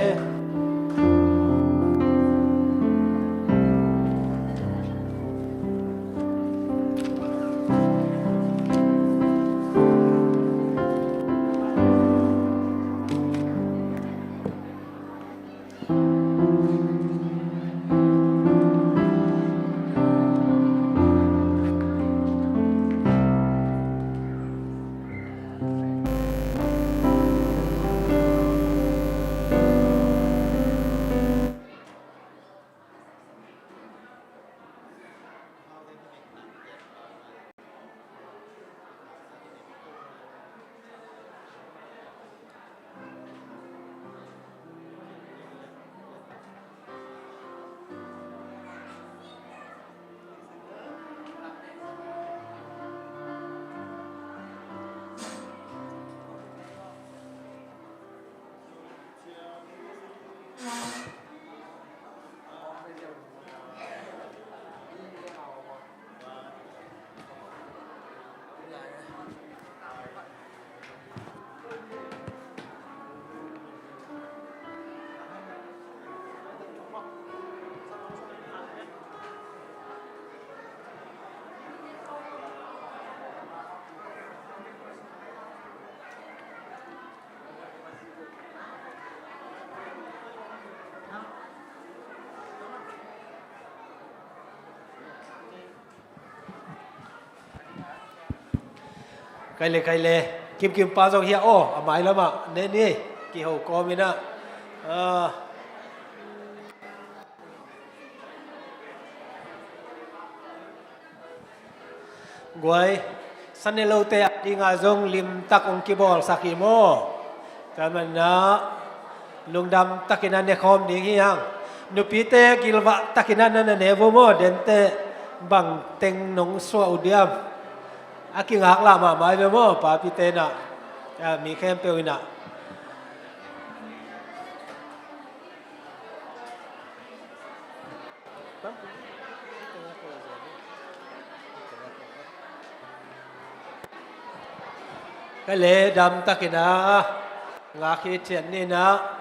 Kei le, kei le. Kimkim pa zong hi a aw, a mai lamah ne ni. Kiho kawm in ah. Ah. Guai, sane lote a dingah zong limtak hong kibawlsak hi maw? Tua manin ah lungdam takin ah nekhawm ding hi hang. Nupite gilvah takin ah na na ne vo maw, dente bang teng nong suah uh diam? A kingak lah mahmah hi ve maw, papite in ah, ah, mi khempeuh in ah. Ka le dam takin ah ngak hi thiat ni in ah.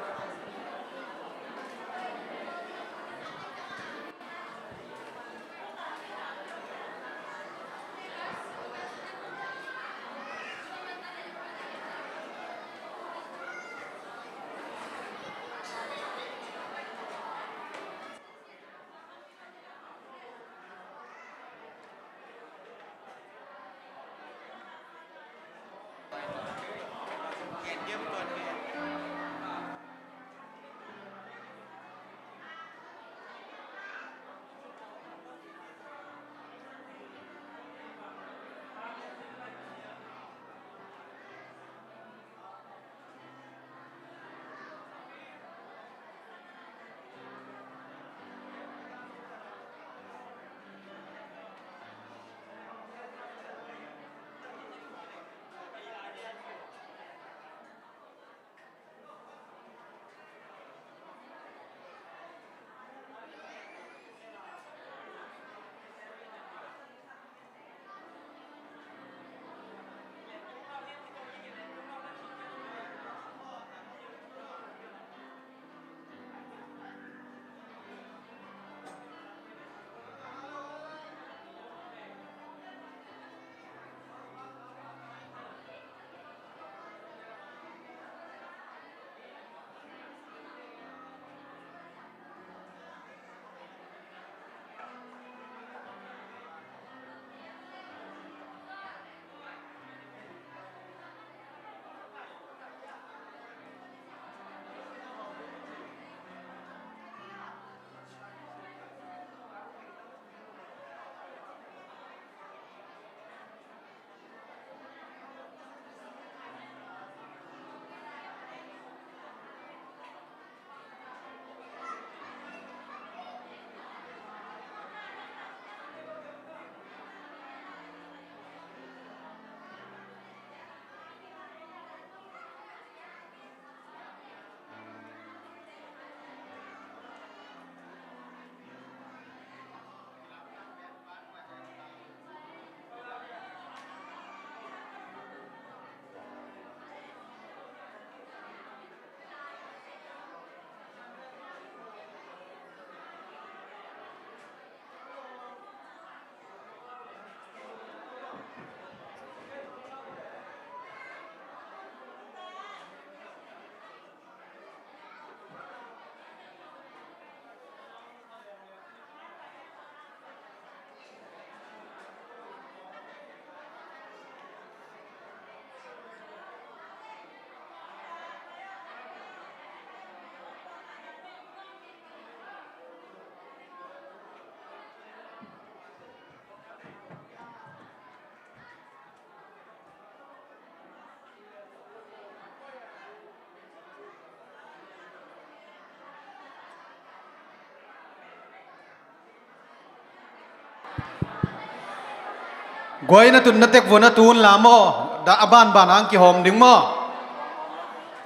Guai na tun na tek vua na tun la maw? Dah a banban ang kihawm ding maw?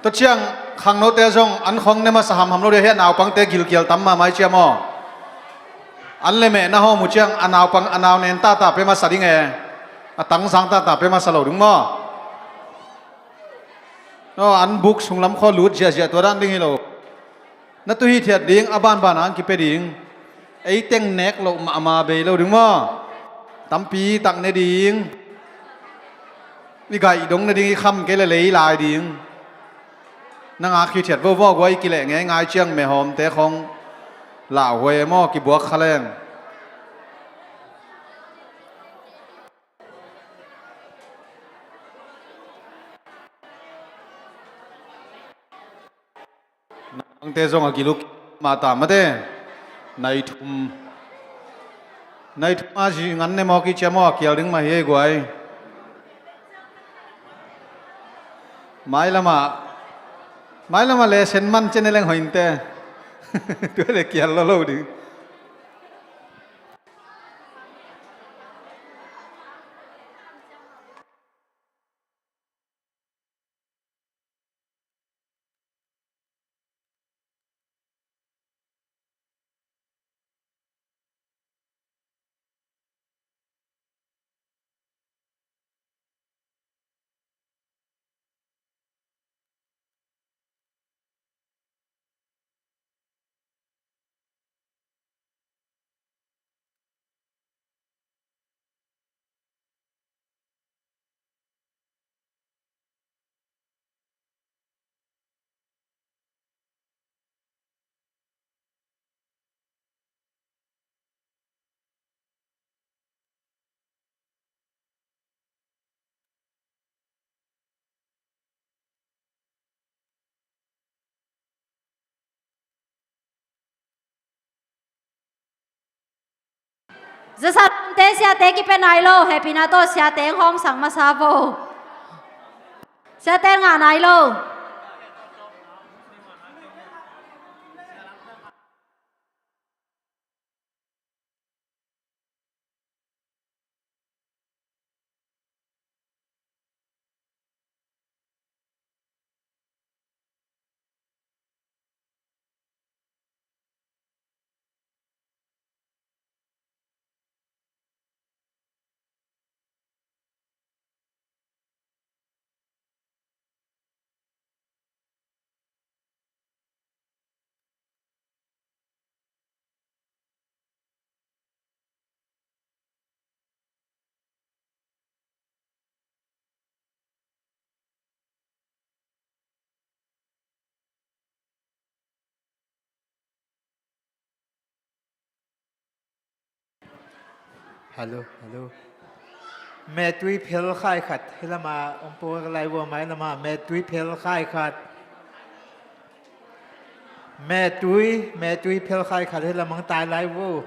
Tua ciang khangnote zong an khong ne masa hamham lo dia, hia naupangte gilkial tam mahmah i cia maw? An le meh na hawm uh ciang a naupang a nau nen tata pe masa ding e. A tangzang tata pe masa lo ding maw? No, an buk sunglam khaw lut ziahziah tua dan ding hi lo. Na tu hithiat ding a banban ang kipia ding. Ei teng nek loh mahmah bei lo ding maw? Tampi tak ne ding. I gaih dong ne ding, i kham kei le lei lai ding. Na ngak hithiat vo vo guai, kileh ngeingai ciang mehawmte khong lauhuai e maw, kibuak kha leng. Nangte zong a giluk mah ta mate. Nai thum. Nai thum a zi ngan ne mawk i cia maw, a kial ding mah hi ei guai. Mai lamah, mai lamah lesen man cia ne leng hoih inte. Tua le kial lo lo ding. Zasalamte siate kipia nai lo, hehpihna tawh siate hong hawmsak masa vo. Siate ngah nai lo. Hello, hello. Mehtui phel khai khat hi lama om pua lai vua, mai lama mehtui phel khai khat. Mehtui, mehtui phel khai khat hi lamang tai lai vua.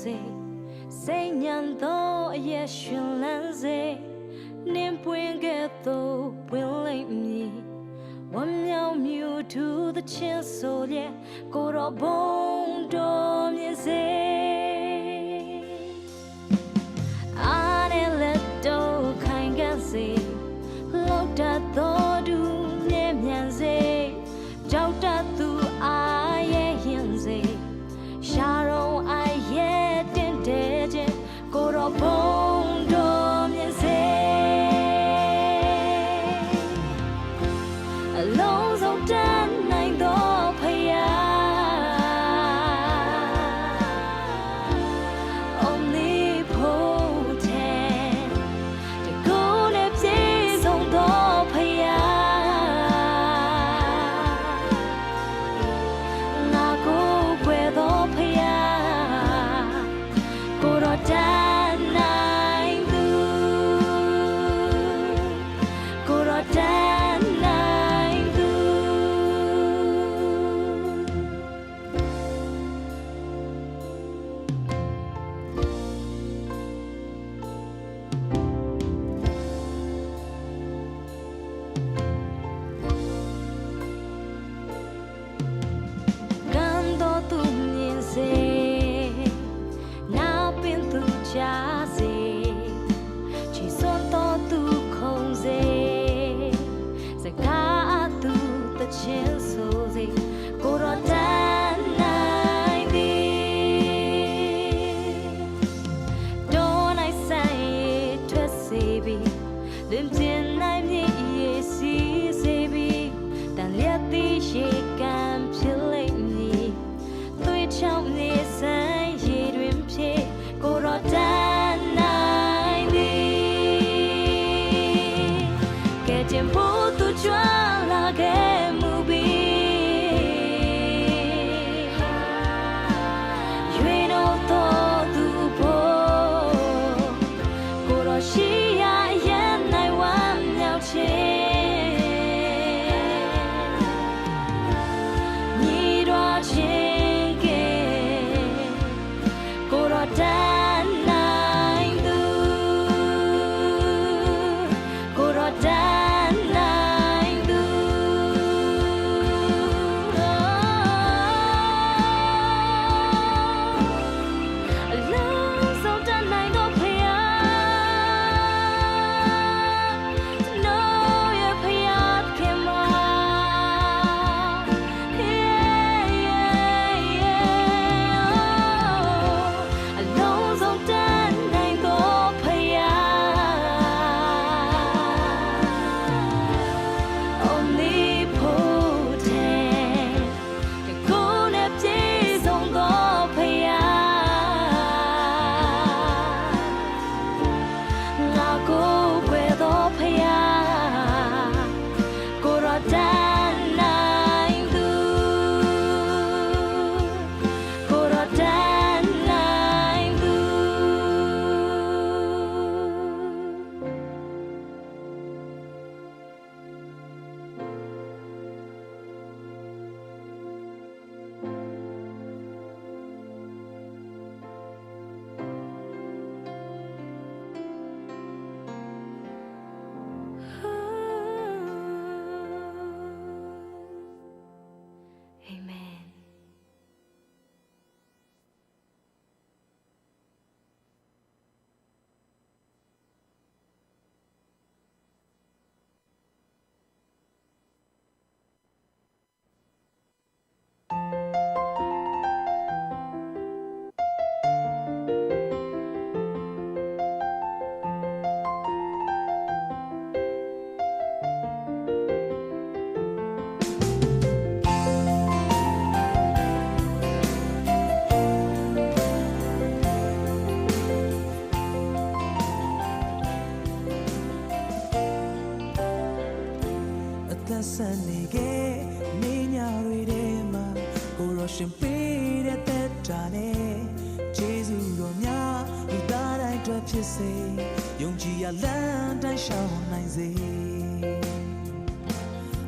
စေ၊ စိတ်ညံသောအရက်ရွှင်လန်းစေ၊ နှင်းပွင့်ကဲ့သို့ပွင့်လိမ့်မည်။ ဝမ်းမြောက်မြူထူးသီချင်းဆိုလျက် ကိုယ်တော်ဘုန်းတော်မြင့်စေ။ အားနဲ့လက်တို့ခိုင်ခံ့စေ၊ လှုပ်တတ်သောသူမြဲမြံစေ၊ ကြောက်တတ်သူအားရဲရင်စေ၊ ရှားရုံအရဲတင့်တယ်ခြင်း ကိုယ်တော်ဘုန်းတော်မြင့်စေ။ အလုံးစုံတတ်နိုင်သောဘုရား Omnipotent တကိုယ်နဲ့ပြည့်စုံသောဘုရား ငါကိုးကွယ်သောဘုရား ကိုယ်တော်တတ်နိုင်သူ၊ ကိုယ်တော်တတ်နိုင်သူ။ ကန်းသောသူမြင်စေ၊ နားပင်းသူကြားစေ၊ ချီစွန်းသောသူခုန်စေ၊ စကားအသူသီချင်းဆိုစေ၊ ကိုယ်တော်တတ်နိုင်သည်။ တော၌စံရေထွက်စေပြီ။ လွင်ပြင်၌မြေရေစီးစေပြီ။ တန်လျက်သီးရေကန်ဖြစ်လိမ့်မည်။ သွေးချောင်းမြေစံရေတွင်ဖြစ်။ ကိုယ်တော်တတ်နိုင်သည်။ ကယ်တင်ဖို့သူကြွလာခဲ့မူပြီ။ ရွေးနှုတ်သောသူဖို့ ကိုယ်တော်ရှိရာအရပ်၌ဝမ်းမြောက်ခြင်း ညီတွားခြင်းကဲ့ ကိုယ်တော်တတ်နိုင်သူ ကိုယ်တော်တတ်နိုင်သူ အလုံးစုံတတ်နိုင်သောဘုရား ကျွန်တော်ရဲ့ဘုရားသခင်မှာ အလုံးစုံတတ်နိုင်သောဘုရား Omnipotent တန်ကိုယ်နဲ့ပြည့်စုံသောဘုရား ငါကိုးကွယ်သောဘုရား ကိုယ်တော်တတ်နိုင်သူ ကိုယ်တော်တတ်နိုင်သူ။ Amen. Atasane ge minya ride ma, koroshin pide tetane, Jesu romya, udadai dwa pise, yongji ya lan dai shao nai ze.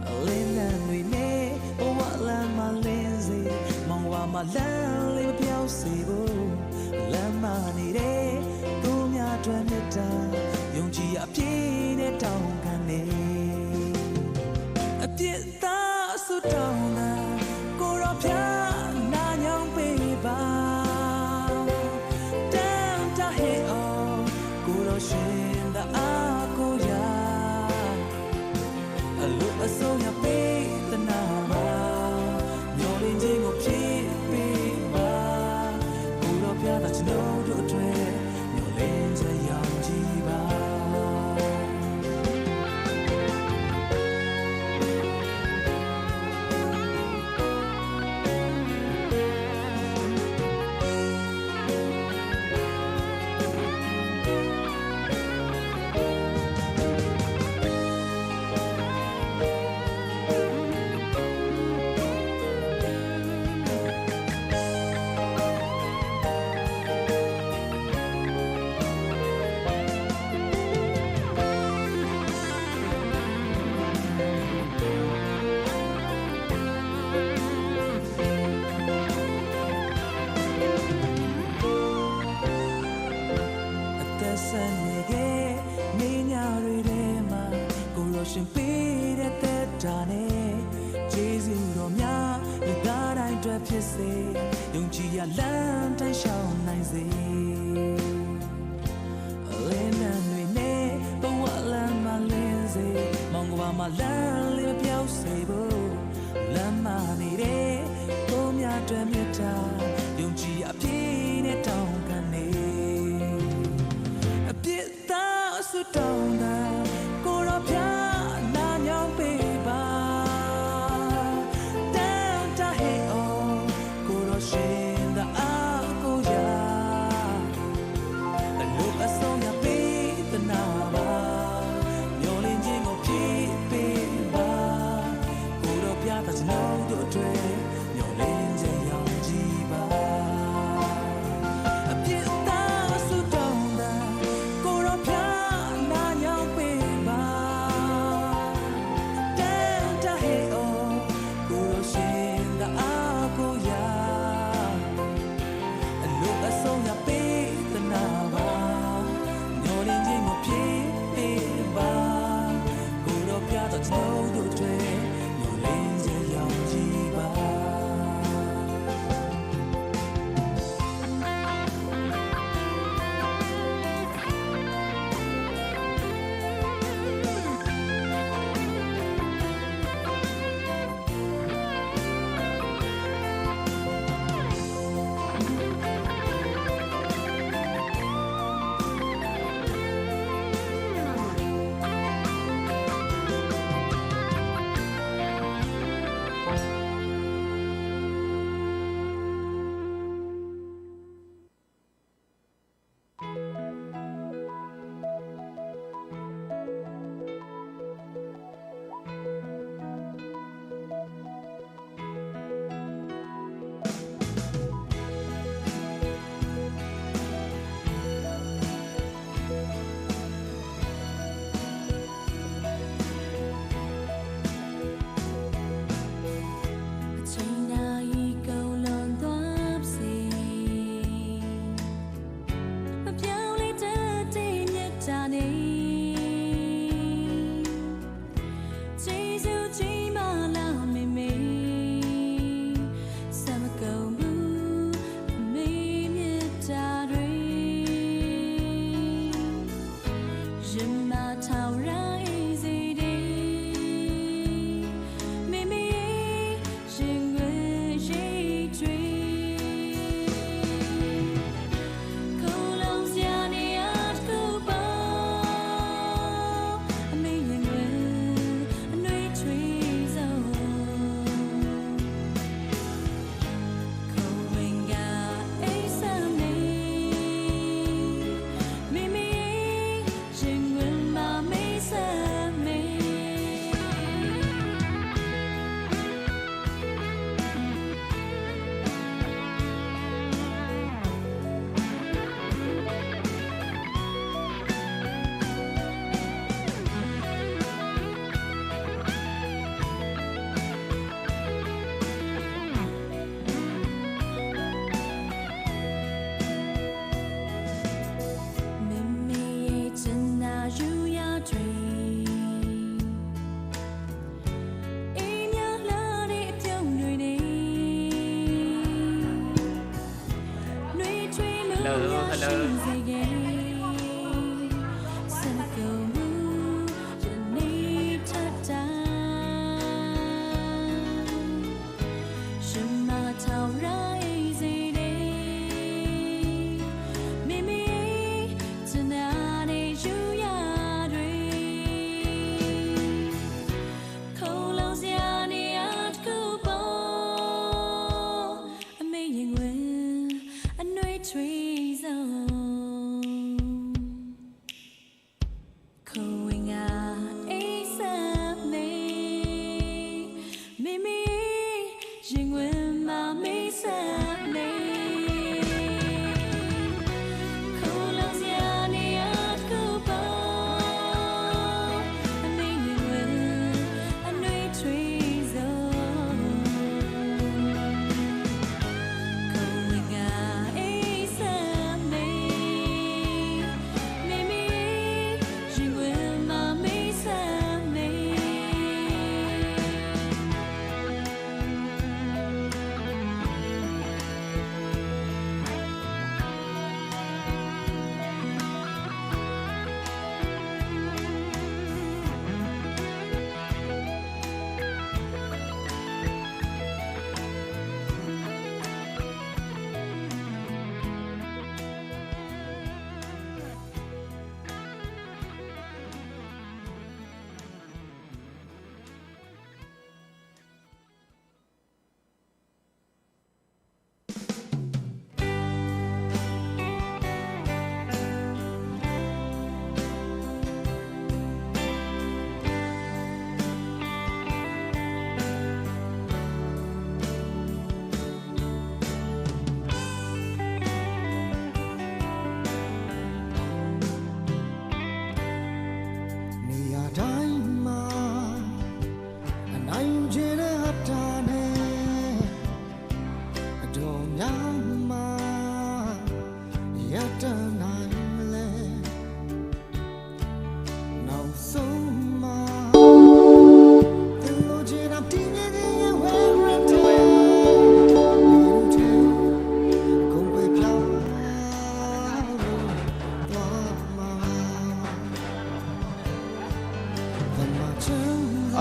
အလင်းတန်တွေနဲ့ဘဝလမ်းမှာလင်းစေ၊ မောင်ဝါမှာလမ်းလေးမပြောင်းစေဖို့၊ လမ်း မန်နေတဲ့ သူများအတွက်မေတ္တာ ယုံကြည်ရာအပြည့်နဲ့ တောင်းခံနေ။ အပြစ်သားဆုတောင်းသံ၊ ကိုယ်တော်ဖျား နာညွှန်းပေးပါ။ တန်တဟေ့အောင် ကိုယ်တော်ရှင်သာ အားကိုးရာ။ အလိုအဆုံး ရပေးသနားပါ။ မျှော်လင့်ခြင်းကို ဖြည့်ပေးပါ။ ကိုယ်တော်ဖျားသာ ကျွန်တော်တို့အတွက် မျှော်လင့်ချက် ရောင်ခြည်ပါ။ အသက်ဆက်နေခဲ့ နေ့ညတွေထဲမှာ ကိုယ်တော်ရှင်ပေးတဲ့ သက်တာနဲ့ ကျေးဇူးတော်များ လူသားတိုင်းအတွက်ဖြစ်စေ၊ ယုံကြည်ရာလမ်းတိုင်း လျှောက်နိုင်စေ။ လင်းလံတွေနဲ့ ဘဝလမ်းမှာ လင်းစေ၊ မောင်ကဘာမှာ လမ်းလေး မပျောက်စေဖို့ လမ်းမှာနေတဲ့ ကိုယ်များအတွက် မေတ္တာ ယုံကြည်ရာအပြည့်နဲ့ တောင်းခံနေ။ အပြစ်သားဆုတောင်းသံ၊ ကိုယ်တော်ဖျား နာညွှန်းပေးပါ။ တန်တဟေ့အောင် ကိုယ်တော်ရှင်သာ အားကိုးရာ။ အလိုအဆုံး ရပေးသနားပါ။ မျှော်လင့်ခြင်းကို ဖြည့်ပေးပါ။ ကိုယ်တော်ဖျားသာ ကျွန်တော်တို့အတွက် မျှော်လင့်ချက် ရောင်ခြည်ပါ။ အပြစ်သားဆုတောင်းသံ၊ ကိုယ်တော်ဖျား နာညွှန်း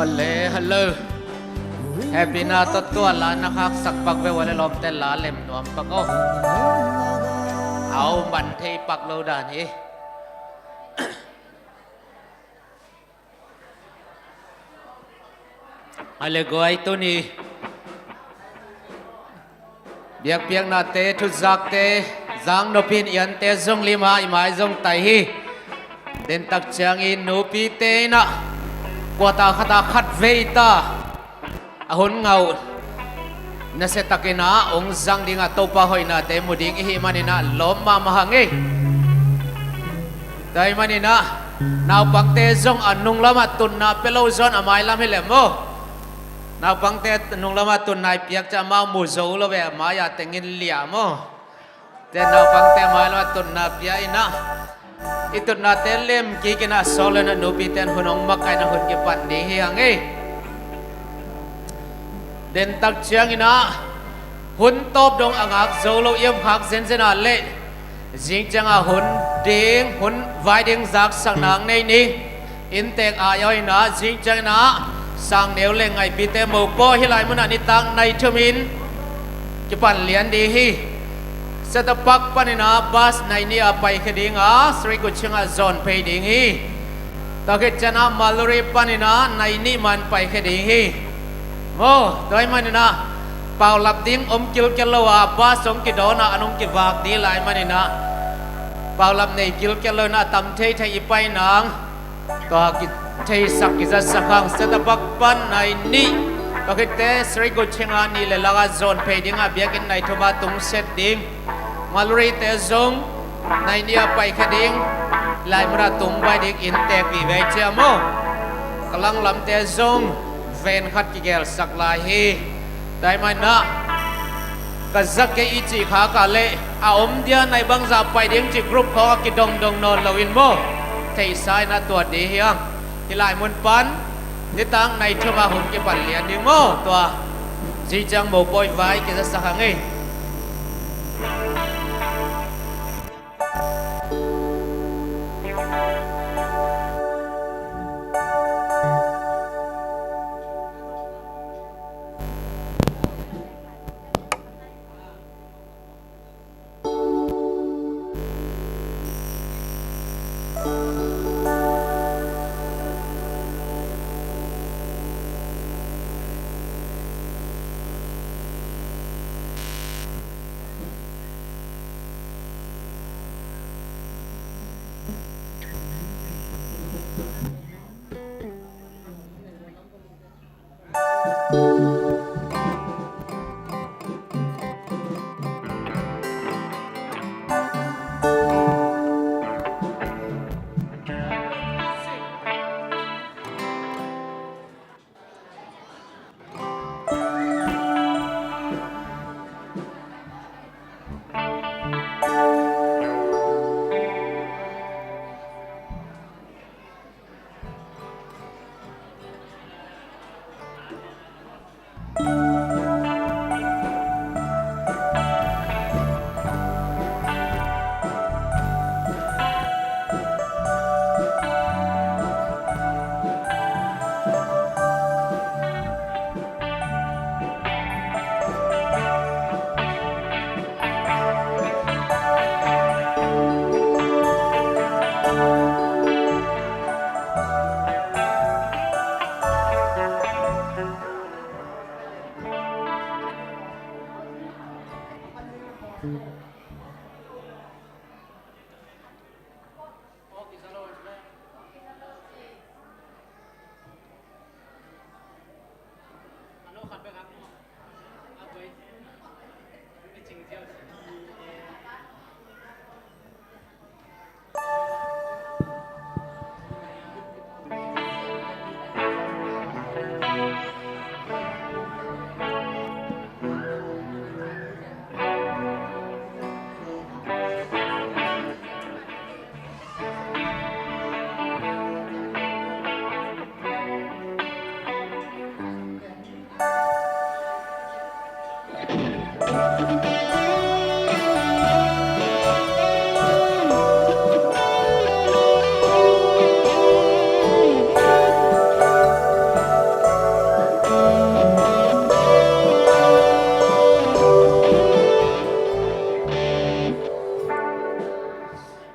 Ale, hello. Happy na tawh tua la na khaksak pak ve ua le lawmte la lem nuam pak aw. Au man thei pak lo dan hi. Ale guai tuni biakpiaknate, thuzakte, zang nopin iante zong lima i mai zong tai hi. Dentak ciangin nupite inah kuata khata khat vei ta a hun ngauh nasiatakinah ong zang dingah Topa hoihnate mu ding ihi maninah lawm mahmah hang ei. Tua ih maninah naupangte zong a nunglamah tunna pia lo zawn a mailam hileh maw? Naupangte nunglamah tunna i piak ciah amau mu zo lo ve, a mai-ah tengin liah maw? Tua naupangte a mailamah tunna pia inah i tutnate lem kikinah sawk lenah nupite in hun hong makaihna hun kipan ding hi hang ei. Dentak cianginah hun tawp dong a ngak zo lo i om khak zenzenah leh zing ciangah hun ding, hun vai ding zaksak nang nei ni. Inntek ai-awh inah zing cianginah sangneu le ngaihpite mopaw hih lai munah nitak nai thumin kipan lian ding hi. Setapak paninah bas nai nih a paikhia dinga Sri Kuchingah zawn phei ding hi. Tua khit cianah Maluri paninah nai nih man paikhia ding hi. Maw, tua ih maninah paulap ding om kilkel lo a bas hong kidawnah an hong kivak ding lai maninah paulap nei kilkel lo inah a tam theithei i pai nang. Tua kitheisak kizatsak hang. Setapak pan nai nih, tua khitte Sri Kuchinga nih le lakah zawn phei dingah biakinn nai thuma tungset ding. Malurite zong nai nih a paikhia ding, lai munah tung bai ding inntek vive ciah maw? Ka langlamte zong ven khat kigelsak lai hi. Tua ih maninah ka za kei i cih khak ah leh a om dia nai bangzah pai ding cih group khawng a kidongdong nawn loin maw? Theihsa inah tuat ding hi hang. Hih lai mun pan nitak nai thuma hun kipan lian ding maw? Tua zing ciang mopawi vai kizatsak hang ei.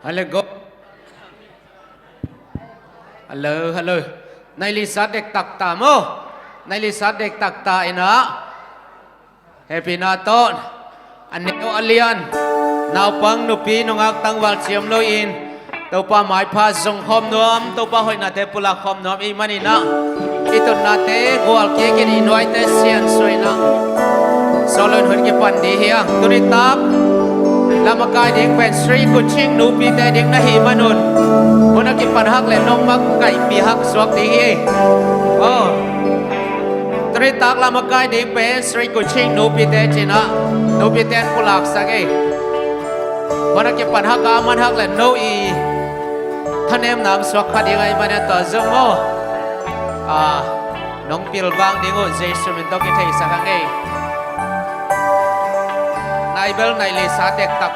Hale go. Hello, hello. Nai Lisa dektak ta maw. Nai Lisa dektak ta in ah. Hehpihna tawh a neu a lian, naupang nupi nungak tangval ciam lo in Topa maipha zong khawm nuam, Topa hoihnate pulak khawm nuam i hih manin ah, i tutnate gual kik in, i nuaite siansuah in ah, sawt lo in hun kipan ding hi hang. Tuni tak lam a kai ding pen Sri Kuching nupite ding na hih manun, hun a kipan hak leh nong makaihpih hak suak ding hi. Oh. Tuni tak lam a kai ding pen Sri Kuching nupite ci-in ah, nupite in pulaksak ei. Hun a kipan hak a, a man hak leh no i thanemna hong suak kha ding ahih manin ah, tua zong maw, ah, nong pilvang ding uh Jesu min tawh kitheisak hang ei. Nai bel Nai Lisa dektak